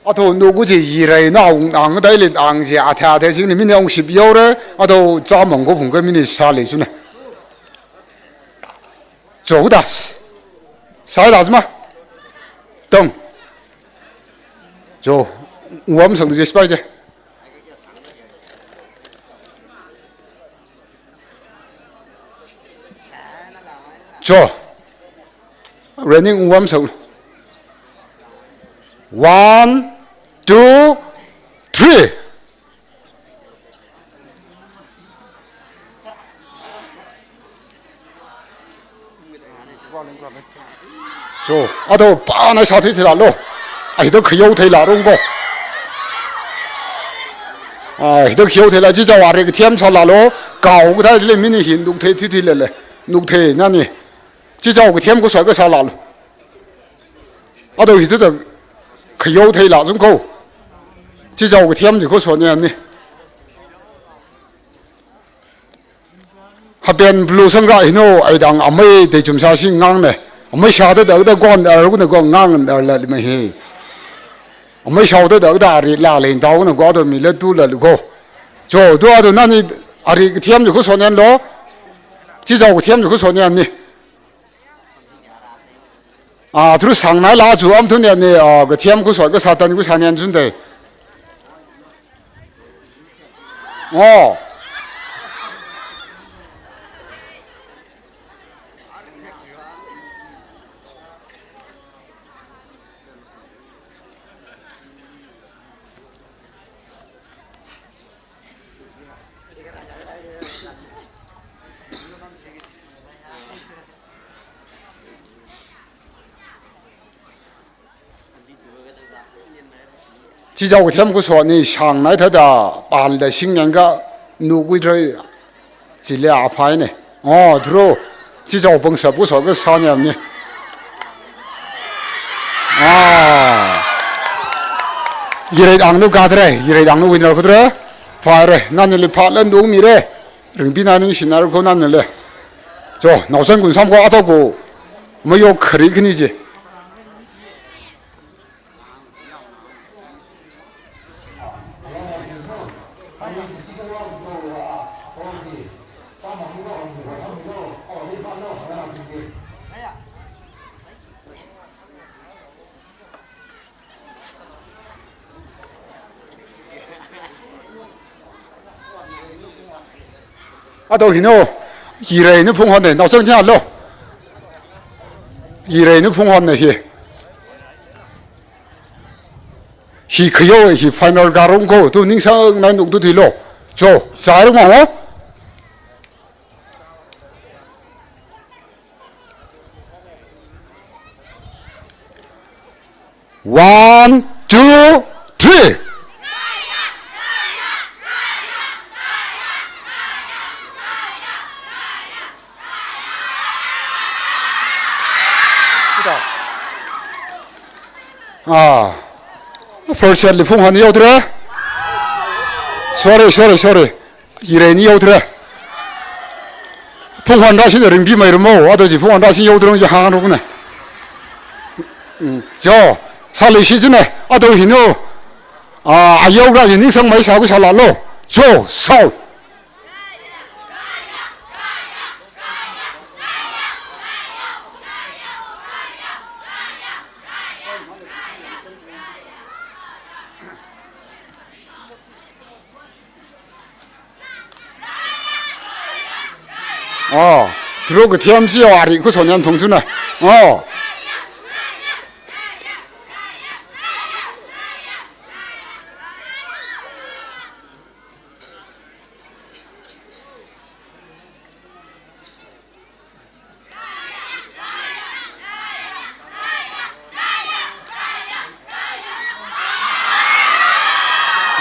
Athao no ku chi yirai na ung ang dai lin ang chi atha atha jing ni mini angship yaora, athao chāmang kho phung ka mini sālei chuna. Cho ku das. Sālei das ma. Tong. Cho. Uwam sang je spai je. Cho. Running uwam sau. One, two, three. Cho, ato pana sāthui theilalo. Ai, hithāda khayao theilā rung ko. Ai, hithāda khayao theilā, chichao ari kathem sālalo. Kao kathā le mini hin nuk thei thi thi le le. Nuk thei nani. Chichao kathem khuisot kasā lalo. Ato hithāda khayao theilā zung ko. Chichao kathem chi khuisot ni ani. Hapen blue sangra hino, aidang amei teichum sāsi ngangne. Amei shāda da da gon da rukna gon ngang da la lima hi. Amei shāda da da ari la len tau na go do mi le tu la lu go. Cho, do do nani ari kathem ju khuisot nian lo. Chichao kathem ju khuisot nian ni. A, thru sangnai la ju am thun nian ni, a, kathem khuisot kasā tan khuisā nian chun dei. Oh. Chichao kathem khuisot ni sangnai thāda pānda singnyang ka nu kuitrei. Chili aphai ne. Oh, thru. Chichao pāngsap khuisot kasā nian ni. Ah. Yirei dang nu kadre, yirei dang nu winner kudre. Phare, nani li pha lan dung mi re. Ringpi nani sinar ko nani le. Cho, naosan kun sam ko ato ko. Mayo khari khani je. Ato hino, yirei ni phung hon ne, naochang nya lo. Yirei ni phung hon ne hi. Hi khayao, hi final garung ko, tu ningsang nai nuk tu thilo. Cho, zai rung ho. One, two, three. Ah, first set li phung hon yautre. Sorry, sorry, sorry. Yirei ni yautre. Phung hon da shin ringpi mai rumo, ato ji phung hon da shin yautre ji hang rukne. Mm, jo, sāli shi jine, ato hino. Ah, ayau ra ji ningsang mai sā ku sālalo. Jo, sāo. Oh, thru kathem chi ari khuisot nian phung chuna. Oh.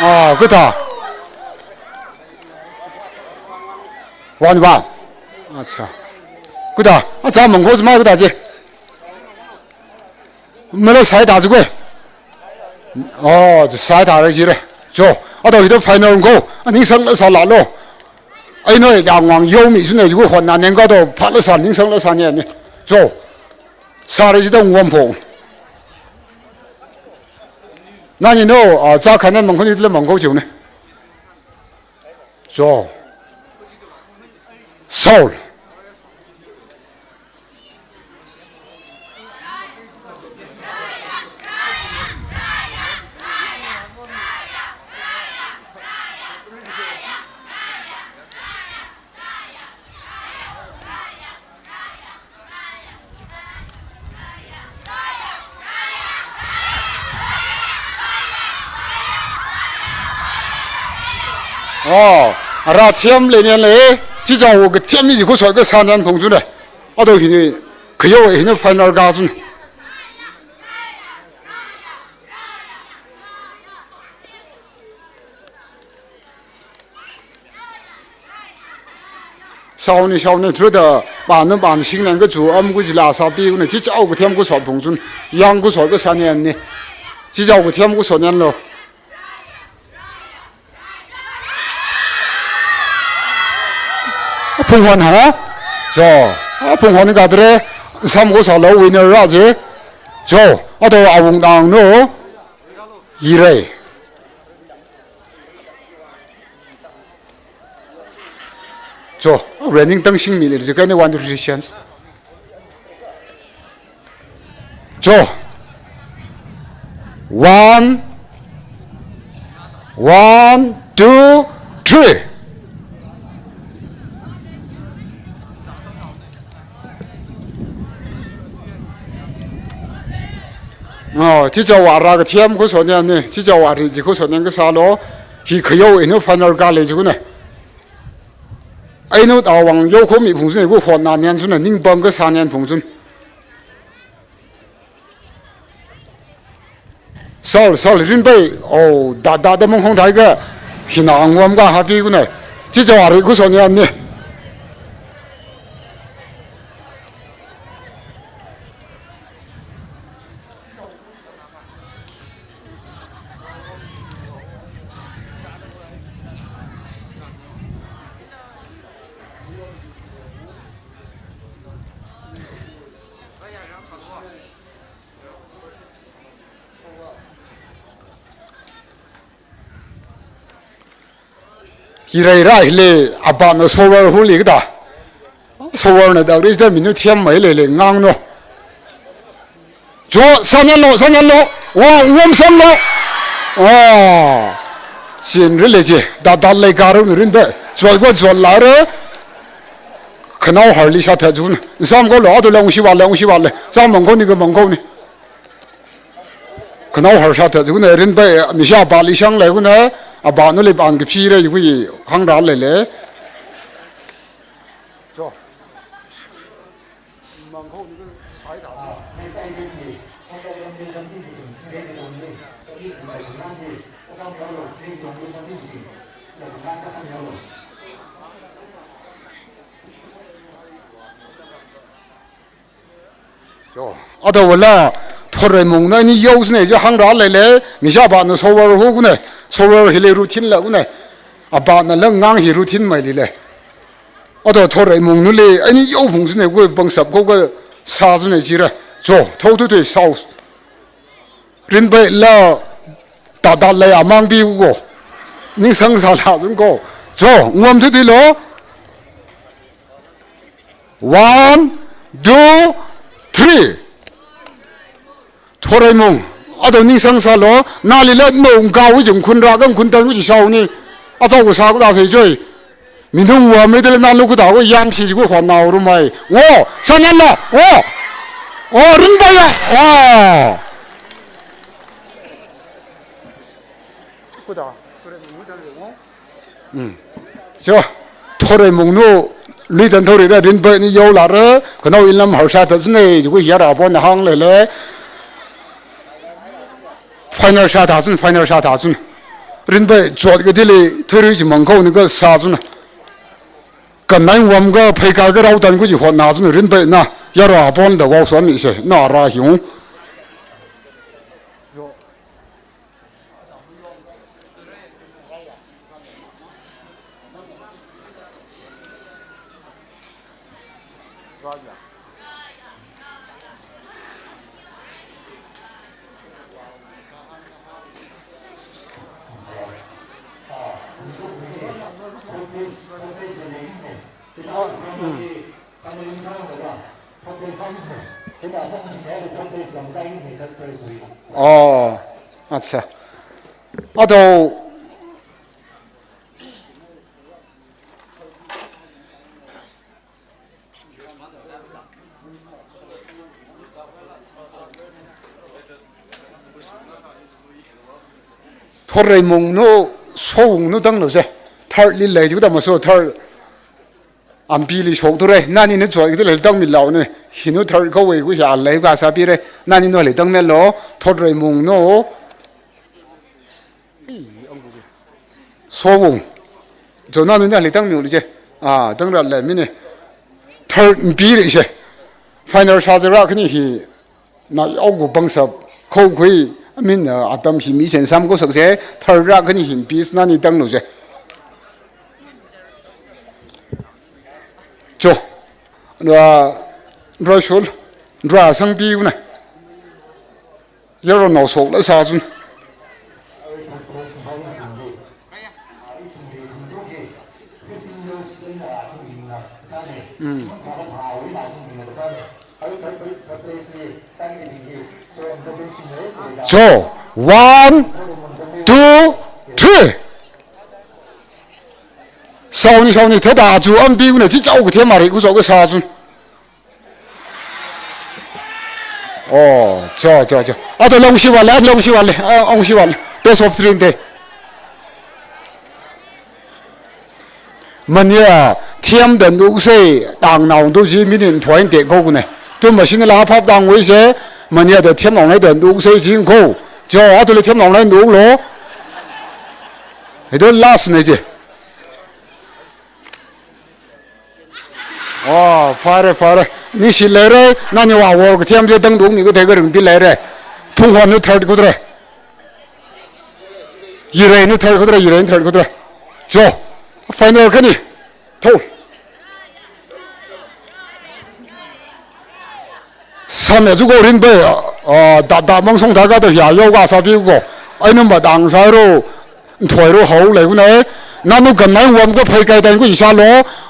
Ah, good. One, one. Acha. Good. Acha, mangkho mai good je. Mele sai ta ju kwe. Oh, sai ta re ji re. Jo, ato hito final ko. Aningsang la sālalo. Ai noi ya ngang yau mi su ne ju hon na neng ka to pha la sā ningsang la sā ne ni. Jo. Sāra jida ngom pho. Nani no, ah, cha khanan mangkho ni le mangkho chiu ne. Jo. Sāo. Oh, ara thiam le nian le, chichao kathem ni ji khuisot kasā nian phung chuna. Ato hini khayo hina final kasuna. Shaoni, shaoni, through the ban, ban singna kachu am kujila sāpi kuna, chichao kathem kusot phungchun, yang kusot kasāni anni. Chichao kathem kusot nyanlo. Phunghon ha? Jo, phunghon kadre, sam kusalo winner ra je. Jo, ato awungdang no. Yirei. Jo, running tang singmili, ji kaini one, two, three chance. Jo. One, one, two, three. Oh, chichao ara kathem kusot nyanni, chichao ari ji kusot nyan kasālo, hi khayo hina final kale ji kuna. Eina tawang yao khomi phungchun, ku hotna nyan chun, ningpang kasā nyan phungchun. Sal, sal, rinpai, oh, da, da, da mong hong thai ka, hina angwam kahāpi kuna. Chichao ari kusot nyanni. Hirai ra hili, abana sower huli kada. Sower na da ri da minu thiam mai lele ngang no. Jo, sānyanlo, sānyanlo. Wa, ngom samlo. Wa. Sin rile je. Da, da lei garu nu rin be. Jol go jol la re. Khanao harli sātha jun. Sam ko lo, ato le ungshi wa le, ungshi wa le. Sam mangko ni ka mangko ni. Khanao har sātha jun, rinpai, misha bali shang le kuna, abanu le ban kaphire ji kui hang ra lele. Jo. Jo, ato wala, Thorreimung na ni yao sine jo hang ra lele, misha bana sower ho kune, sower hile routine la kune, abana la ngang hi routine mai lile. Ato Thorreimung nu le, ani yao phung sine kue bangsap ko ka sā sine jira. Jo, thou tu te sau. Rinpai la, ta ta lei amang pi ko. Ningsang sāla zun ko. Jo, ngom tu ti lo. One, two, three. Thorreimung, ato ningsang sālo, nali le nong kawui jung khun ra kang khun tan wui shao ni. Achao ku sā ku da sei joi. Minung wa me de le na lu ku da wui yam si ku hua nao ru mai. Wo, sānyanla, wo. O, rinpai ya. O. Ku da, Thorreimung dan le wo. Mm. Jo, Thorreimung nu, lui tan thori ra rinpai ni yao la re, khanao inlam har sātha sine, ji ku yara bon hang lele. Final sātha sun, final sātha sun. Rinpai jot ka dili, thori ji mangko ni ka sā sun. Ka nine wam ka phei ka ka rao tan ku ji hotna sun, rinpai na, yara bon da wao son ni se, na ra hiung. Oh, acha. Ato Thorreimung nu, Sowung nu tang lo se. Third li lei ji ku da ma so third. Ampili shokthura, nani na choi kati leitang milu ne. Hi nu third kawui ku hiya lei kasā pira, nani nu leitang milo, thot rei mung no. Sowung. Jo nani na leitang milu je. Ah, tang rat le mi ne. Third mpira je. Final shot ra khani hi. Na yao gu pangsap, khokhui, I mean, uh, atam hi mi sen sam ko sak se, third ra khani hin peace nani tanglu je. Jo, ra, ra shul, ra sang pi una. Yaro nao sok la sa zun. So, one, two, three. Sauni, sauni, thāda chu ampi una chi chao ka themari ku so ka sa zun. Oh, cho, cho, cho. Ato long shi wale, long shi wale, ah, long shi wale. Best of three de. Mania, thiam dan du se, tang nao du ji minin thoin te ko gune. Tu machine la phap tang wei se, mania da thiam nao nai dan du se jing ko. Cho, ato le thiam nao nai du lo. He do last ne je. Oh, phare, phare. Ni shi leire, nani wa wor ka thiam je dang dung mi ka te ka ring pi leire. Phung hon nu third kudre. Yirei nu third kudre, yirei nu third kudre. Jo, final kani. Thou. Sam ya zu ko rin bai, ah, da, da mang song da ka da ya yao ka sa pi ko. Ai num ba dang sa ro, thoi ro hao lei ku nai. Nanu kan nai wam ko phai kai tang ku sa lo,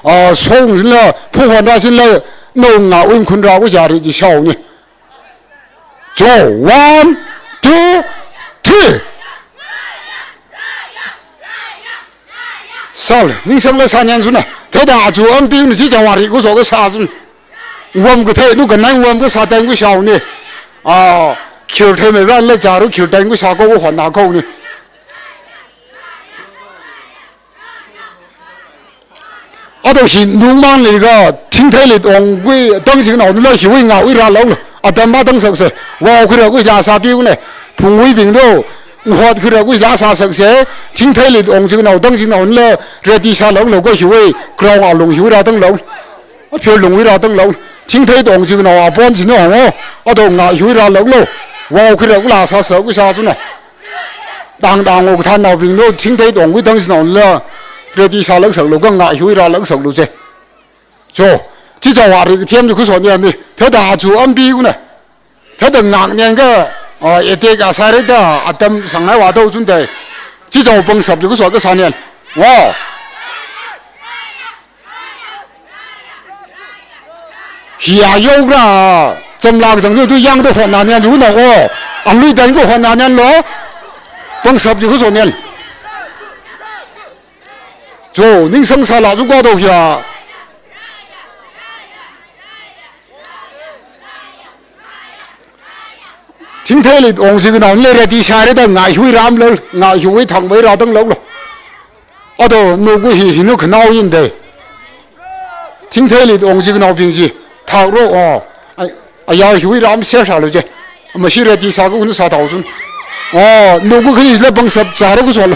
ah, song sin la, phu hon ra sin la, no nga win kun ra ku ya ri ji shao ni. Jo, one, two, three. Sal, ning sang la sa nyan zun na. Thāda chu ampi una chi chao wari ku so ka sa zun. Wam ka thei nu ka nang wam ka sa tang ku shao ni. Ah, khir thei mei ran le cha ru khir tang ku sa ko hon na ko ni. Ato hin nung mang le ka thing thei le tong kui tang jing nao nu la hi wui nga wui ra lo lo. Atam ma tang sak se. Wa khira ku la sa pi ku ne. Phung wui bing do. Hot khira ku la sa sak se. Thing thei le tong jing nao tang jing nao nu la ready sa lo lo ko hi wui. Ground a lung hi wui ra tang lo. A phir lung wui ra tang lo. Thing thei tong jing nao a pon jing nao ngo. Ato nga hi wui ra lo lo. Wa khira ku la sa sa ku sa su ne. Tang tang ngok than nao bing no thing thei tong wui tang sino la. Ready sa lak sak lo ka nga hui ra lak sak lo che. Cho. Chi chao wari thiam ju khu so ni ni. Thāda chu ampi ku na. Thāda ngak nian ka, ah, attack a sa re da atam sang nai wa do chun dai. Chi chao pang sap ju khu so ka sa nian. Wow. Hi a yao ra, cham la zang du yang du hon na nian du na o. Ang lui dan ko hon na nian lo. Pang sap ju ko so nian. Jo, ning sang sa la ju ko do ya. Thing thei le ong jing nao le ready sa re da ngai hui ram lo, ngai hui thang bai ra dang lo lo. Ato nu ku hi hi nu khanao yin de. Thing thei le ong jing nao bing ji. Thak ro o. Ai, ai ya hui ram se sa lo je. Ma shi ready sa ku nu sa tao chun. O, nu ku khi le pang sap cha ro ku so lo.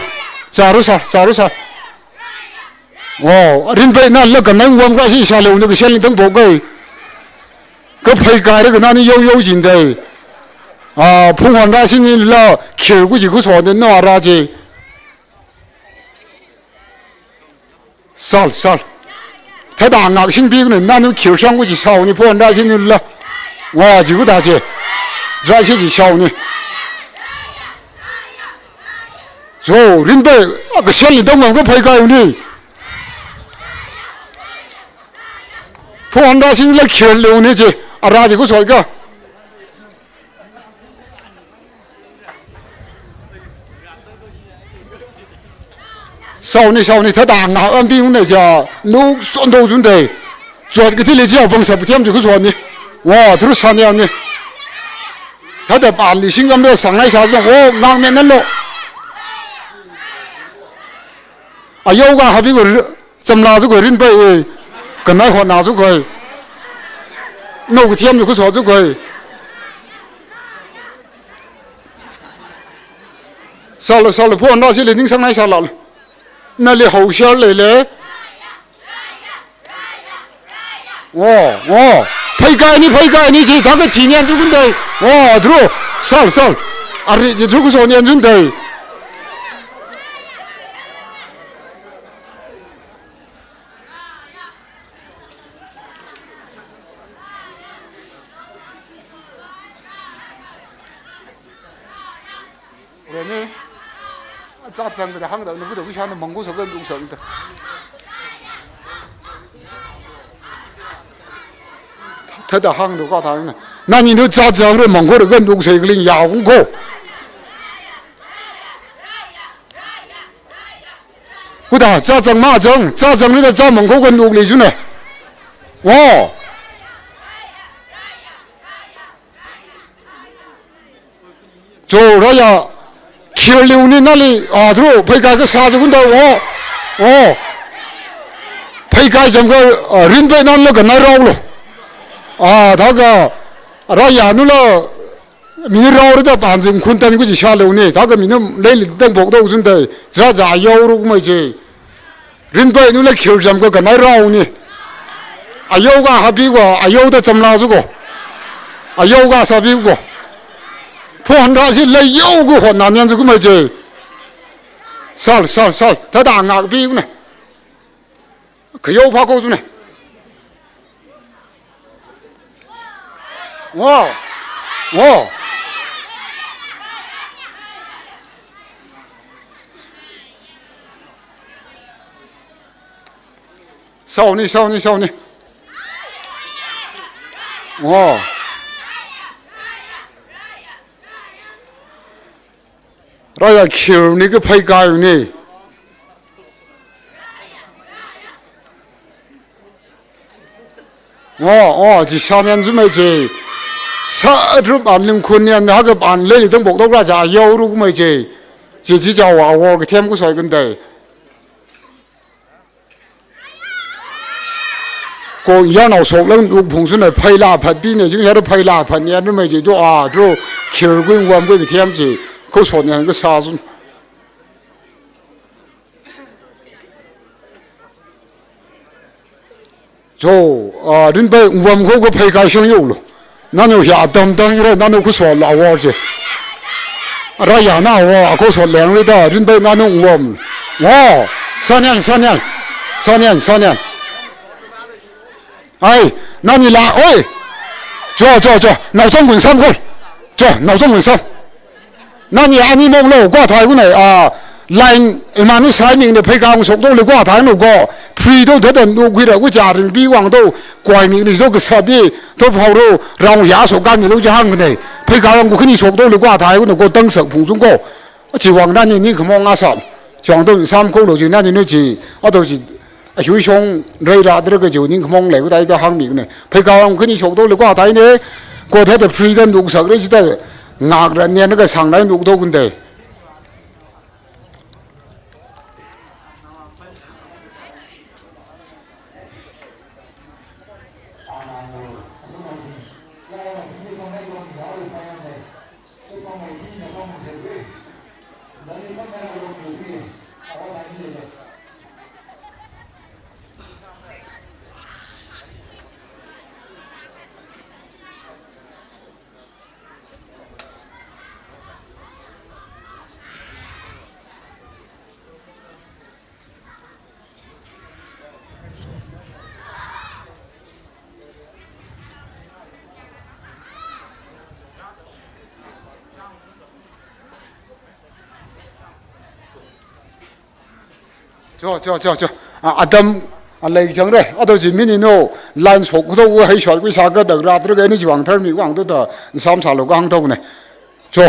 Cha ro sa, cha ro sa. Wow, rin pai na la ka nang wam ka si sa lo na ka sel tang bo kai. Ka phai kai ra ka na ni yau yau jin dai. Ah, phung hon ra sin ni la khir ku ji ku so de no ra ji. Sal, sal. Thāda ngak sing bi ku na nu khir sang ku ji sao ni phung hon ra sin ni la. Wa ji ku da ji. Ra si ji sao ni. Jo, rin pai, a ka sel ni dong wam ka phai kai ni. Phung hon ra sin la khir lo ni je, a ra je ku soi ka. Sao ni, sao ni, thāda nga am bing ne ja, nu son do jun de. Jot ka thi le ja pang sap thiam ju ku so ni. Wa, tru sa ni am ni. Thāda pa li sing am le sang nai sa jong, o, ngang ne nan lo. A yau ka ha bi ku ri-, cham la zu ku rin pai e. Kanai hotna zu koi. Nao kathemli khuso zu koi. Sālu, sālu, phon rāsi le ningsangnai sālalu. Nali hao share leile. Ngo, ngo. Pheikai ni, pheikai ni, chi thākha thinian chukundai. Ngo, dru. Sālu, sālu. Ari chi dru khuso nian chundai. Reni, chachang kada hāngda, nu kuda wishan mangko sa kan duk sa ita. Thāda hāngda kathāna. Nani nu chachang re mangko da kan duk sa kling ya kung ko. Kuda, chachang machang, chachang rida cha mangko kan duk le june. Wo. Cho raya, khirliu ni nali, a, dru, pheikai kasā chukundai, wo. Wo. Pheikai cham ka, a, rinpei nanla kanai raolu. A, thākha, raya nula, mi rao rida panzing khuntan kuji shālu ni, thākha mi num leili tang bok dau chundai, cha cha yao ru kumai chi. Rinpei nula khir cham ka kanai rao ni. Ayao ka habi ko, ayao da chamla zu ko. Ayao ka sabi ko. Phon rāsi le yao ko hotna nian zu kumai chi. Sālu, sālu, sālu, thāda ngakpi ko ne. Khayao pha ko zu ne. Ngo. Ngo. Sāu ni, sāu ni, sāu ni. Ngo. Raya khir ni ka pheikai ni. Ngo, ngo, chi sānian chumai chi. Sā drup an lingkhun nian haka an leili tang bok dok ra cha yao ru kumai chi. Chi chi cha wa wo kathem kusoi kundai. Ko yarnao sok lang duk phung suna phaila phat pi ne jing yar phaila phat nian chumai chi do a do khir kuin wam kuin thiam chi. Ko sot nian ka sā sun. Cho, a, rinpei ngwam ko ko pheikai shang yolo. Nanu hia dam dang re, nanu khuso la wo je. Raya na wo, a khuso leng re da, rinpei nanu ngwam. Wo, sānian, sānian, sānian, sānian. Ai, nani la, oi. Cho, cho, cho, nao chang kun sam ko. Cho, nao chang kun sam. Nani ani mong lo, kwa thai kunai, a, line, imani sai ming ne pheikai sok to le kwa thai no ko, free to thada no gui ra ku cha ring bi wang to, kwai ming ni so ka sa bi, to phao ro, rong ya so ka mi lo ja hang ne, pheikai wang ku khini sok to le kwa thai no ko tang sak phung chung ko. A chi wang nani ni khamong a sam, chang to sam ko lo ji nani no ji, a to ji, a hui shong rei ra dra ka jiu ning khamong lei ku dai da hāng mi ne. Pheikai wang khani shok to le kwa thai ne. Ko thada freedom duk sak rei si ta ngak ran ne na ka sang lai duk to kun dai. Cho, cho, cho, cho. A, atam, a, lei chang re. A to ji mini no, lan sok to hei shoi kui sa ka da ra tra ka ni ji wang thar mi wang to da, sam sa lo ka hang to ne. Cho.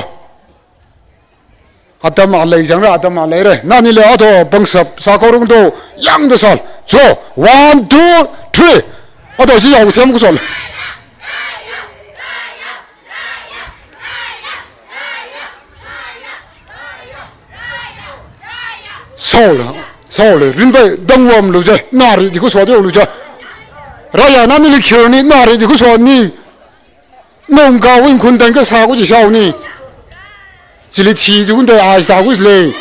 Atam a lei chang re, atam a lei re. Nani le a to pang sap, sa ko rung to, yang da sal. Cho, one, two, three. A to ji yao thiam ku sol. Saul, Saul, rinpei dang wam lu je, nari ji ku so de lu je. Raya nani li khirni, nari di kusoni. Nongkawui khun tangkasā ku chi shaoni. Chili thi chi kun te ai sā ku le.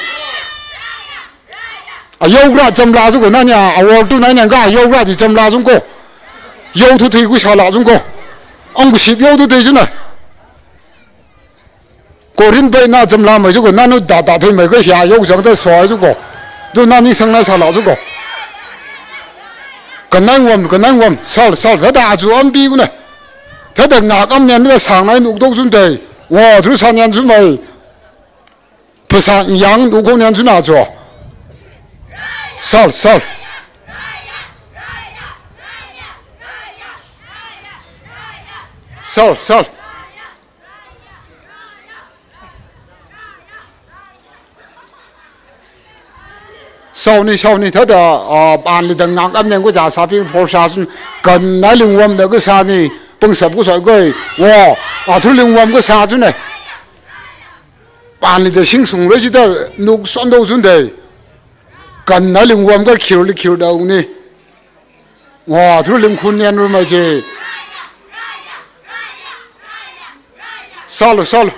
Ayokra chamla zu ko nani a, awor tu nani ka ayokra chi chamla zu ko. Yothu thui ku shala zu ko. Ang ku sip yothu thui zu na. Ko Rinpaina chamla mai zu ko, nanu da da thei mai ko hia yau jang da soi zu ko. Du nani sang na sala zu ko. Kanai wam, kanai wam, sal, sal, thada azu ampi ku ne. Thada ngak am nian da sang nai nuk dok zun dei. Wa, dru sa nian zu mai. Phasā yang nuk ko nian zu na zo. Sal, sal. Sal, sal. Shaoni, shaoni, thada, ah, panli da ngak am nian ku za sāping for sha sun, kanai lingwam da kasā ni, pungsap ku soi koi, wo, athru lingwam kasā sun ne. Panli da sing sung re chi da nuk son do sun dei. Kanai lingwam ka khir li khir da ung ni. Wa, thru ling khun nian ru mai je. Salo, salo.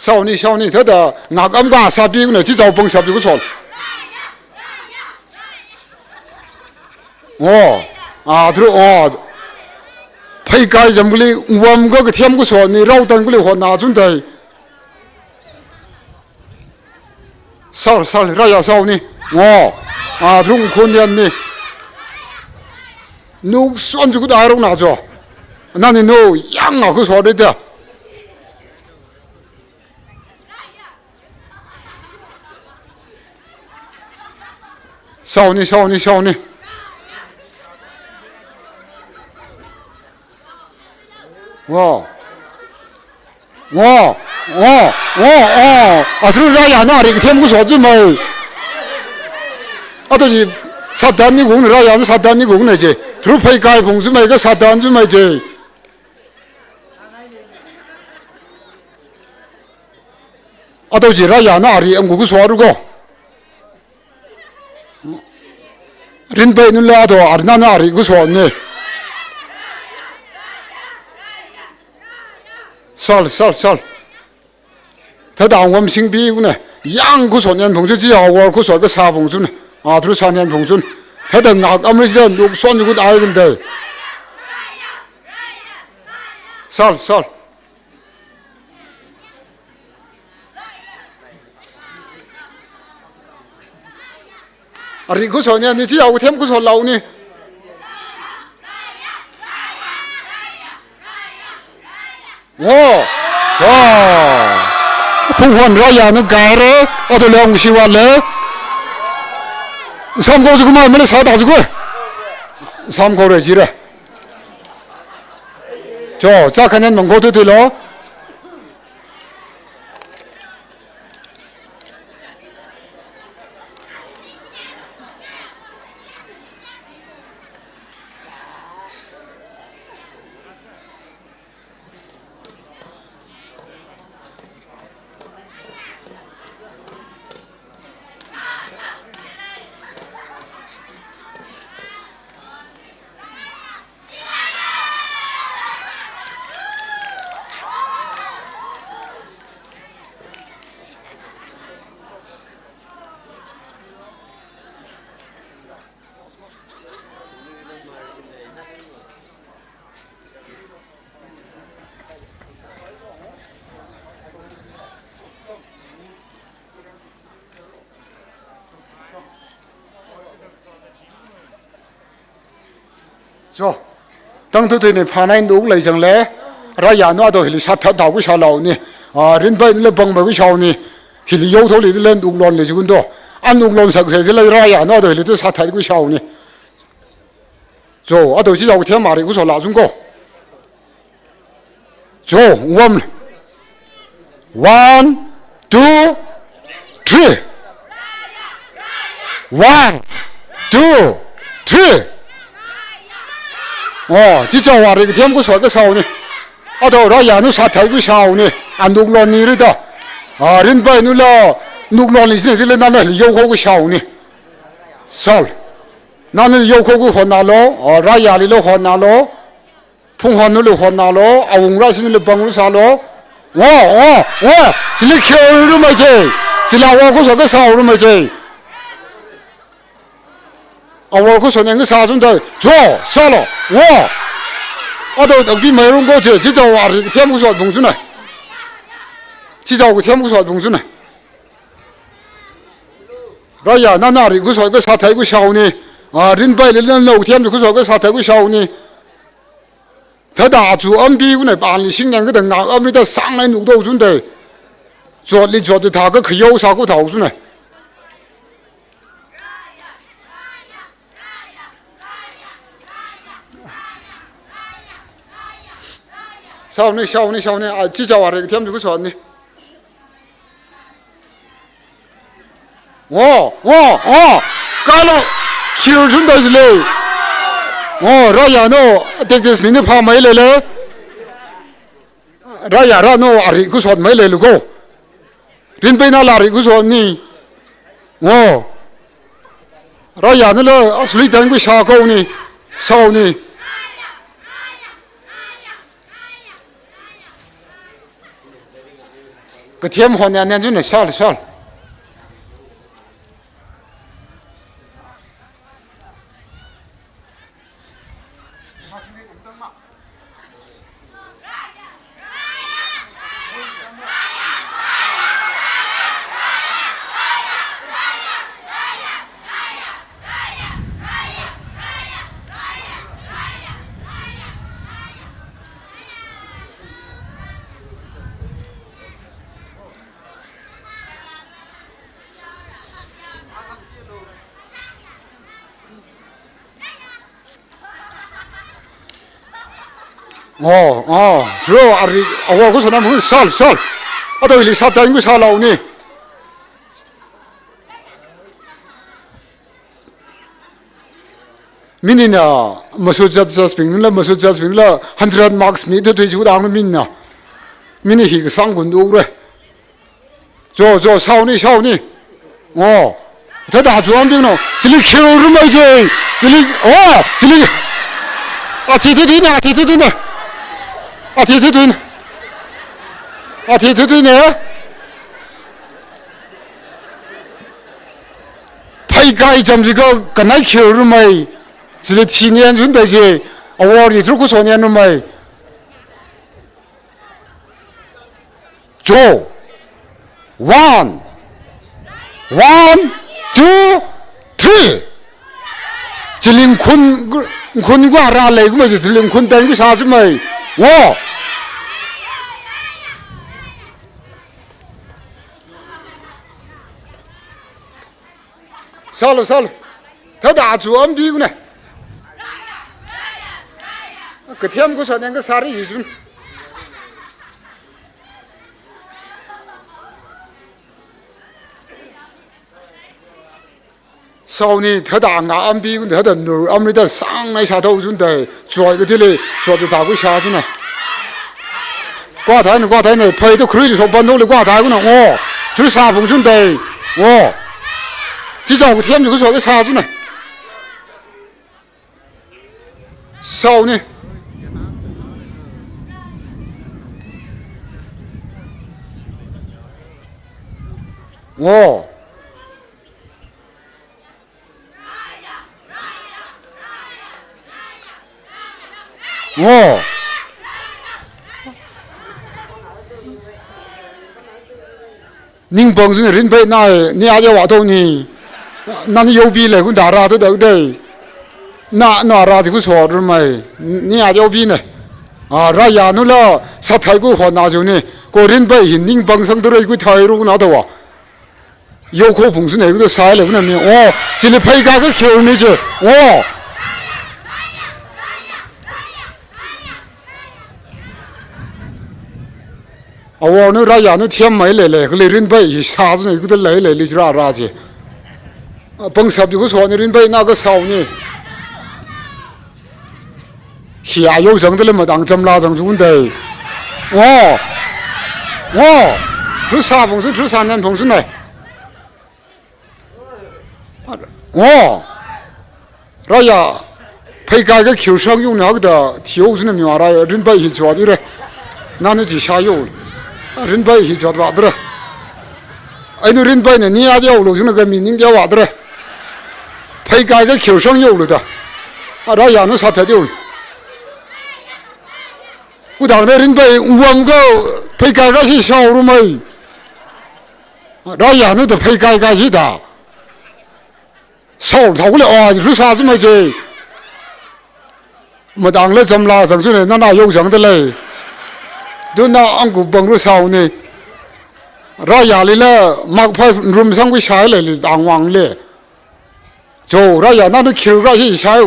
Shaoni, shaoni, thada ngak am ka sāpi ku na chi zau pungsap pi ku sol. Oh, ah, thru, oh. Phei kai jam kuli wam ka ka thiam ku so ni rau tan kuli hot na chun tai. Sal, sal, raya shaoni. Oh, ah, thru khun nian ni. Nuk son chu ku dai rong na cho. Nani nu yang nga ku so de ta. Shaoni, shaoni, shaoni. Wo. Wo. Wo. Wo. Wo. Athru raya na rik them ku so zu mai. Ato ji Satan ni gung raya na Satan ni gung na je. Thru phei kai phung zu mai ka Satan zu mai je. Ato ji raya na ari ang ku so ru ko. Rinpei nun le ato arna na ari ku so ne. Sol, sol, sol. Thada wam sing pi ku ne. Yang ku so nian phung chu chi awor ku so ka sā phung chu ne. Athru sā nian phung chu ne. Thada ngak am ri da nuk son ku ai kun dei. Sol, sol. Ari ku so nian ni chi au them ku so lau ni. Wo. Cha. Phung hon raya nu gai re. Ato le ong shi wa le. Sam ko zu ku mai mane sa da zu ku. Sam ko re ji re. Cho, cha khanen mang ko tu tu lo. Cho, tangthu tui ni phanai nuk lei chang le, raya nu ato hili sat that dau ku sha lau ni. Ah, Rinpei le bang ba ku shau ni. Hili yau thou li le nuk lon le chikun to. An nuk lon sak se le raya nu ato hili tu sat that ku shau ni. Cho, ato chi zau thiam mari ku so la chung ko. Cho, wam. One, two, three. One, two, three. Oh, chi chao wa ri ka thiam ku so ka sau ni. Ato raya nu sat thai ku sau ni. Anuklon ni rida. A, Rinpainala, nuklon ni sine, tila nana yokho kashaoni. Sālu. Nana yokho kahonna lo, a, Rayalila honna lo, Phunghonla honna lo, awunga Raishinla pānglu sālo. Ngo, ngo, ngo, chili khirumei je. Chila Awor khuisot kasā rumei je. Awor khuisot eina kasā chunda, jo, sālo, ngo. Ato takpi meirung ko je, chichao ari kathem khuisot phung chuna. Chichao kathem khuisot phung chuna. Raya nana ari khuisot kasā thei kashaoni. A, Rinpailila nana kathem khuisot kasā thei kashaoni. Thāda chu ambi kuna panli shingneng kada ngak amrida sāngnai nukdo chunda. Chotli chotli thākha khayao sākhuithao chuna. Sāoni, sāoni, sāoni, a, chichao ari kathem khuisotni. Ngo, ngo, ngo, kala, khir chunda jile. Ngo, Raya no, tek tes mini pha mai lele. Raya ra no, ari khuisot mai lele ko. Rinpainala ari khuisotni. Ngo. Rayanala asli tang khuisā koni. Sāoni. Kathem hon ya nen chuna sālu, sālu. Ngo, ngo, draw, ari, Awor khuisot na mun sālu, sālu. Ato ili sātā ingu sālaoni. Minina, masu judge, judge bingla, masu judge bingla, hundred marks mi, tu tu ju dang minina. Mini hi kasang kun du re. Jo, jo, sāoni, sāoni. Ngo. Thāda chu ambing no. Chili khirumei je. Chili, oh, chili. Athi thu thu na, athi thu thu na. Athi thu thu na. Athi thu thu na. Phaikai cham jikha kanai khirumei. Chili thi nen chunda je. Awor ri thu khuisot nen rumei. Jo. One. One, two, three. Chili khun, khun khuira lei kumei, chili khun tang khuisā chumei. Ngo. Sālu, sālu. Thāda chu ambi kuna. Kathem khuisot nen kasā ri ji chun. Sāoni thāda nga ambi kun thāda nur amrida sāngnai sāthao chunda, choi kathili, choi tu thā khuisā chuna. Kwa thaina, kwa thaina, phei tu khrui tu sokpan tongli kwa thai kuna, ngo. Thur sā phung chunda, ngo. Chichao kathem tu khuisot kasā chuna. Sāoni. Ngo. Ngo. Ningpang suni Rinpaina, ni aja wa tong ni. Nani yopi le kun dara to dau dei. Na, na ra ji khuisot rumei. Ni aja yopi ne. A, Rayanala, sāthei kahonna juni. Ko Rinpai hin ningpang sang tu rei khuithei ru na to wa. Yokho phung suni ku to sai le kuna mi. Oh, chili phaikai kakhirumei je. Oh. Awor nu Raya nu thiam mai lele, kali Rinpai hi sā chuna ku ta lei lei li chura ra je. Pāng sap ji khuisotni Rinpaina kasāoni. Hi ayo zang tala matang chamla zang chun dei. Ngo. Ngo. Thru sāphung sāna, thru sānyan phung sāna. Ngo. Rāya, pheikai ka khir shang yungna hakda thiyo sāna miwa rāya, rinpai hi chot ire. Nana chi shāyo. Rinpai hi chot vātra. Ainu rinpai na ni adi yolo sāna kami ning ya vātra. Pheikai ka khir shang yolo da. Rāya nu sāthat yo. Kudang na rinpai wang ka pheikai ka shi shaorumai. Rāya nu da pheikai ka shi da. Saul thao kule, o, thru sā sāmai je. Madang le chamla zang sāna, nana yo zangda lei. Duna angku bang ru sauni. Rāya lila mak phai rum sang kui shai lei li dang wang le. Jo, rāya nanu khir ka shi shai.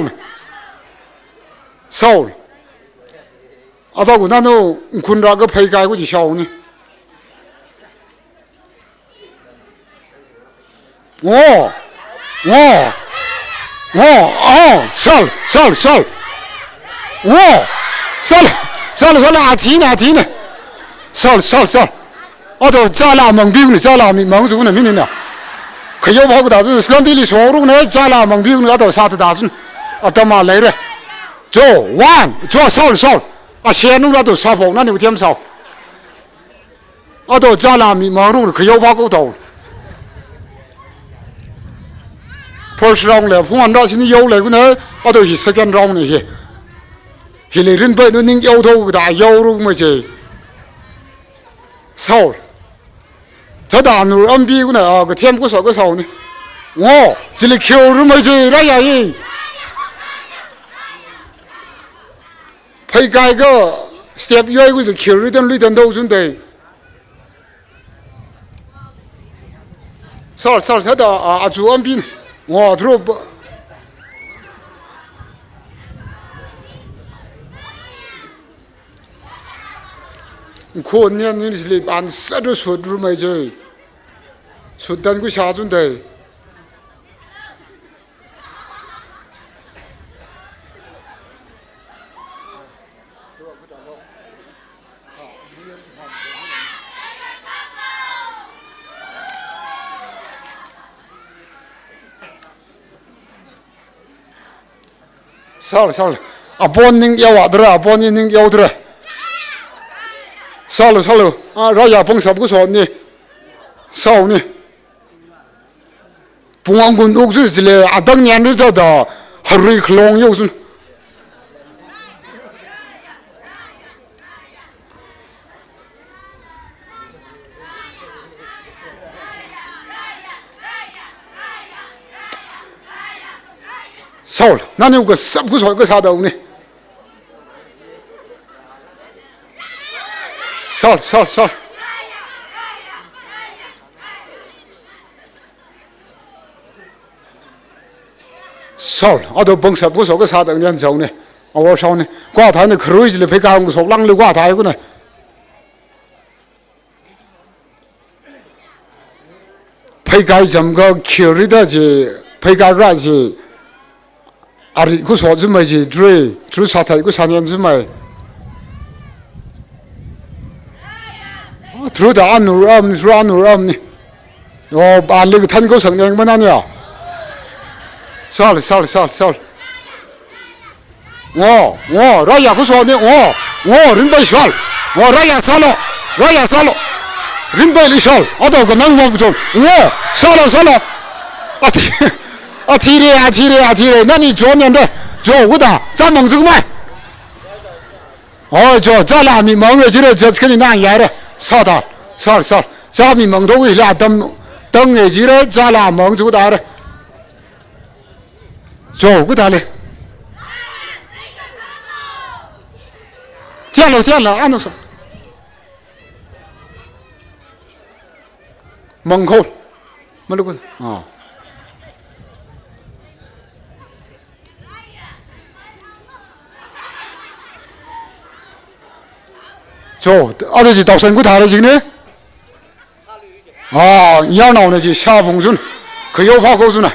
Saul. Aza ku nanu khun rā ka pheikai ku chi shauni. Ngo. Ngo. Ngo. Oh, Saul, Saul, Saul. Ngo. Saul, Saul, Saul, athina, athina. Saul, Saul, Saul. Ato chala mangbiu ni, chala mi mangzu na minina. Khayo ba ku da zu, slandi li soru na, chala mangbiu ni, ato sāta da zu. Atama leire. Jo, one, jo, Saul, Saul. Ashe nu ato sāphok nani u thiam sao. Ato chala mi mangru khayo ba ko tao. First round le, phung an ra sini yo le kuna, ato hi second round ni hi. Hili rinpai nu ning yo tho da yo ru mai je. Saul. Thāda nur ambi kuna, a, ka thiam ko so ko sauni. Ngo, chili khir ru mai je rāya yi. Pheikai ka step yoi ku khir ri dan lui dan do zun dei. Saul, Saul, thāda, a, achu ambin. Ngo, thru ba. Khon nian ni sili ban sāda sut ru mai je. Sut dan ku sā zun dei. Saul, Saul. Apon ning yawa dra, apon ning yawa dra. Saul, Saul. A, rāya pang sap ku so ni. Saul ni. Pung ang kun uk zu zile, adang nian ru za da, harui khlong yo zun. Saul, nani u ka sap ku so ka sā da u ni. Saul, Saul, Saul. Saul, ato pang sap ku so ka sā da nian zau ni. Awo sau ni. Kwa thai ni kharui zile pheikai ang sok lang le kwa thai ku ni. Pheikai jam ka khir ri da je, pheikai ra je, ari ku so zumai je, dre, dre sāthai ku sānian zumai. Dre da anur am, dre anur am ni. O, ba le than ko sang neng mana ni ya. Saul, Saul, Saul, Saul. Ngo, ngo, rāya ku so ni, ngo, ngo, rinpai shal. Ngo, rāya sālo, rāya sālo. Rinpai li shal, ato ka nang mo zon. Ngo, sālo, sālo. Athi, athi re, athi re, athi re, nani zon yan re. Zo, uda, za mang zung mai. Oi, zo, za la mi mang re, zire, zat kani nang ya re. Sāda, sāl, sāl. Za mi mang do wi la dam, dang re, zire, za la mang zu da re. Zo, ku da le. Tia lo, tia lo, anu sa. Mangkho. Malu ku. Ah. Zo, ada ji tau san ku da re jing ne. Ah, ya nao ne ji sha phung zun. Khayo pha ko zun na.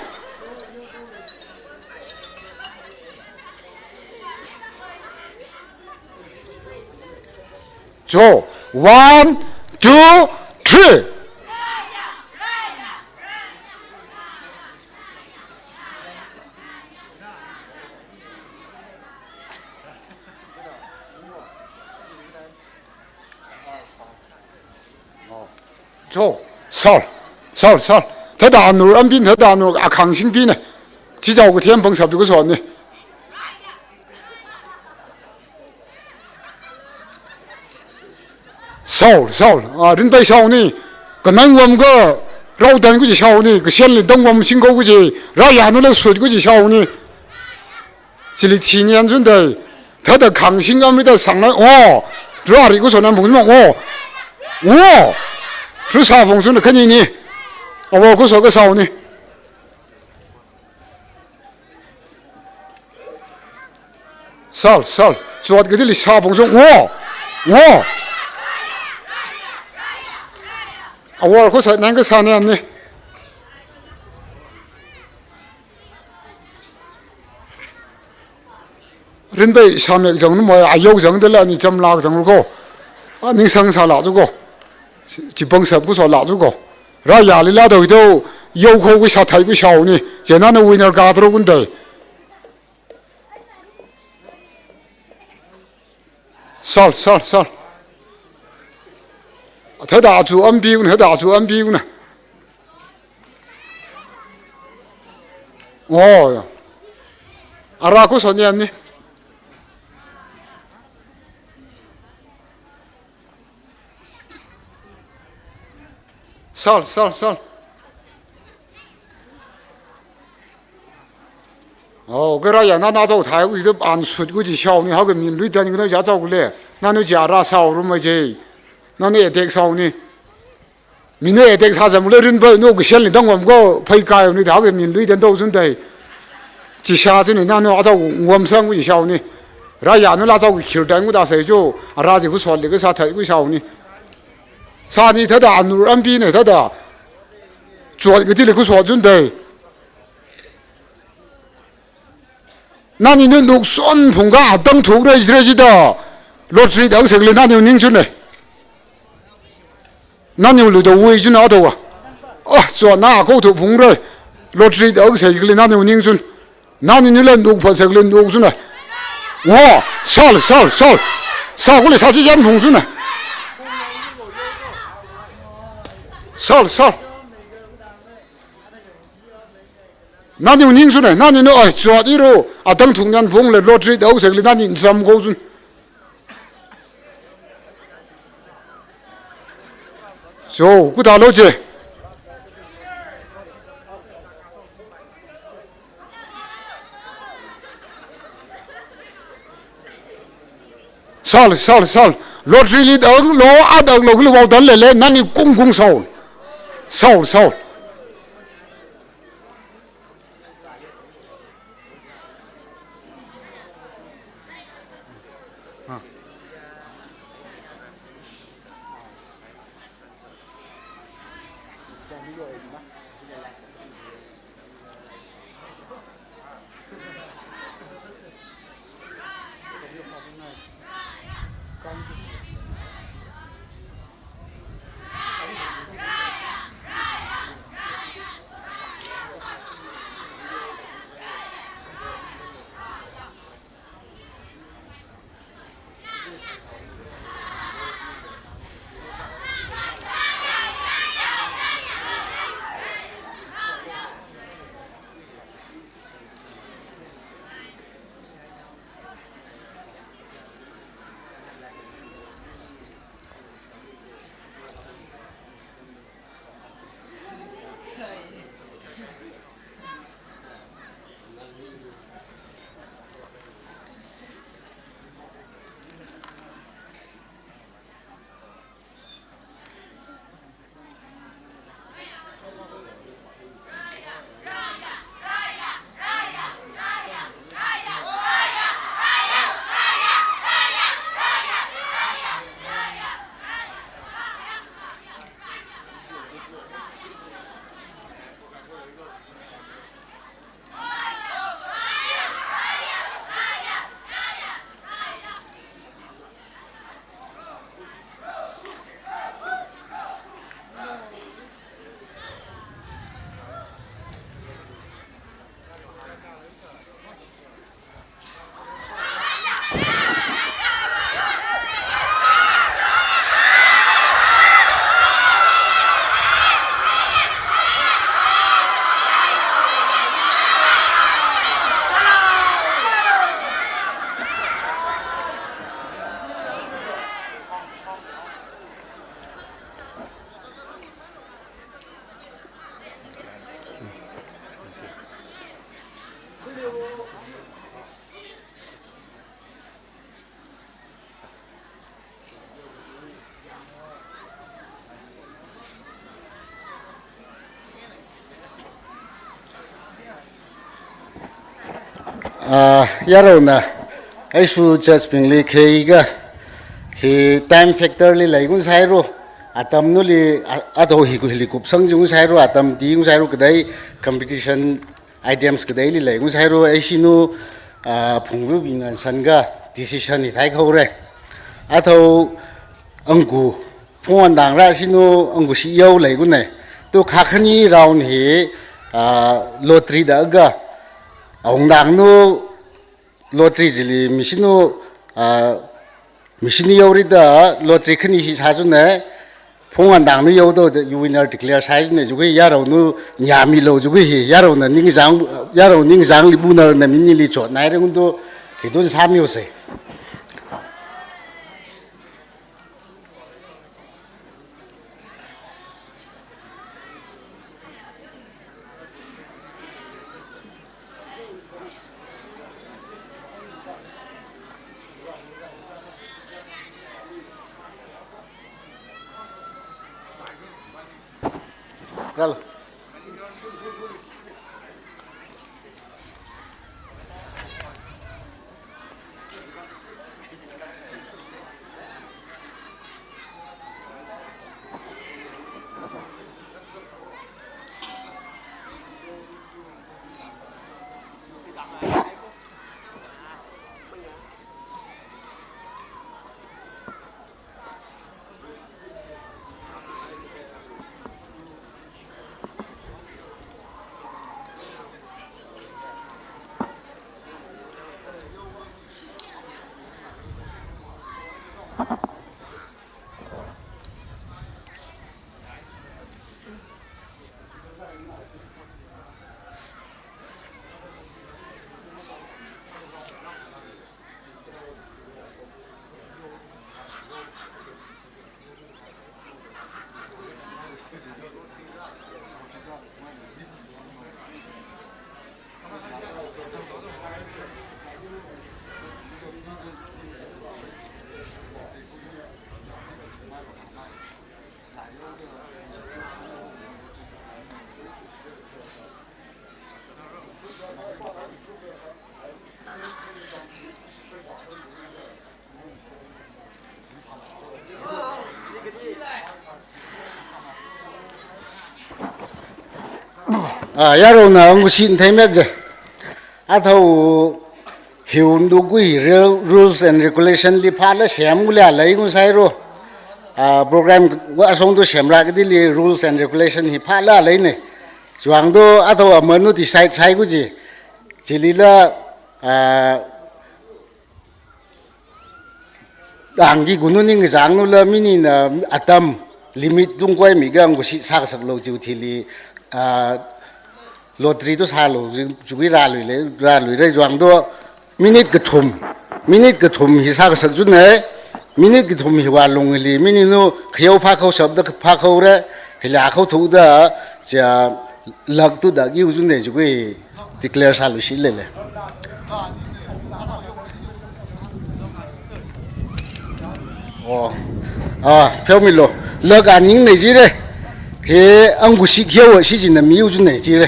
Zo, one, two, three. Cho, sal, sal, sal. Thāda nur ambin, thāda nur akhangsingbina. Chichao kathem pangshap tu kasonni. Sal, sal, ah, rinpai saoni. Kanang wam ka, rao dan kuji saoni. Kashenli dang wam singko kuji. Raya nula sut kuji saoni. Chili thinian zundai. Thāda khangsing amrita sangnai. Oh, drari kuso nan phung mang. Oh, oh. Trusa phung zunda khanini. Awo kuso kasaoni. Sal, sal. Chuat kajili sa phung zung. Oh, oh. Awo kuso nan kasanian ni. Rinpai samek zangnu mo, ayau zangdala ni chamlak zangru ko. A ningsang sala zu ko. Chipang sap kuso la zu ko. Raya lila do do, yau ko kusa thai kusaoni. Chena na winner ka tro kundai. Sal, sal, sal. Thāda chu ambi una, thāda chu ambi una. Oh, ya. Ara kuso nian ni. Sal, sal, sal. Oh, kara ya nana zao thai kuji tu an sut kuji saoni, hao kamin lui dan kano ja zao kule. Nanu ja ra sao rum mai je. Nanu attack saoni. Minu attack sa zam le rinpa nu kashenli dang wam ko phai kai ni da kamin lui dan do zundai. Chi sa zini nanu azao wam sang kuji saoni. Raya nula zao khir dan kuda sai jo. Ara ji kusot li kasa thai kusaoni. Sani thāda anur ambina thāda. Chuat kajili kuso zundai. Nani nu nukson phungka atang thuk rai rai jida. Lottery da sekli nani ning chun ne. Nani lu da wui chun adawa. Ah, chuat na ko thu phung rai. Lottery da sekli nani ning chun. Nani nila nuk pha sekli nuk chun ne. Wo, sal, sal, sal. Sa kuli sa chi yan phung chun ne. Sal, sal. Nani ning chun ne, nani nu ai chuat iru, atang thuk nyan phung le lottery da sekli nani zam ko chun. So, kuta lo je. Sal, sal, sal. Lottery li dang lo, a dang lo, kilo wau dan le le, nani kung kung sal. Sal, sal. Ah, yaronao, aishu judge bingli khikha, hi time factor li lei ngun sairu, atam nuli, a-, ato hi ku hili kupsang jung sairu, atam ti ngun sairu kadai competition items kadai li lei ngun sairu, aishinu, ah, phungbu bingna sanga decision hi thai khaure. Ato angku, phungwan dang ra shinu angku shi yau lei ngun ne. Tu kha khani round hi, ah, lottery da ga, aung dang nu lottery jili mishinu, ah, mishinu yau ri da lottery khani shi sa jun ne. Phungwan dang nu yau do da winner declare sai jun ne, jukui yarao nu nyami lo jukui hi, yarao na ning zang, yarao ning zang li bu na na mini li chot nai reng do, hi dun sa mi se. Gal. Ah, yaronao angku shi theimet je. Athao hiun du kui rel-, rules and regulation li phala sem nguli a lei ngun sairu. Ah, program wa asong du sem ra kadi li rules and regulation hi phala lei ne. Chuang du athao amanu decide sai ku ji. Chili la, ah, Tangki kunu ning zang nu la mini na atam limit dung koi mi gang kusi sak sak lo jiu thili, ah, lottery tu sa lo jiu kui ra lui le, ra lui re juang do minute kathum, minute kathum hi sak sak jun ne, minute kathum hi wa lung li mini nu khayau pha khau sap da pha khau re, hi la khau thu da, chia lak tu da kiu jun ne jiu kui. Declare sāluishit lele. Oh. Ah, pheomilo. Laka ning nei jire. He, angushi kheo shi jina miyu jun nei jire.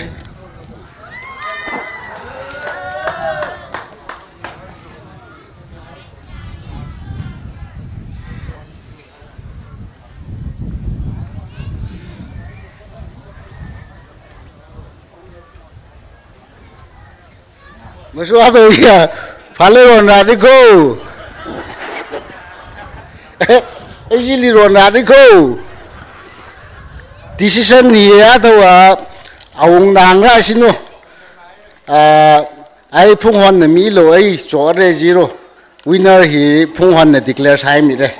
Masua to ya, phale ron ra di ko. Ai li ron ra di ko. Decision ni ya to a, awung nang ra sino. Ah, ai Phunghon na milo ai cho re zero. Winner hi Phunghon na declare sai mi re.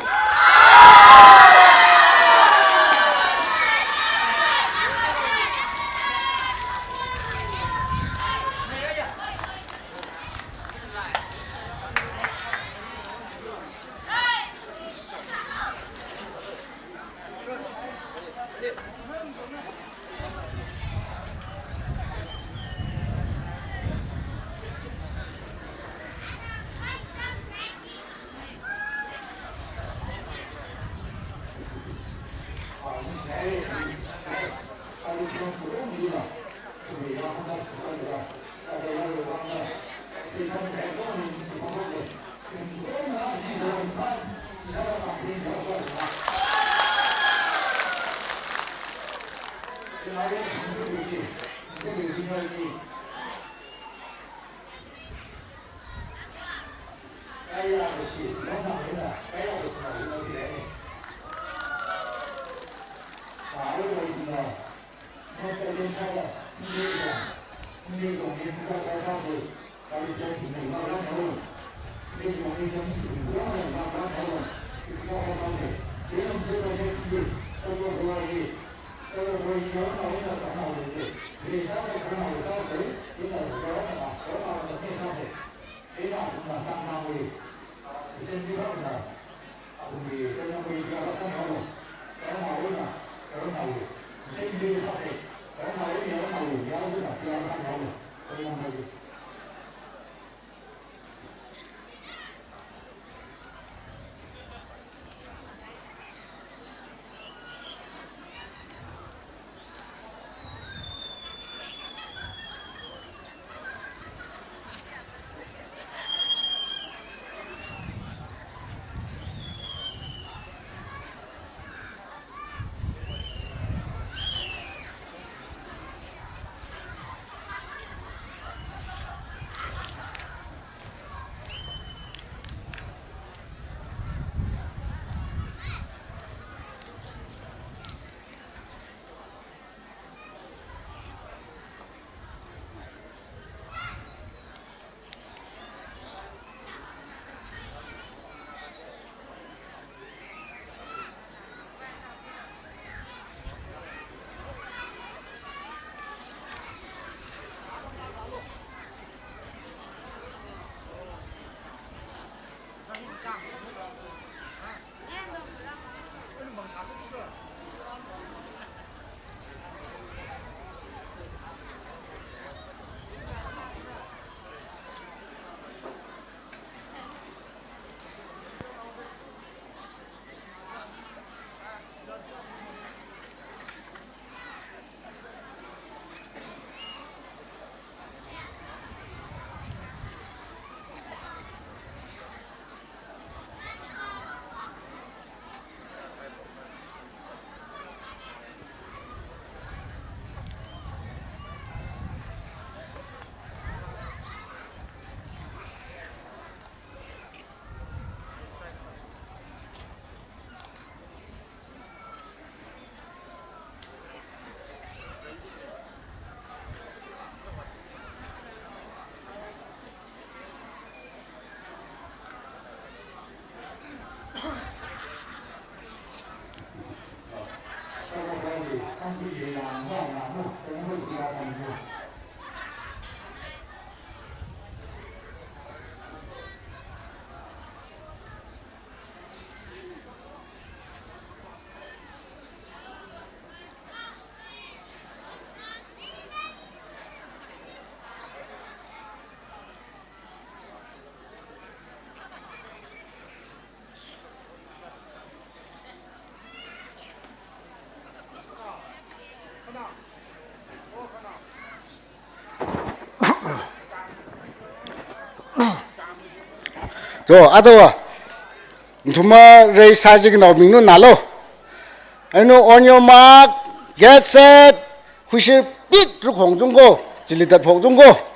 Jo, ado, thuma rei saji kanaobingna nalo. Ainu, on your mark, get set, huishi pit ruk hong jungko, chili tat phok jungko.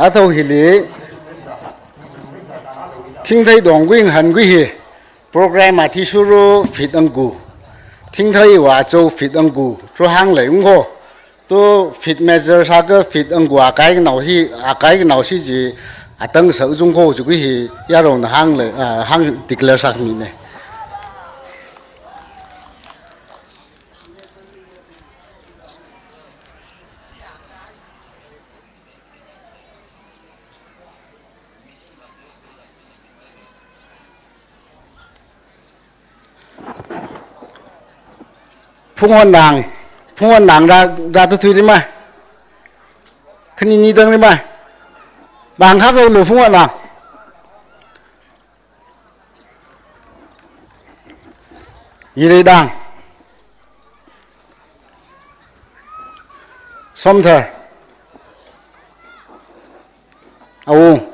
Athao hili, Thingthei Tongkui ngahānkhui hi, program athishurda feet angku. Thingtheiwui acho feet angku, chu hānglei ungko. To feet measure sākha feet angku akai kanao hi, akai kanao si chi atang sā ujung ko chi kui hi yaron hānglei, ah, hāng declare sāmi ne. Phungwon nang, Phungwon nang ra, ra tu tui rima. Khani ni dang rima. Bang khak lo Phungwon nang. Yiridang. Somthar. Awung.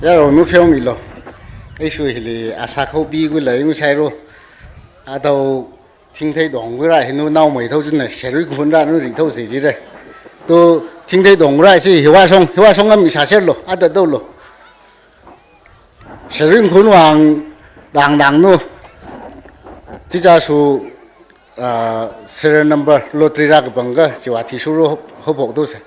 Yaro nu pheo milo. Aishu hili asa khao bi gu lai ngu sai ro. Atau Thingthei dong gura hinu nao mai thao chun na sherui khun ra nu ri thao se ji re. Tu Thingthei dong gura si hiwa song, hiwa song am isa ser lo, ada do lo. Sherui khun wang dang dang nu. Chicha su, ah, serial number lottery ra kapang ka, chiwa thi suru hop, hop hok do se.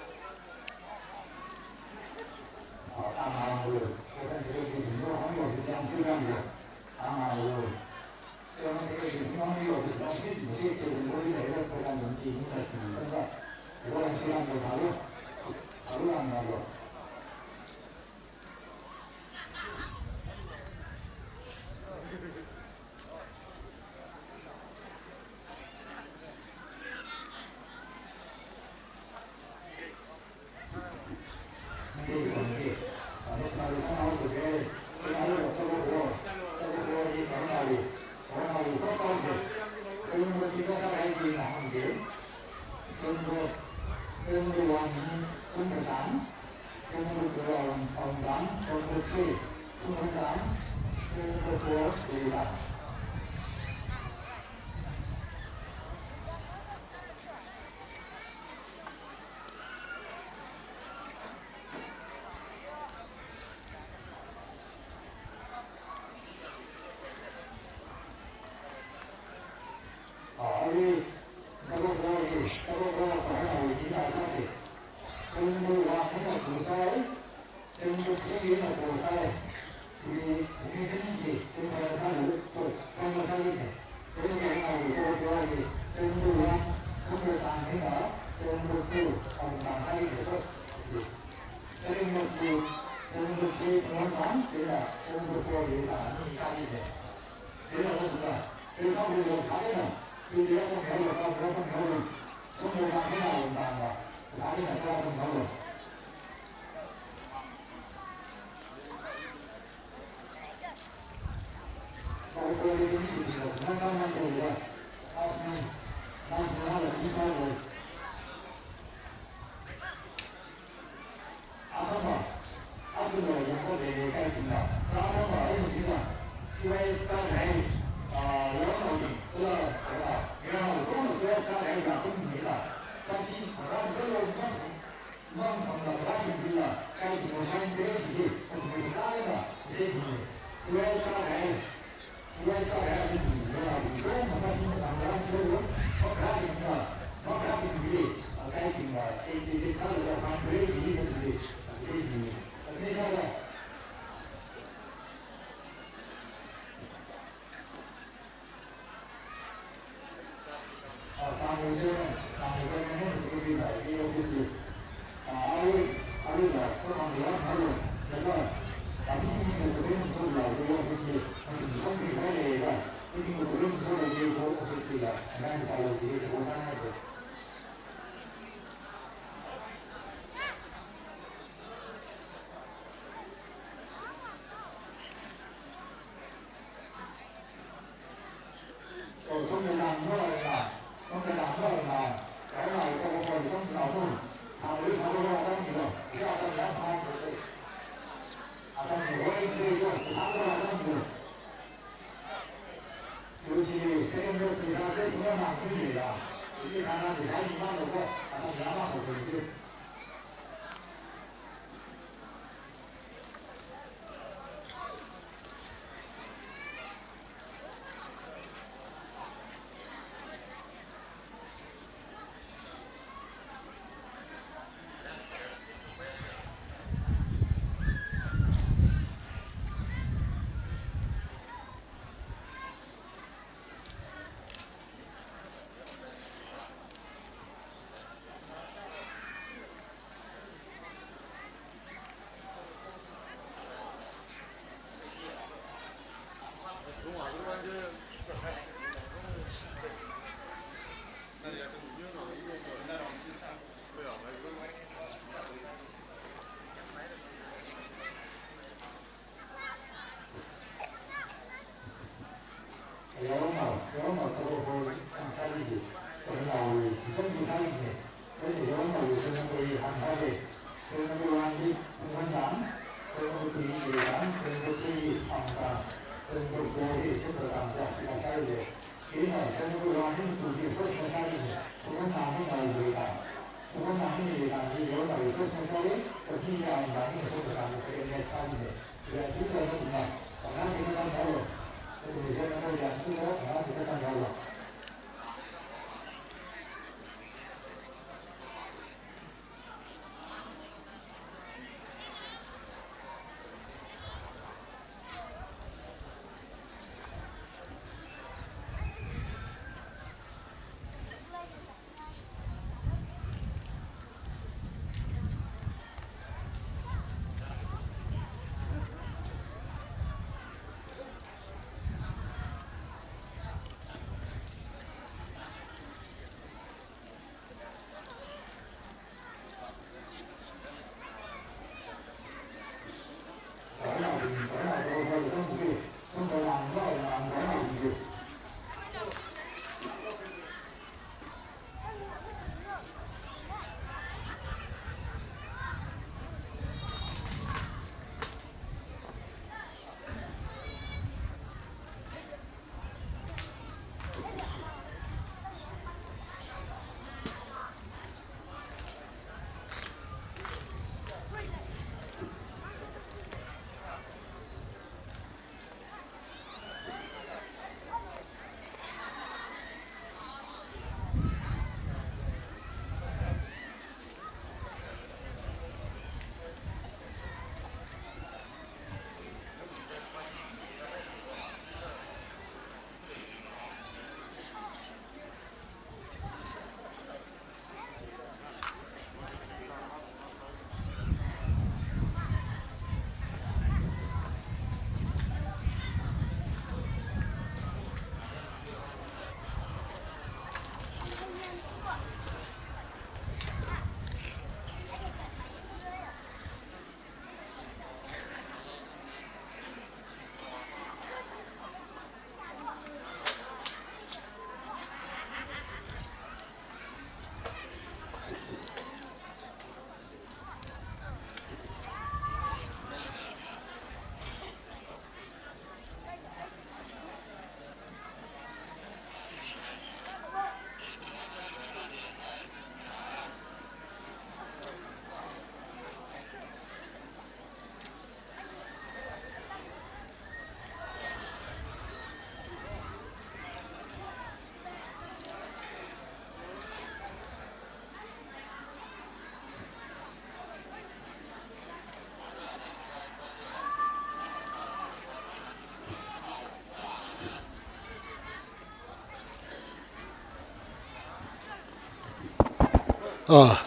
Ah,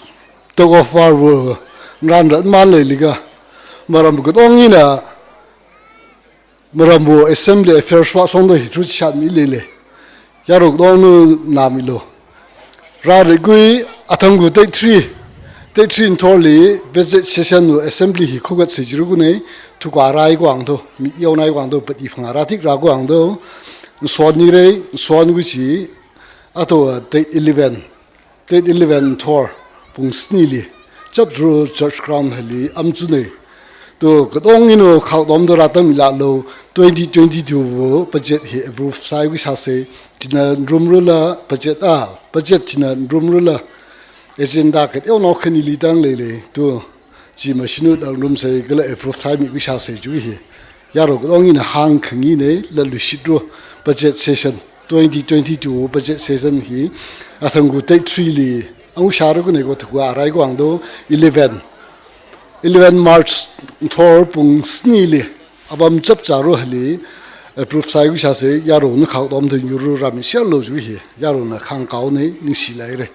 tug of war wu nran ran man leilika. Maram katonga ina, maram wu assembly affairs wa songda hi truth chat mi leile. Yaruk dong nu nami lo. Rarikui athang gu take three. Take three nthorli budget session wu assembly hi khugat se jiru kune, thuka rai kwang to, mi yau nai kwang to, pati phang ra tik ra kwang to. Nsuan ni rei, nsuan gu chi, ato take eleven. Date eleven nthor, pung snili, Chapdru Church Ground hili, amchunei. To, katonga ina khau dom do ratam ila lo, twenty twenty-two wu budget hi approve sai wi sase, china nrum rula budget a, budget china nrum rula, agenda kat yau no khani li tang leile, to, chi machine u dang nrum sai kala approve sai mi wi sase ju hi. Yaruk dong ina hāng khangi ne, la lushit ru budget session, twenty twenty-two budget session hi, athang gu take three li, ang sha ru kune ko thukwa rai kwang do, eleven. Eleven March nthor pung snili, abam chap cha ru hali, approve sai wi sase, yaruk na khau dom do yuru rami share lo ju hi, yaruk na khang kau ne, ningshi lai re.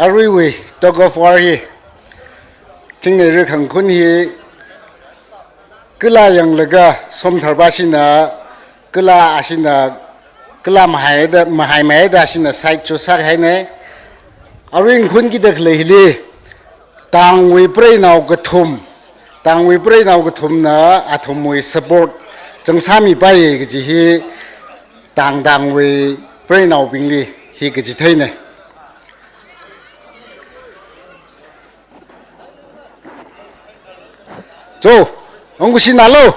Aruiwui tug of war hi, Thingnei Rikhang khun hi, kala yanglaga Somthar bashina, kala ashina, kala mahai da, mahai mai da ashina side chu sak haine. Arui khun kida khalei hili, tangwui preinao kathum, tangwui preinao kathumna athumwui support changsāmi pai kaji hi, tang tangwui preinaobingli hi kaji theine. Cho, angkushi nalo.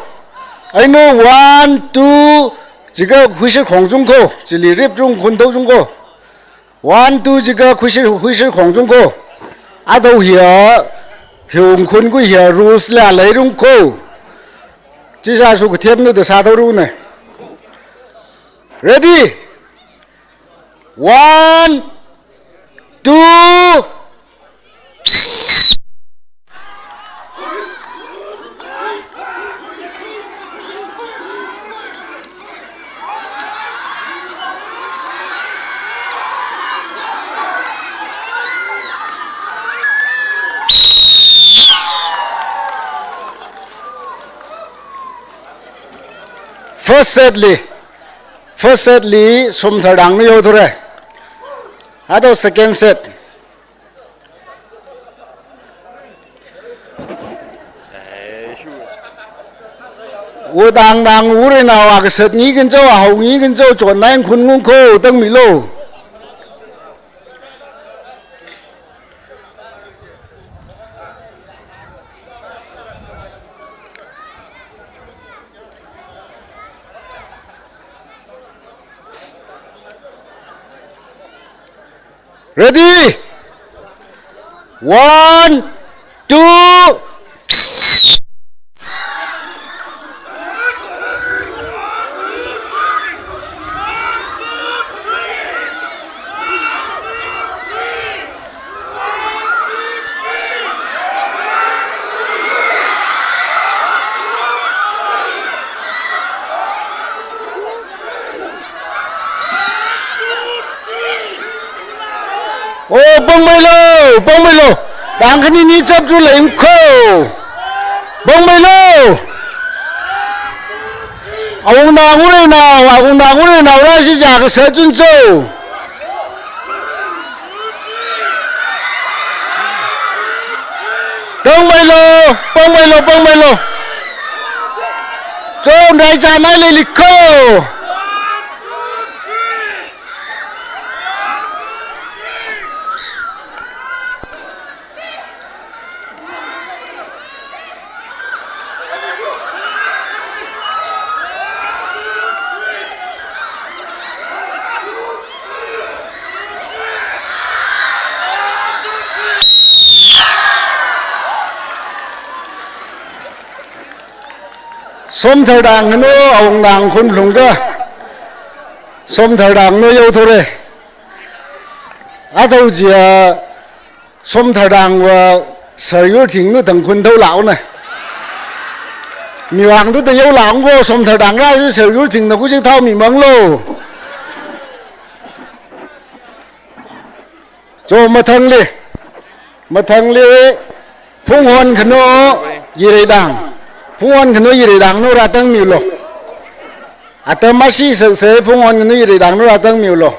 Aino, one, two, jiakha huishir khong chungko, chili rip chung khun thou chungko. One, two, jiakha huishir, huishir khong chungko. Athum hiya, hiung khun ku hiya rules la leirung ko. Chi sāsu kathemna da sāthaoranu. Ready? One, two. First set li, first set li Somthardangna yaothaora. Ato second set. Wudang dang wurinao, akasat ngi kancho, ahao ngi kancho, chon nai khun ngungko, tangmilu. Ready? One, two. Oh, pāngmeilu, pāngmeilu. Dang khani ni chap chu leimko. Pāngmeilu. Awungdang wurinao, awungdang wurinao, rāshi ja kasat chuncho. Pāngmeilu, pāngmeilu, pāngmeilu. Chon rai cha nai leiliko. Somthardang hanu awungdang khun lungda. Somthardangna yaothaora. Ato jia Somthardangva Sir Yurthingna tangkhun thaolauna. Miwang tu da yaolaungko, Somthardang rāshi Sir Yurthingna kuchik thaomimanglu. Cho mathangli, mathangli Phunghon khanu Yireidang. Phunghon khanu Yireidangna rātangmilu. Atam ashi saksai Phunghon khanu Yireidangna rātangmilu.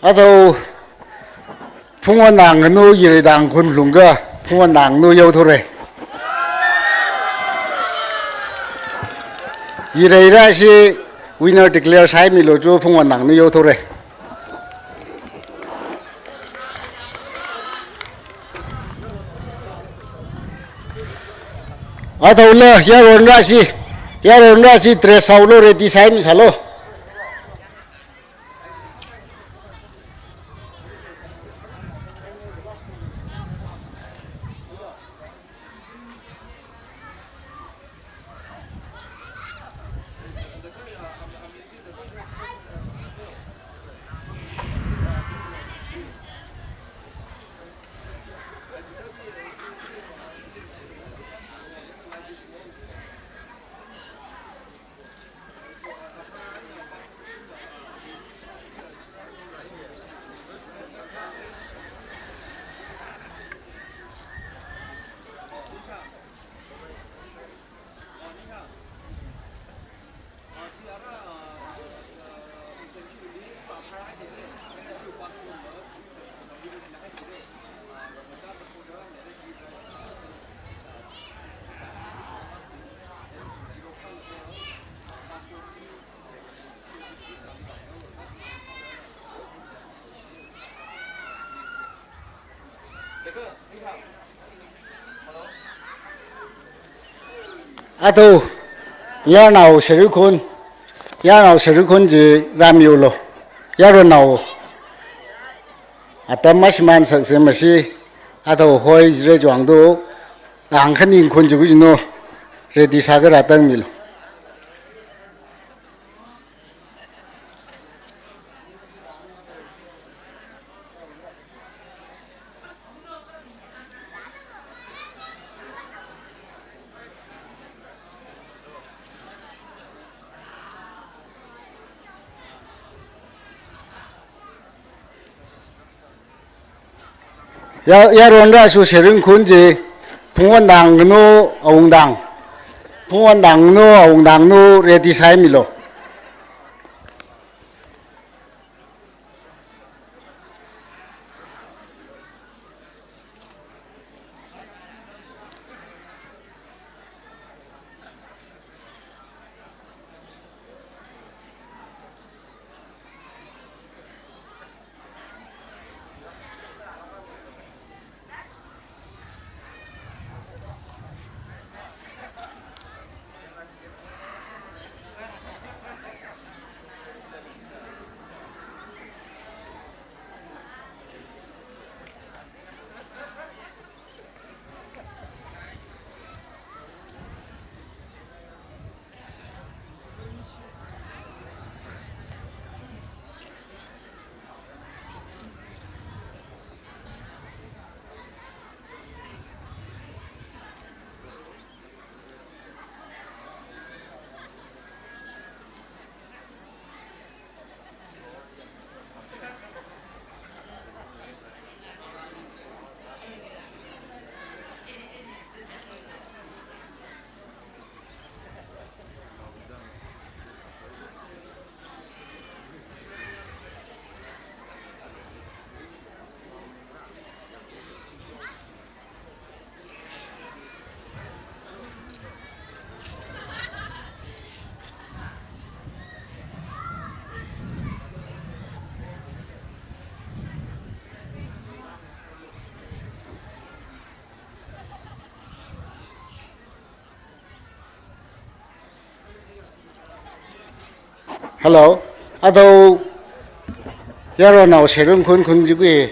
Athao, Phungwannanganu Yireitang khun lungka, Phungwannanganu yaothura. Yireira shi winner declare sāmilu chu Phungwannanganu yaothura. Athaola, yaronra shi, yaronra shi dress haolu ready sāmisālu. Athao, yarnao Sherry khun, yarnao Sherry khun chi rāmilu. Yaronnao, atam mashimān sāsei mashi, athao hoi jire juang do, ang khaning khun chi kujino, ready sākha rātangmilu. Ya, yaronra su Sherry khun chi, Phungwannanganu awungdang. Phungwannanganu awungdanganu ready sāmilu. Hello. Ado, yaronao sherung khun khun jikui,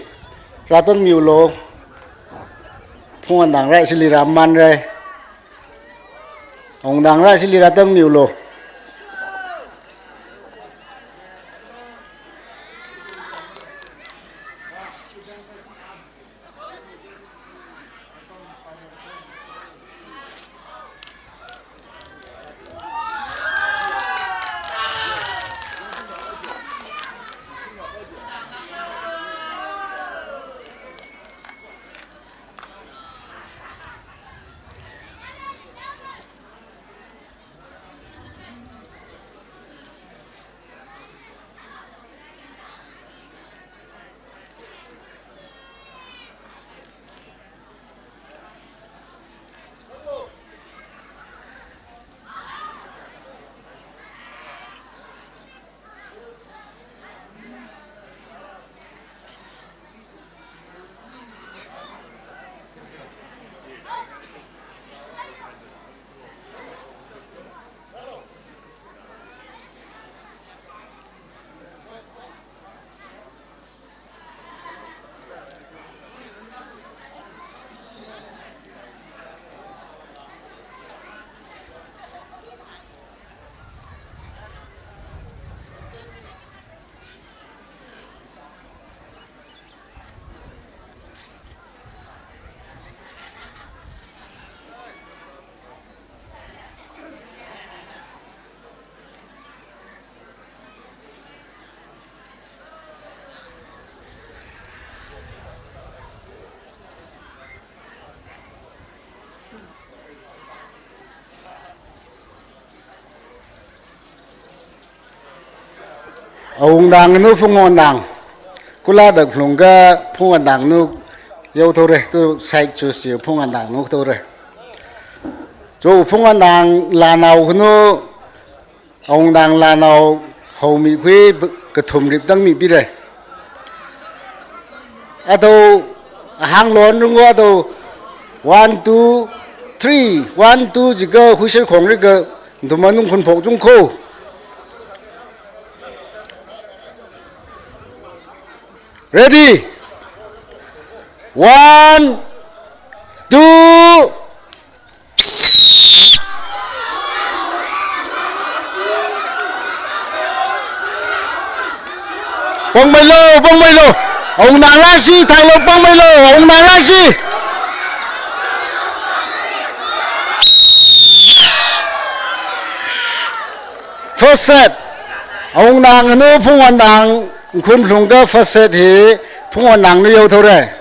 rātangmilu. Phungwuitang rāshili rāmanrai. Awungtang rāshili rātangmilu. Awungtang nu Phungwuitang. Kula dak lungka Phungwuitang nu yaothore, tu side choose chi Phungwuitang nu thore. Cho Phungwuitang lanao khunu, Awungtang lanao haomi khui kathum riptang mipire. Ado, ahang lon rungo ado, one, two, three, one, two jikha huishar khongrikha, duma nung khun phok chungkho. Ready? One, two. Pangmeilu, pangmeilu. Awungtang rāshi, thanglo pangmeilu, Awungtang rāshi. First set. Awungtang nu Phungwuitang khun lungka first set hi Phungwuitang nu yaothore.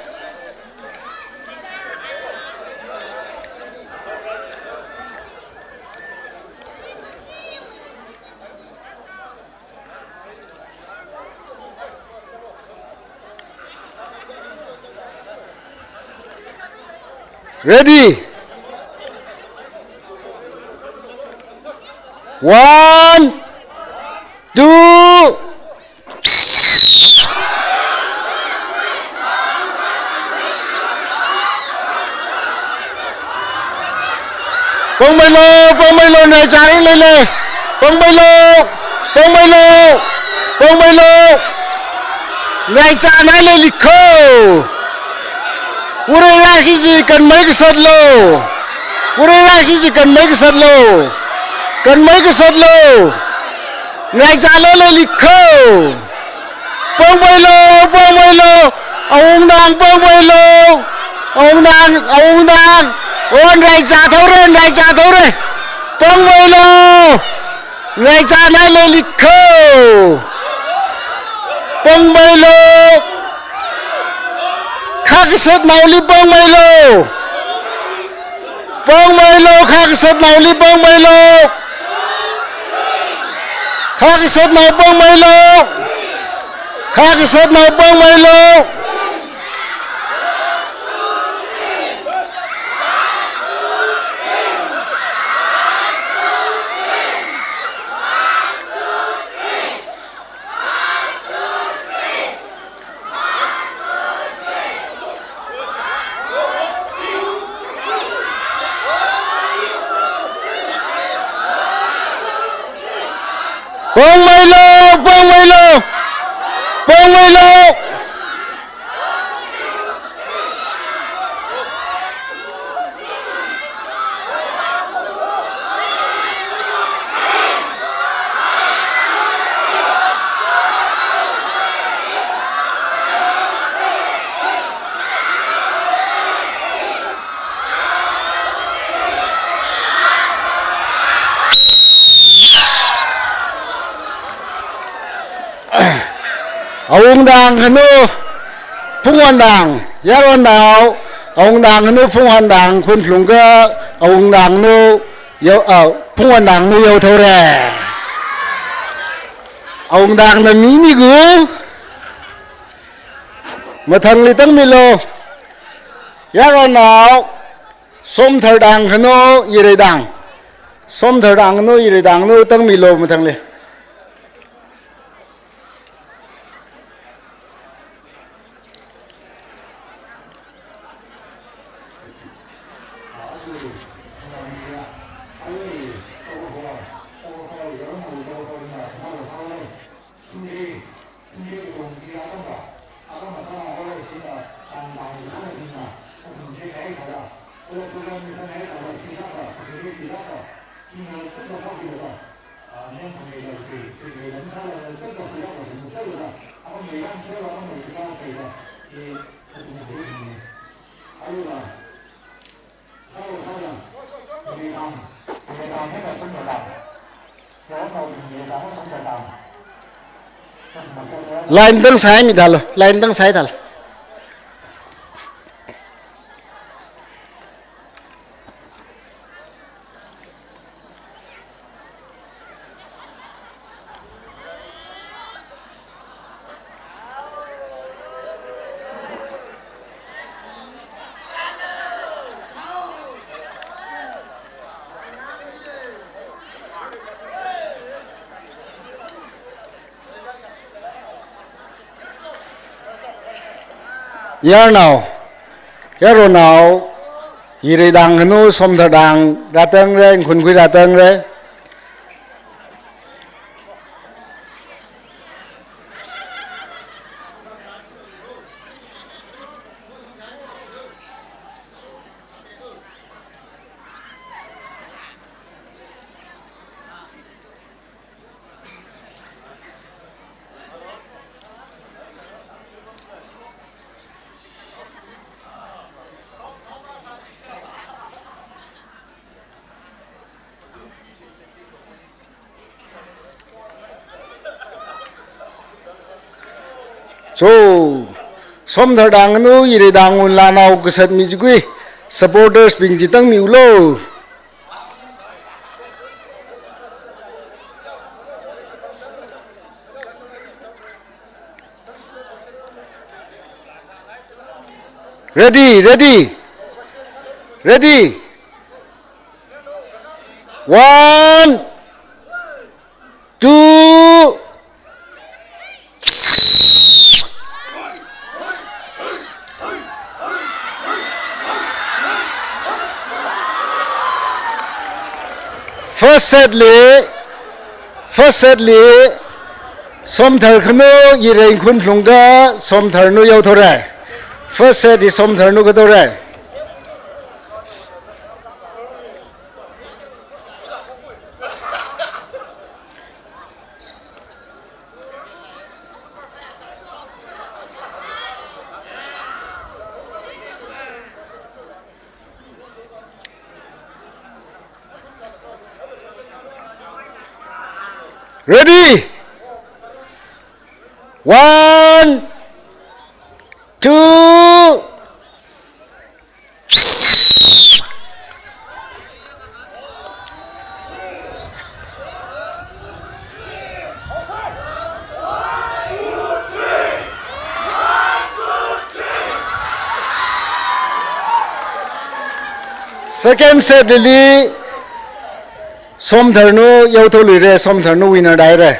Ready? One, two. Pangmeilu, pangmeilu, nraichāra leile. Pangmeilu, pangmeilu, pangmeilu. Nraichāna leilikho. Urei rāshi chi kanmei kasatlo. Urei rāshi chi kanmei kasatlo. Kanmei kasatlo. Nraichālu leilikho. Pangmeilu, pangmeilu. Awungtang pangmeilu. Awungtang, Awungtang. O nraichā thore, nraichā thore. Pangmeilu. Nraichāna leilikho. Pangmeilu. Khakasotnaoli pangmeilu. Pangmeilu, khakasotnaoli pangmeilu. Khakasotnao pangmeilu. Khakasotnao pangmeilu. Pongmeilu, pongmeilu, pongmeilu. Awungdang khanu, Phungwandang, yaronao, Awungdang khanu, Phungwandang, Khunthlung kha, Awungdang nu, yao, ah, Phungwandang nu yaothaora. Awungdang na mi ni gu, mathangli tangmilu, yaronao, Somthardang khanu, Yireidang. Somthardang khanu, Yireidang nu tangmilu mathangli. Line tang sāmithālu, line tang sāmithālu. Yarnao, yaronao, Yireidang khanu, Somthardang rātangra, Ngkhunkhui rātangra. So, Somthardang nu, Yireidang wunla nao kasat mi chikui, supporters bing chi tangmilu. Ready, ready. Ready. One, two. First set li, first set li, Somthar khanu, Yirei Ngkhunthlung kha Somthar nu yaothaora. First set hi Somthar nu kathāra. Ready? One, two. Second set li Somthar nu yaothaoluira, Somthar nu winner tāhaira.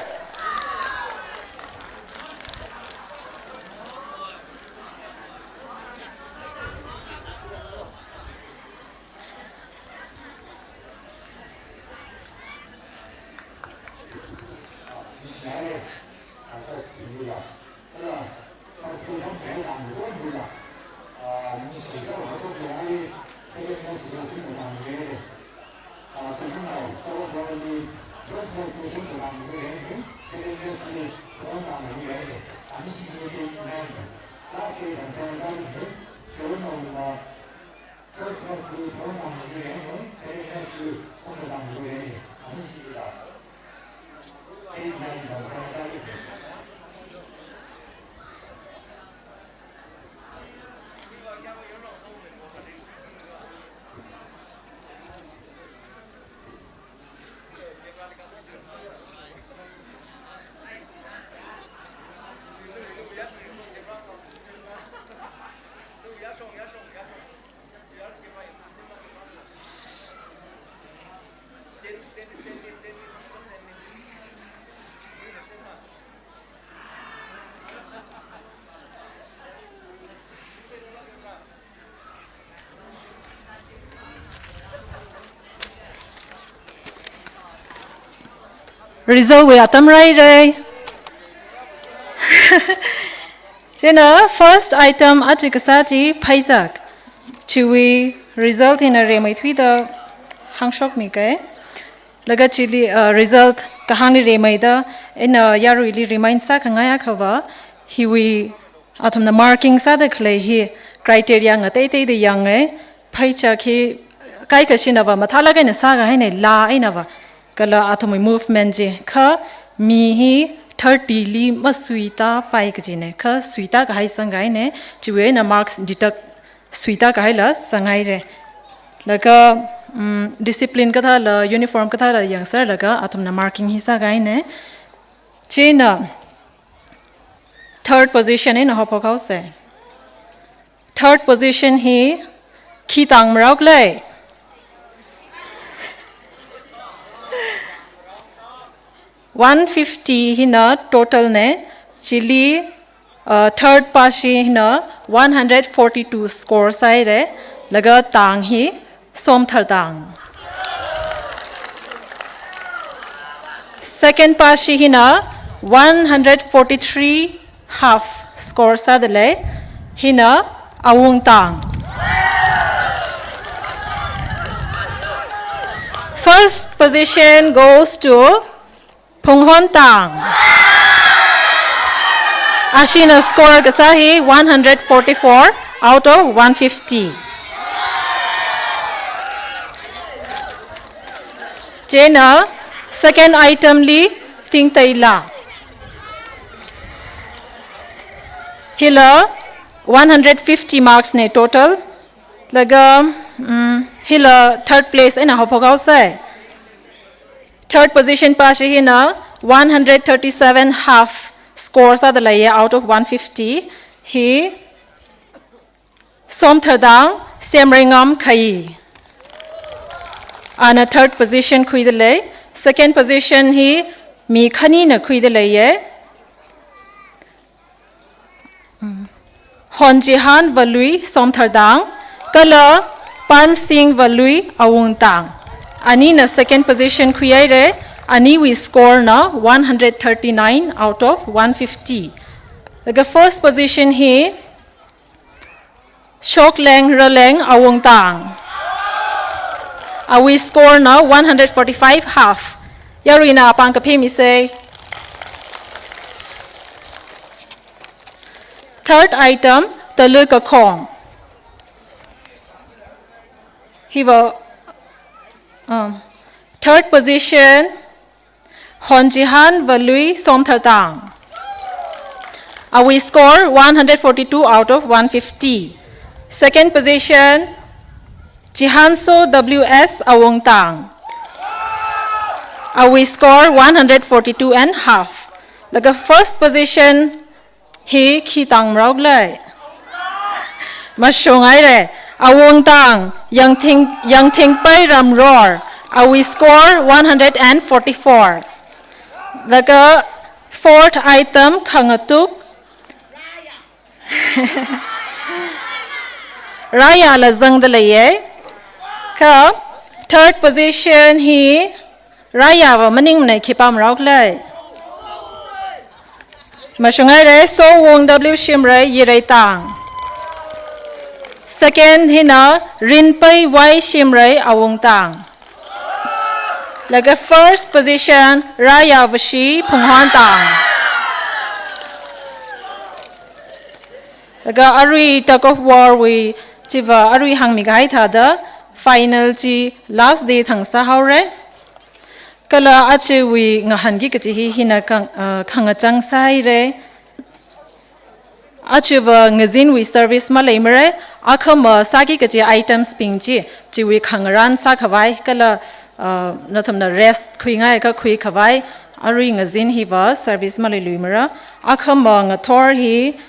Result wui atam rāhaira. Chieina first item aja kasā chi pheizak. Chiwui result hina rimeithuida hāngshokmiga. Laga chili, uh, result kahāngli rimeida, ina yaruili remind sākhangai akhava, hiwui athumna marking sāda khalei hi criteria ngateiteida yanga, pheichak hi kaikhashina va mathālāk eina sākahaina, laa eina va, kala athumwui movement chi, kha mi hi thirty li masuitāpai kajina, kha suitākahai sangkahaina, chiwui eina marks deduct suitākahaila sanghaira. Laga, mm, discipline kathāla, uniform kathāla yangserlaga athumna marking hi sākahaina. Chieina third position eina haophok haosa. Third position hi khi tāng marao khala? One fifty hina total na, chili, uh, third pashi hina one hundred forty-two score sāhaira, laga tāng hi Somthar tāng. Second pashi hina one hundred forty-three half score sādalei, hina Awung tāng. First position goes to Phunghon tāng. Ashina score kasā hi one hundred forty-four out of one fifty. Chieina second item li Tingteila. Hila one hundred fifty marks na total. Laga, mm, hila third place eina haophok haosa. Third position pashi hina one hundred thirty-seven half score sādaleiya out of one fifty. Hi Somthar tāng Semreingam Khai. Ana third position khuidalei. Second position hi mi khanina khuidaleiya. Honjihan Valui Somthar tāng, kala Pansing Valui Awung tāng. Anina second position khuihaira, aniwui score na one hundred thirty-nine out of one fifty. Laga first position hi Shokleng Raleng Awung tāng. Awui score na one hundred forty-five half. Yaruina apāng kaphe misa. Third item, Talu Kakhong. Hiva, um, third position, Honjihan Valui Somthar tāng. Awui score one hundred forty-two out of one fifty. Second position, Jihanso W S Awung tāng. Awui score one hundred forty-two and half. Laga first position hi khi tāng marao khala? Mashung haira, Awung tāng, Yangthing, Yangthingpai Ramror, awui score one hundred and forty-four. Laga fourth item Khangatuk, Raya la zangdaleiya. Kha third position hi Raya va maningmana, khipā marao khala? Mashung haira, Sowung W Shimray Yirei tāng. Second hina Rinpai Y Shimray Awung tāng. Laga first position, Raya Vashi Phunghon Tang. Laga arui tug of war wui chiva arui hāngmi kahai thāda final chi last day thang sāhaora. Kala achiwui ngahānki kachi hi hina khang, ah, khangachang sāhaira. Achiva ngazinwui service maleimara, akhama sāki kachi items bing chi, chiwui khangarān sākhavai, kala, ah, nathumna rest khuingai akha khuikhavai, arui ngazin hiva service maleiluimara, akhama ngathor hi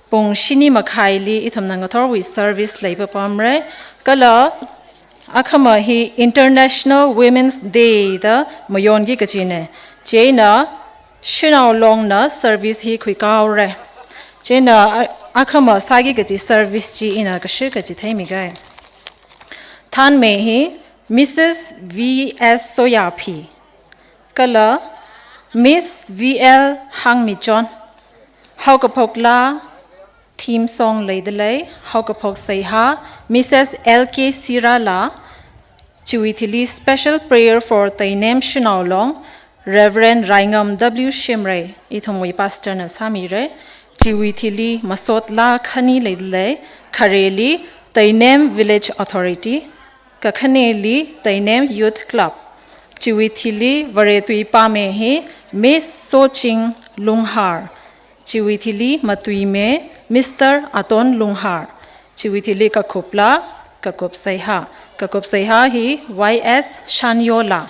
pung shini makhaili ithumna ngathorwui service leipapamra, kala akhama hi International Women's Day da mayonki kachina. Chieina Shanao Longna service hi khuikahaora. Chieina a-, akhama sāki kachi service chi ina kashir kachi theimiga. Thanmei hi Missus V S Soyaphi, kala Miss V L Hangmichon. Haokaphok laa theme song leidalei, haokaphok seihā, Missus L K Sirala, chiwui thili special prayer for Teinem Shanao Long, Reverend Raingam W Shimray, ithumwui pastor na sāmira, chiwui thili masot laa khani leidalei, khareli Teinem Village Authority, kakhaneli Teinem Youth Club, chiwui thili Vare tui pāmei hi Miss Soching Lunghar, chiwui thili matuimei Mister Aton Lunghar, chiwui thili kakup laa, kakup seihā, kakup seihā hi Y S Shanyola,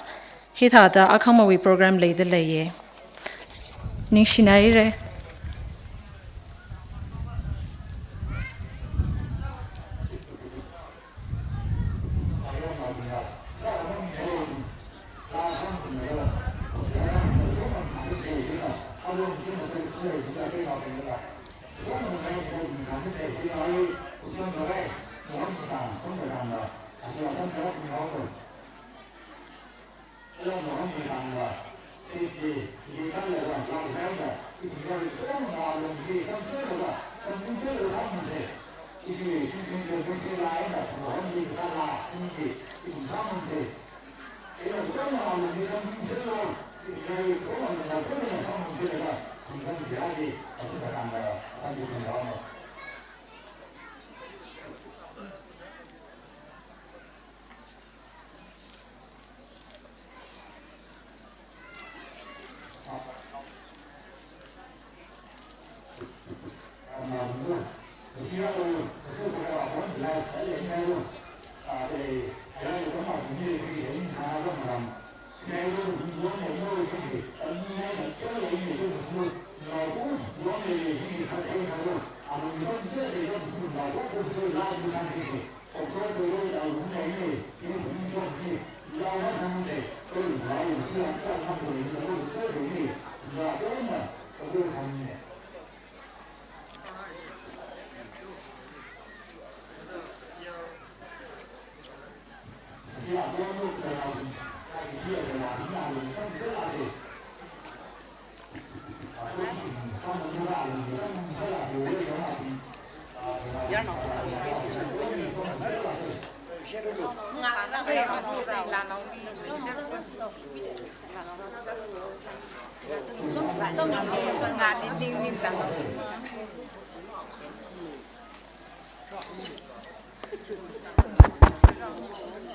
hithāda akhamawui program leidaleiya. Ningshinaira.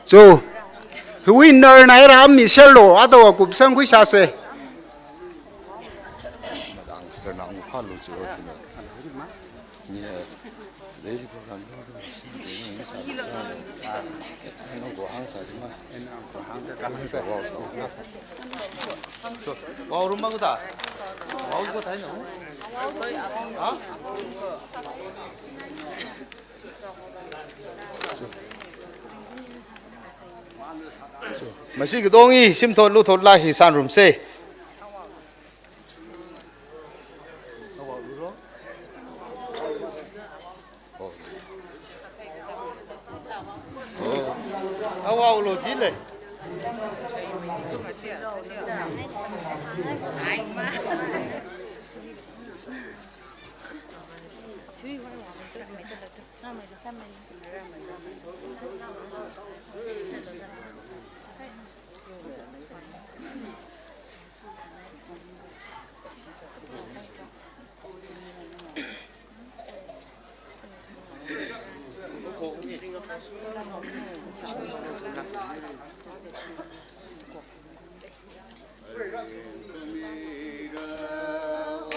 Cho, winner na ira mi sherlo, ato kupsang khuisāsa. Masi kadong i, shimthot luthot laa hi sanrumsa. Awau lo jile.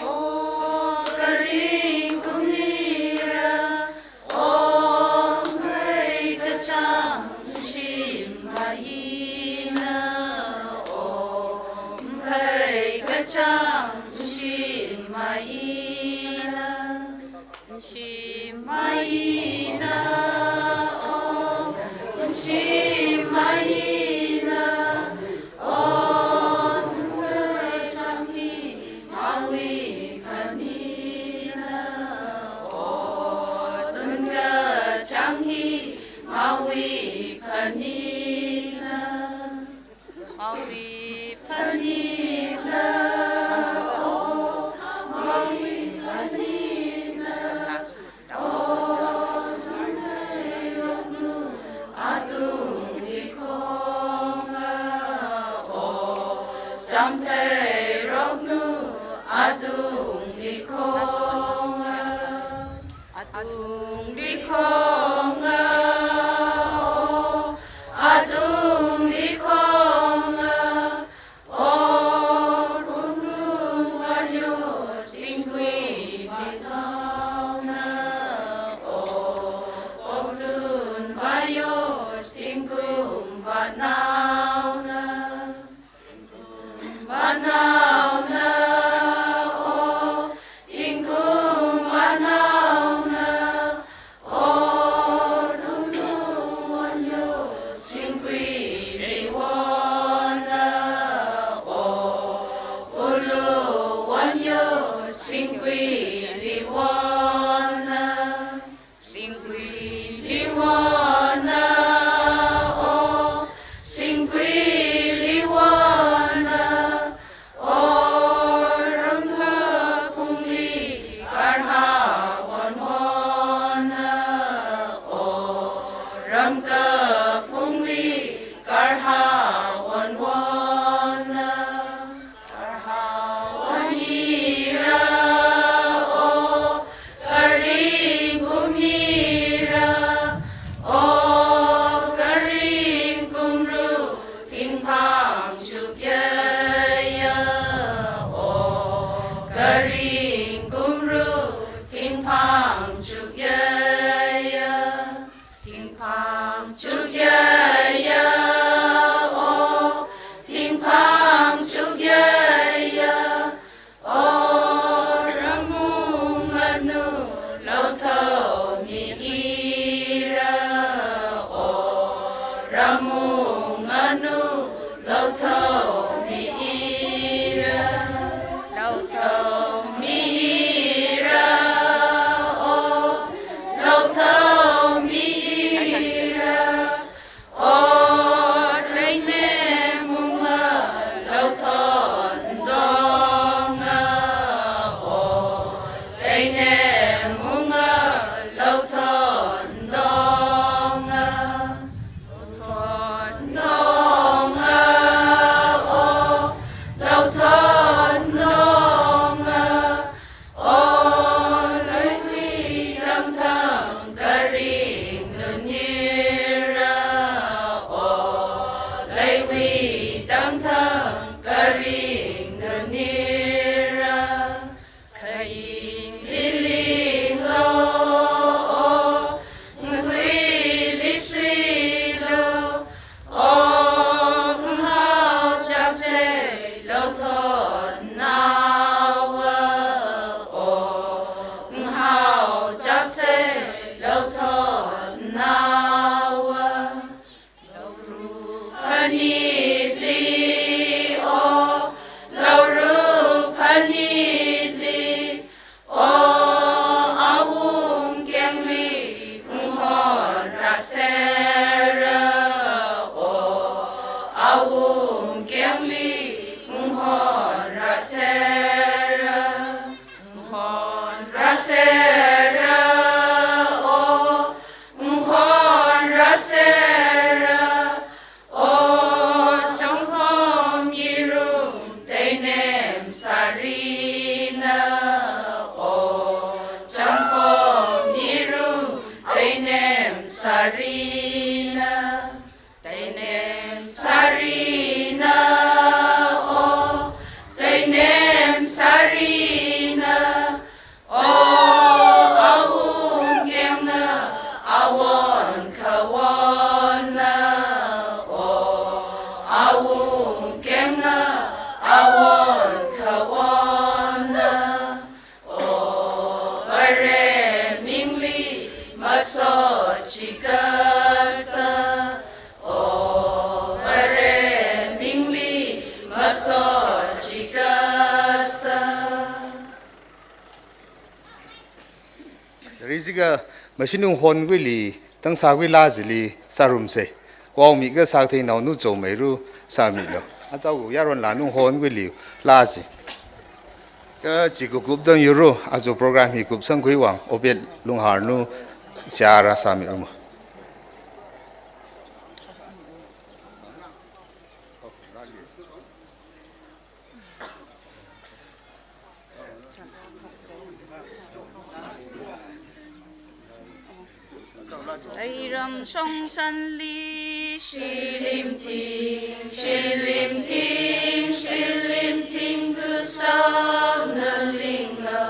O karing kumira, o mhai kachang shim maina, o mhai kachang shim maina. Shim maina, o, shim maina, o, tun kachang hi mawui phanina, o, tun kachang hi mawui phanina. Mawui phanina, o, mawui phanina, o, chamtheiroknu atungli khonga, o, chamtheiroknu atungli khonga. Atungli khonga, o, atungli khonga, o, Pumlu Wanyo Singkui Manaona, o, Poktun Wanyo Singkum Manaona. Manaona, o, Tingkum Manaona, o, Pumlu Wanyo Singkuili Wana, o, Pumlu Wanyo Singkuili Wana. Singkuili Wana, o, Singkuili Wana, o, ramkaphungli karha wonwona, o, ramkaphungli karha wonwona. Karha wonira, o, karing kumira, o, karing kumru thingphang chukyaya, o, karing kumru thingphang chukyaya. Thingphang chukyaya, o, thingphang chukyaya, o, ramunganu lautho miira, o, ramunganu lautho miira. Lautho miira, o, lautho miira, o, teine munga lautho ndonga, o, teine munga lautho ndonga. Lautho sārina, teinem sārina, o, teinem sārina, o, awungkengna, awon kawonna, o, awungkengna, awon kawonna, o, Vare mingli masochikasa, o, Vare mingli masochikasa. Rizika, mashinung hon kuili, tangsa kuila chili, sārumsei. Wao mi kasā theinao nu chomeiru, sāmilo. Achau yaron la nung hon kuili, la chi. Ka chi kukup dang yuru, ajo program hi kupsang kuiwang, Obed Lunghar nu, siara sāmiumo. Airam shongsanli shilimting, shilimting, shilimting tusao nalinglo.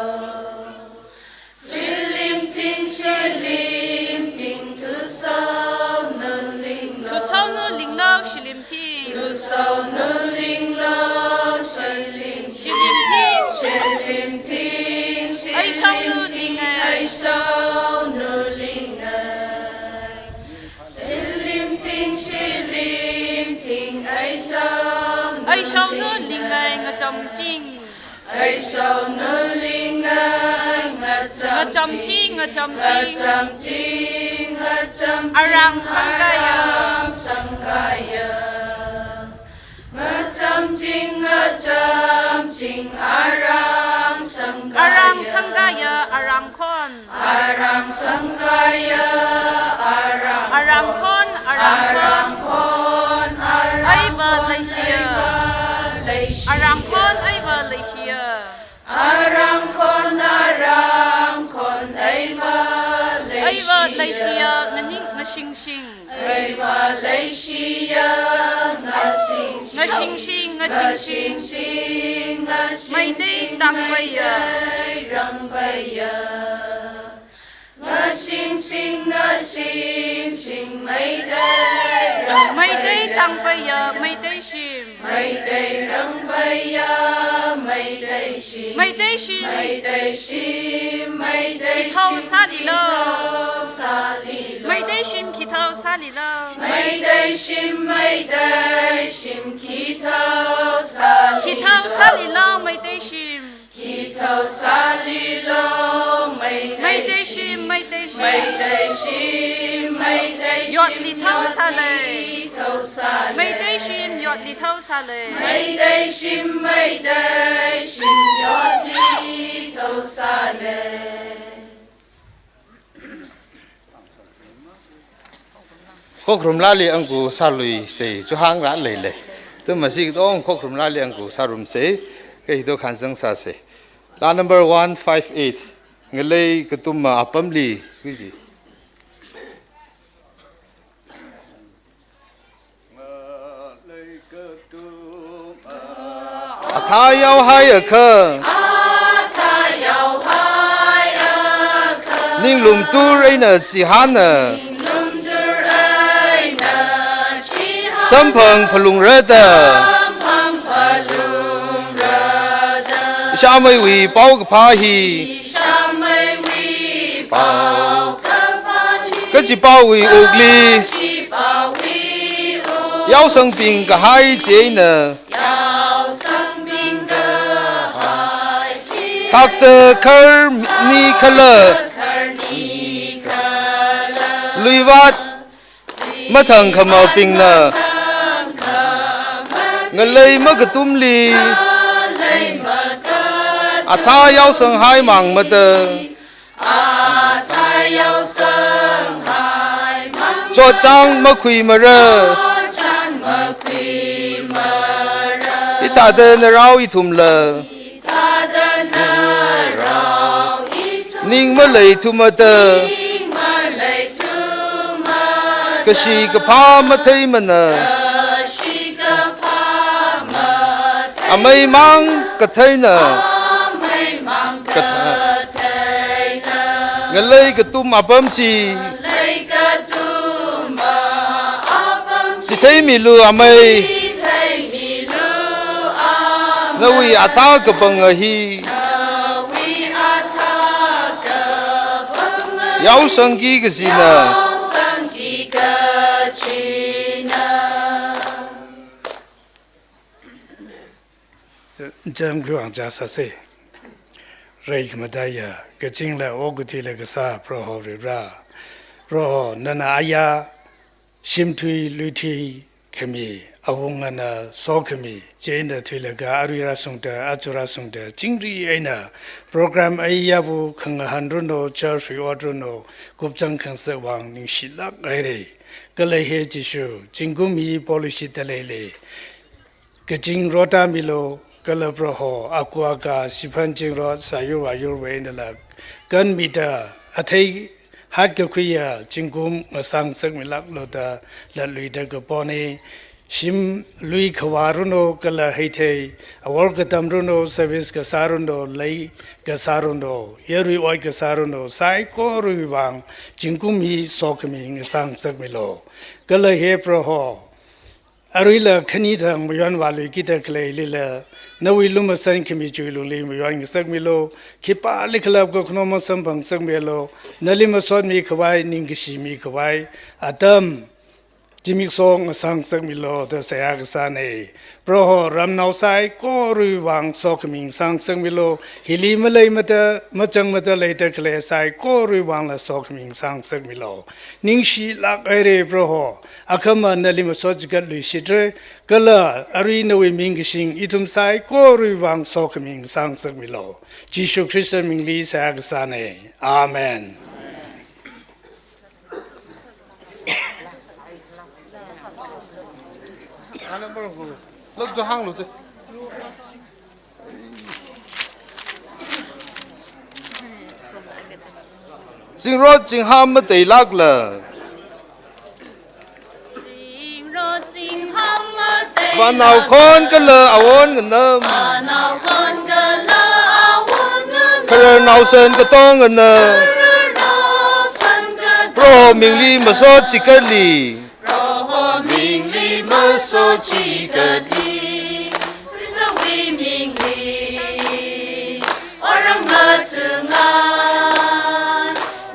Shilimting, shilimting, tusao nalinglo. Tusao nalinglo, shilimting. Tusao nalinglo, shilimting. Shilimting. Shilimting, aishao shilimting, nalingai. Aishao nalingai. Shilimting, shilimting, aishao, aishao nalingai, ngachamching. Aishao nalingai, ngachamching, ngachamching, ngachamching, ngachamching, arang sangkaya, arang sangkaya. Ngachamching, ngachamching, arang sangkaya. Arang sangkaya, arang khon. Arang sangkaya, arang, arang khon, arang khon, arang khon, arang khon, aiva leishiya. Aiva leishiya. Arang khon, aiva leishiya. Arang khon, arang khon, aiva leishiya. Aiva leishiya, nganing, ngashingshing. Aiva leishiya, ngashingshing. Ngashingshing, ngashingshing. Ngashingshing, ngashingshing. Meitei tangvaiya. Meitei rangvaiya. Ngashingshing, ngashingshing, meitei rangvaiya. Meitei tangvaiya, meitei shim. Meitei rangvaiya, meitei shim. Meitei shim. Meitei shim, meitei shim. Khithao sālilo. Khithao sālilo. Meitei shim, khithao sālilo. Meitei shim, meitei shim, khithao sālilo. Khithao sālilo, meitei shim. Khithao sālilo, meitei shim, meitei shim. Meitei shim, meitei shim. Yotli thao sālei. Yotli thao sālei. Meitei shim, yotli thao sālei. Meitei shim, meitei shim, yotli thao sālei. Khokrumlali angku sāluisei, chuhang rāleilei. Tumasi katong khokrumlali angku sārumsei, kei hito khanzang sāsei. La number one five eight, ngalei katumma apamli, kuiji. Athā yaohaiakha. Athā yaohaiakha. Ninglumtur eina chihāna. Ninglumtur eina chihāna. Samphang phalungrada. Samphang phalungrada. Ishāmeiwui paokaphā hi. Ishāmeiwui paokaphā hi. Kachipaowui wukli. Kachipaowui wukli. Yaosangbing kahai chieina. Yaosangbing kahai chi. Thakta kharni khala. Thakta kharni khala. Luivat mathangkhamabingna. Mathangkhamabingna. Ngalei makatumli. Ngalei makatumli. Athā yaosanghai mangmada. Athā yaosanghai mang. Chotchāng makhuimara. Chotchāng makhuimara. Hithāda narao ithumla. Hithāda narao ithum. Ning maleithumada. Ning maleithumada. Kashi kaphā matheimana. Ameimang katheina. Ngalei katum apam chi. Chitheimilu amei. Nawui athā kapanga hi. Yaosangki kajina. Chang khuiwuivang chāsāsa. Rai khamataiya, kazingla okathuila kasā Proho Varivara. Proho, nana aya shimthui luithui khami, awungana sokhami, chieina thuilaga arui rāshungda, aja rāshungda, chingri eina program aiyabu khangahān runo, church wui ot runo, kupchang khangasak vang ningshilāk haira. Kala he Jishu, zingkum hi policy talei lei. Kazing rotamilu, kala Proho, aku aka, shiphan zingrot, sāyur vāyurwui einala, kanmida, athei hatkakhuiya zingkum ngasāngasakmilāklu da latluida kapona. Shim lui khavā runo, kala heithei, awor katam runo, service kasā runo, lei kasā runo, yarui ot kasā runo, saikorawui vang zingkum hi sokhami ngasāngasakmilu. Kala he Proho, aruila khani thang mayon vāluikida khaleilila, nawui lumashan khami chiwui lungli mayon ngasakmilu. Khipāli khalap kakhanang masamphangngasakmilu. Nali masotmi khavai, ningkashi mikhavai atam zimiksho ngasāngasakmilu da seihā kasāna. Proho, ramnao saikorawui vang sokhami ngasāngasakmilu. Hili maleimada, machangmada leida khalei saikorawui vangla sokhami ngasāngasakmilu. Ningshilāk haira Proho, akhama nali masot chigat luishitra, kala arui nawui ming kashing ithum saikorawui vang sokhami ngasāngasakmilu. Jishu Khrista mingli seihā kasāna. Amen. Zingrot zingham mateilākla. Vānao khon kala awon nganam. Kharar naosen katongana. Proho mingli masot chigatli. Proho mingli masot chigatli. Khristawui mingli. Orang ngachunga.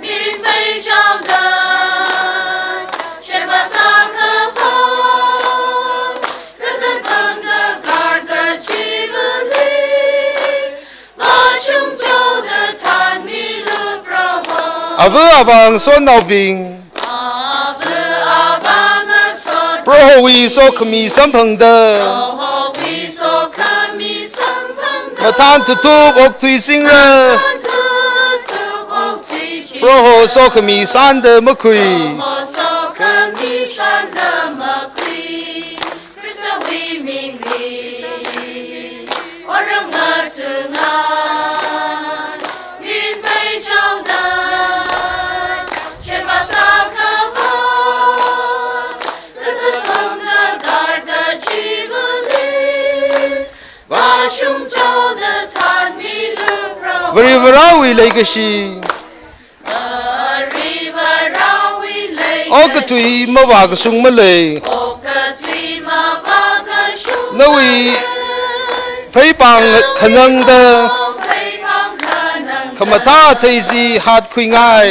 Mirin peichaoda. Sheba sākhavai. Kazat pangda garga chibali. Ava avā ngasotnaobing. Prohowui sokhami samphangda. Mathān tuthup okthui singra. Proho sokhami shānda makhui. Khristawui mingli, orang ngachunga, mirin peichaoda, sheba sākhavai, kazat pangda garga chibali, vāshungchaoda thanmilu Proho. Varivarāwui leikashi. Okathui mavākashung malei. Nawui pheipāng khanangda. Khamathā athei chi hatkhuingai.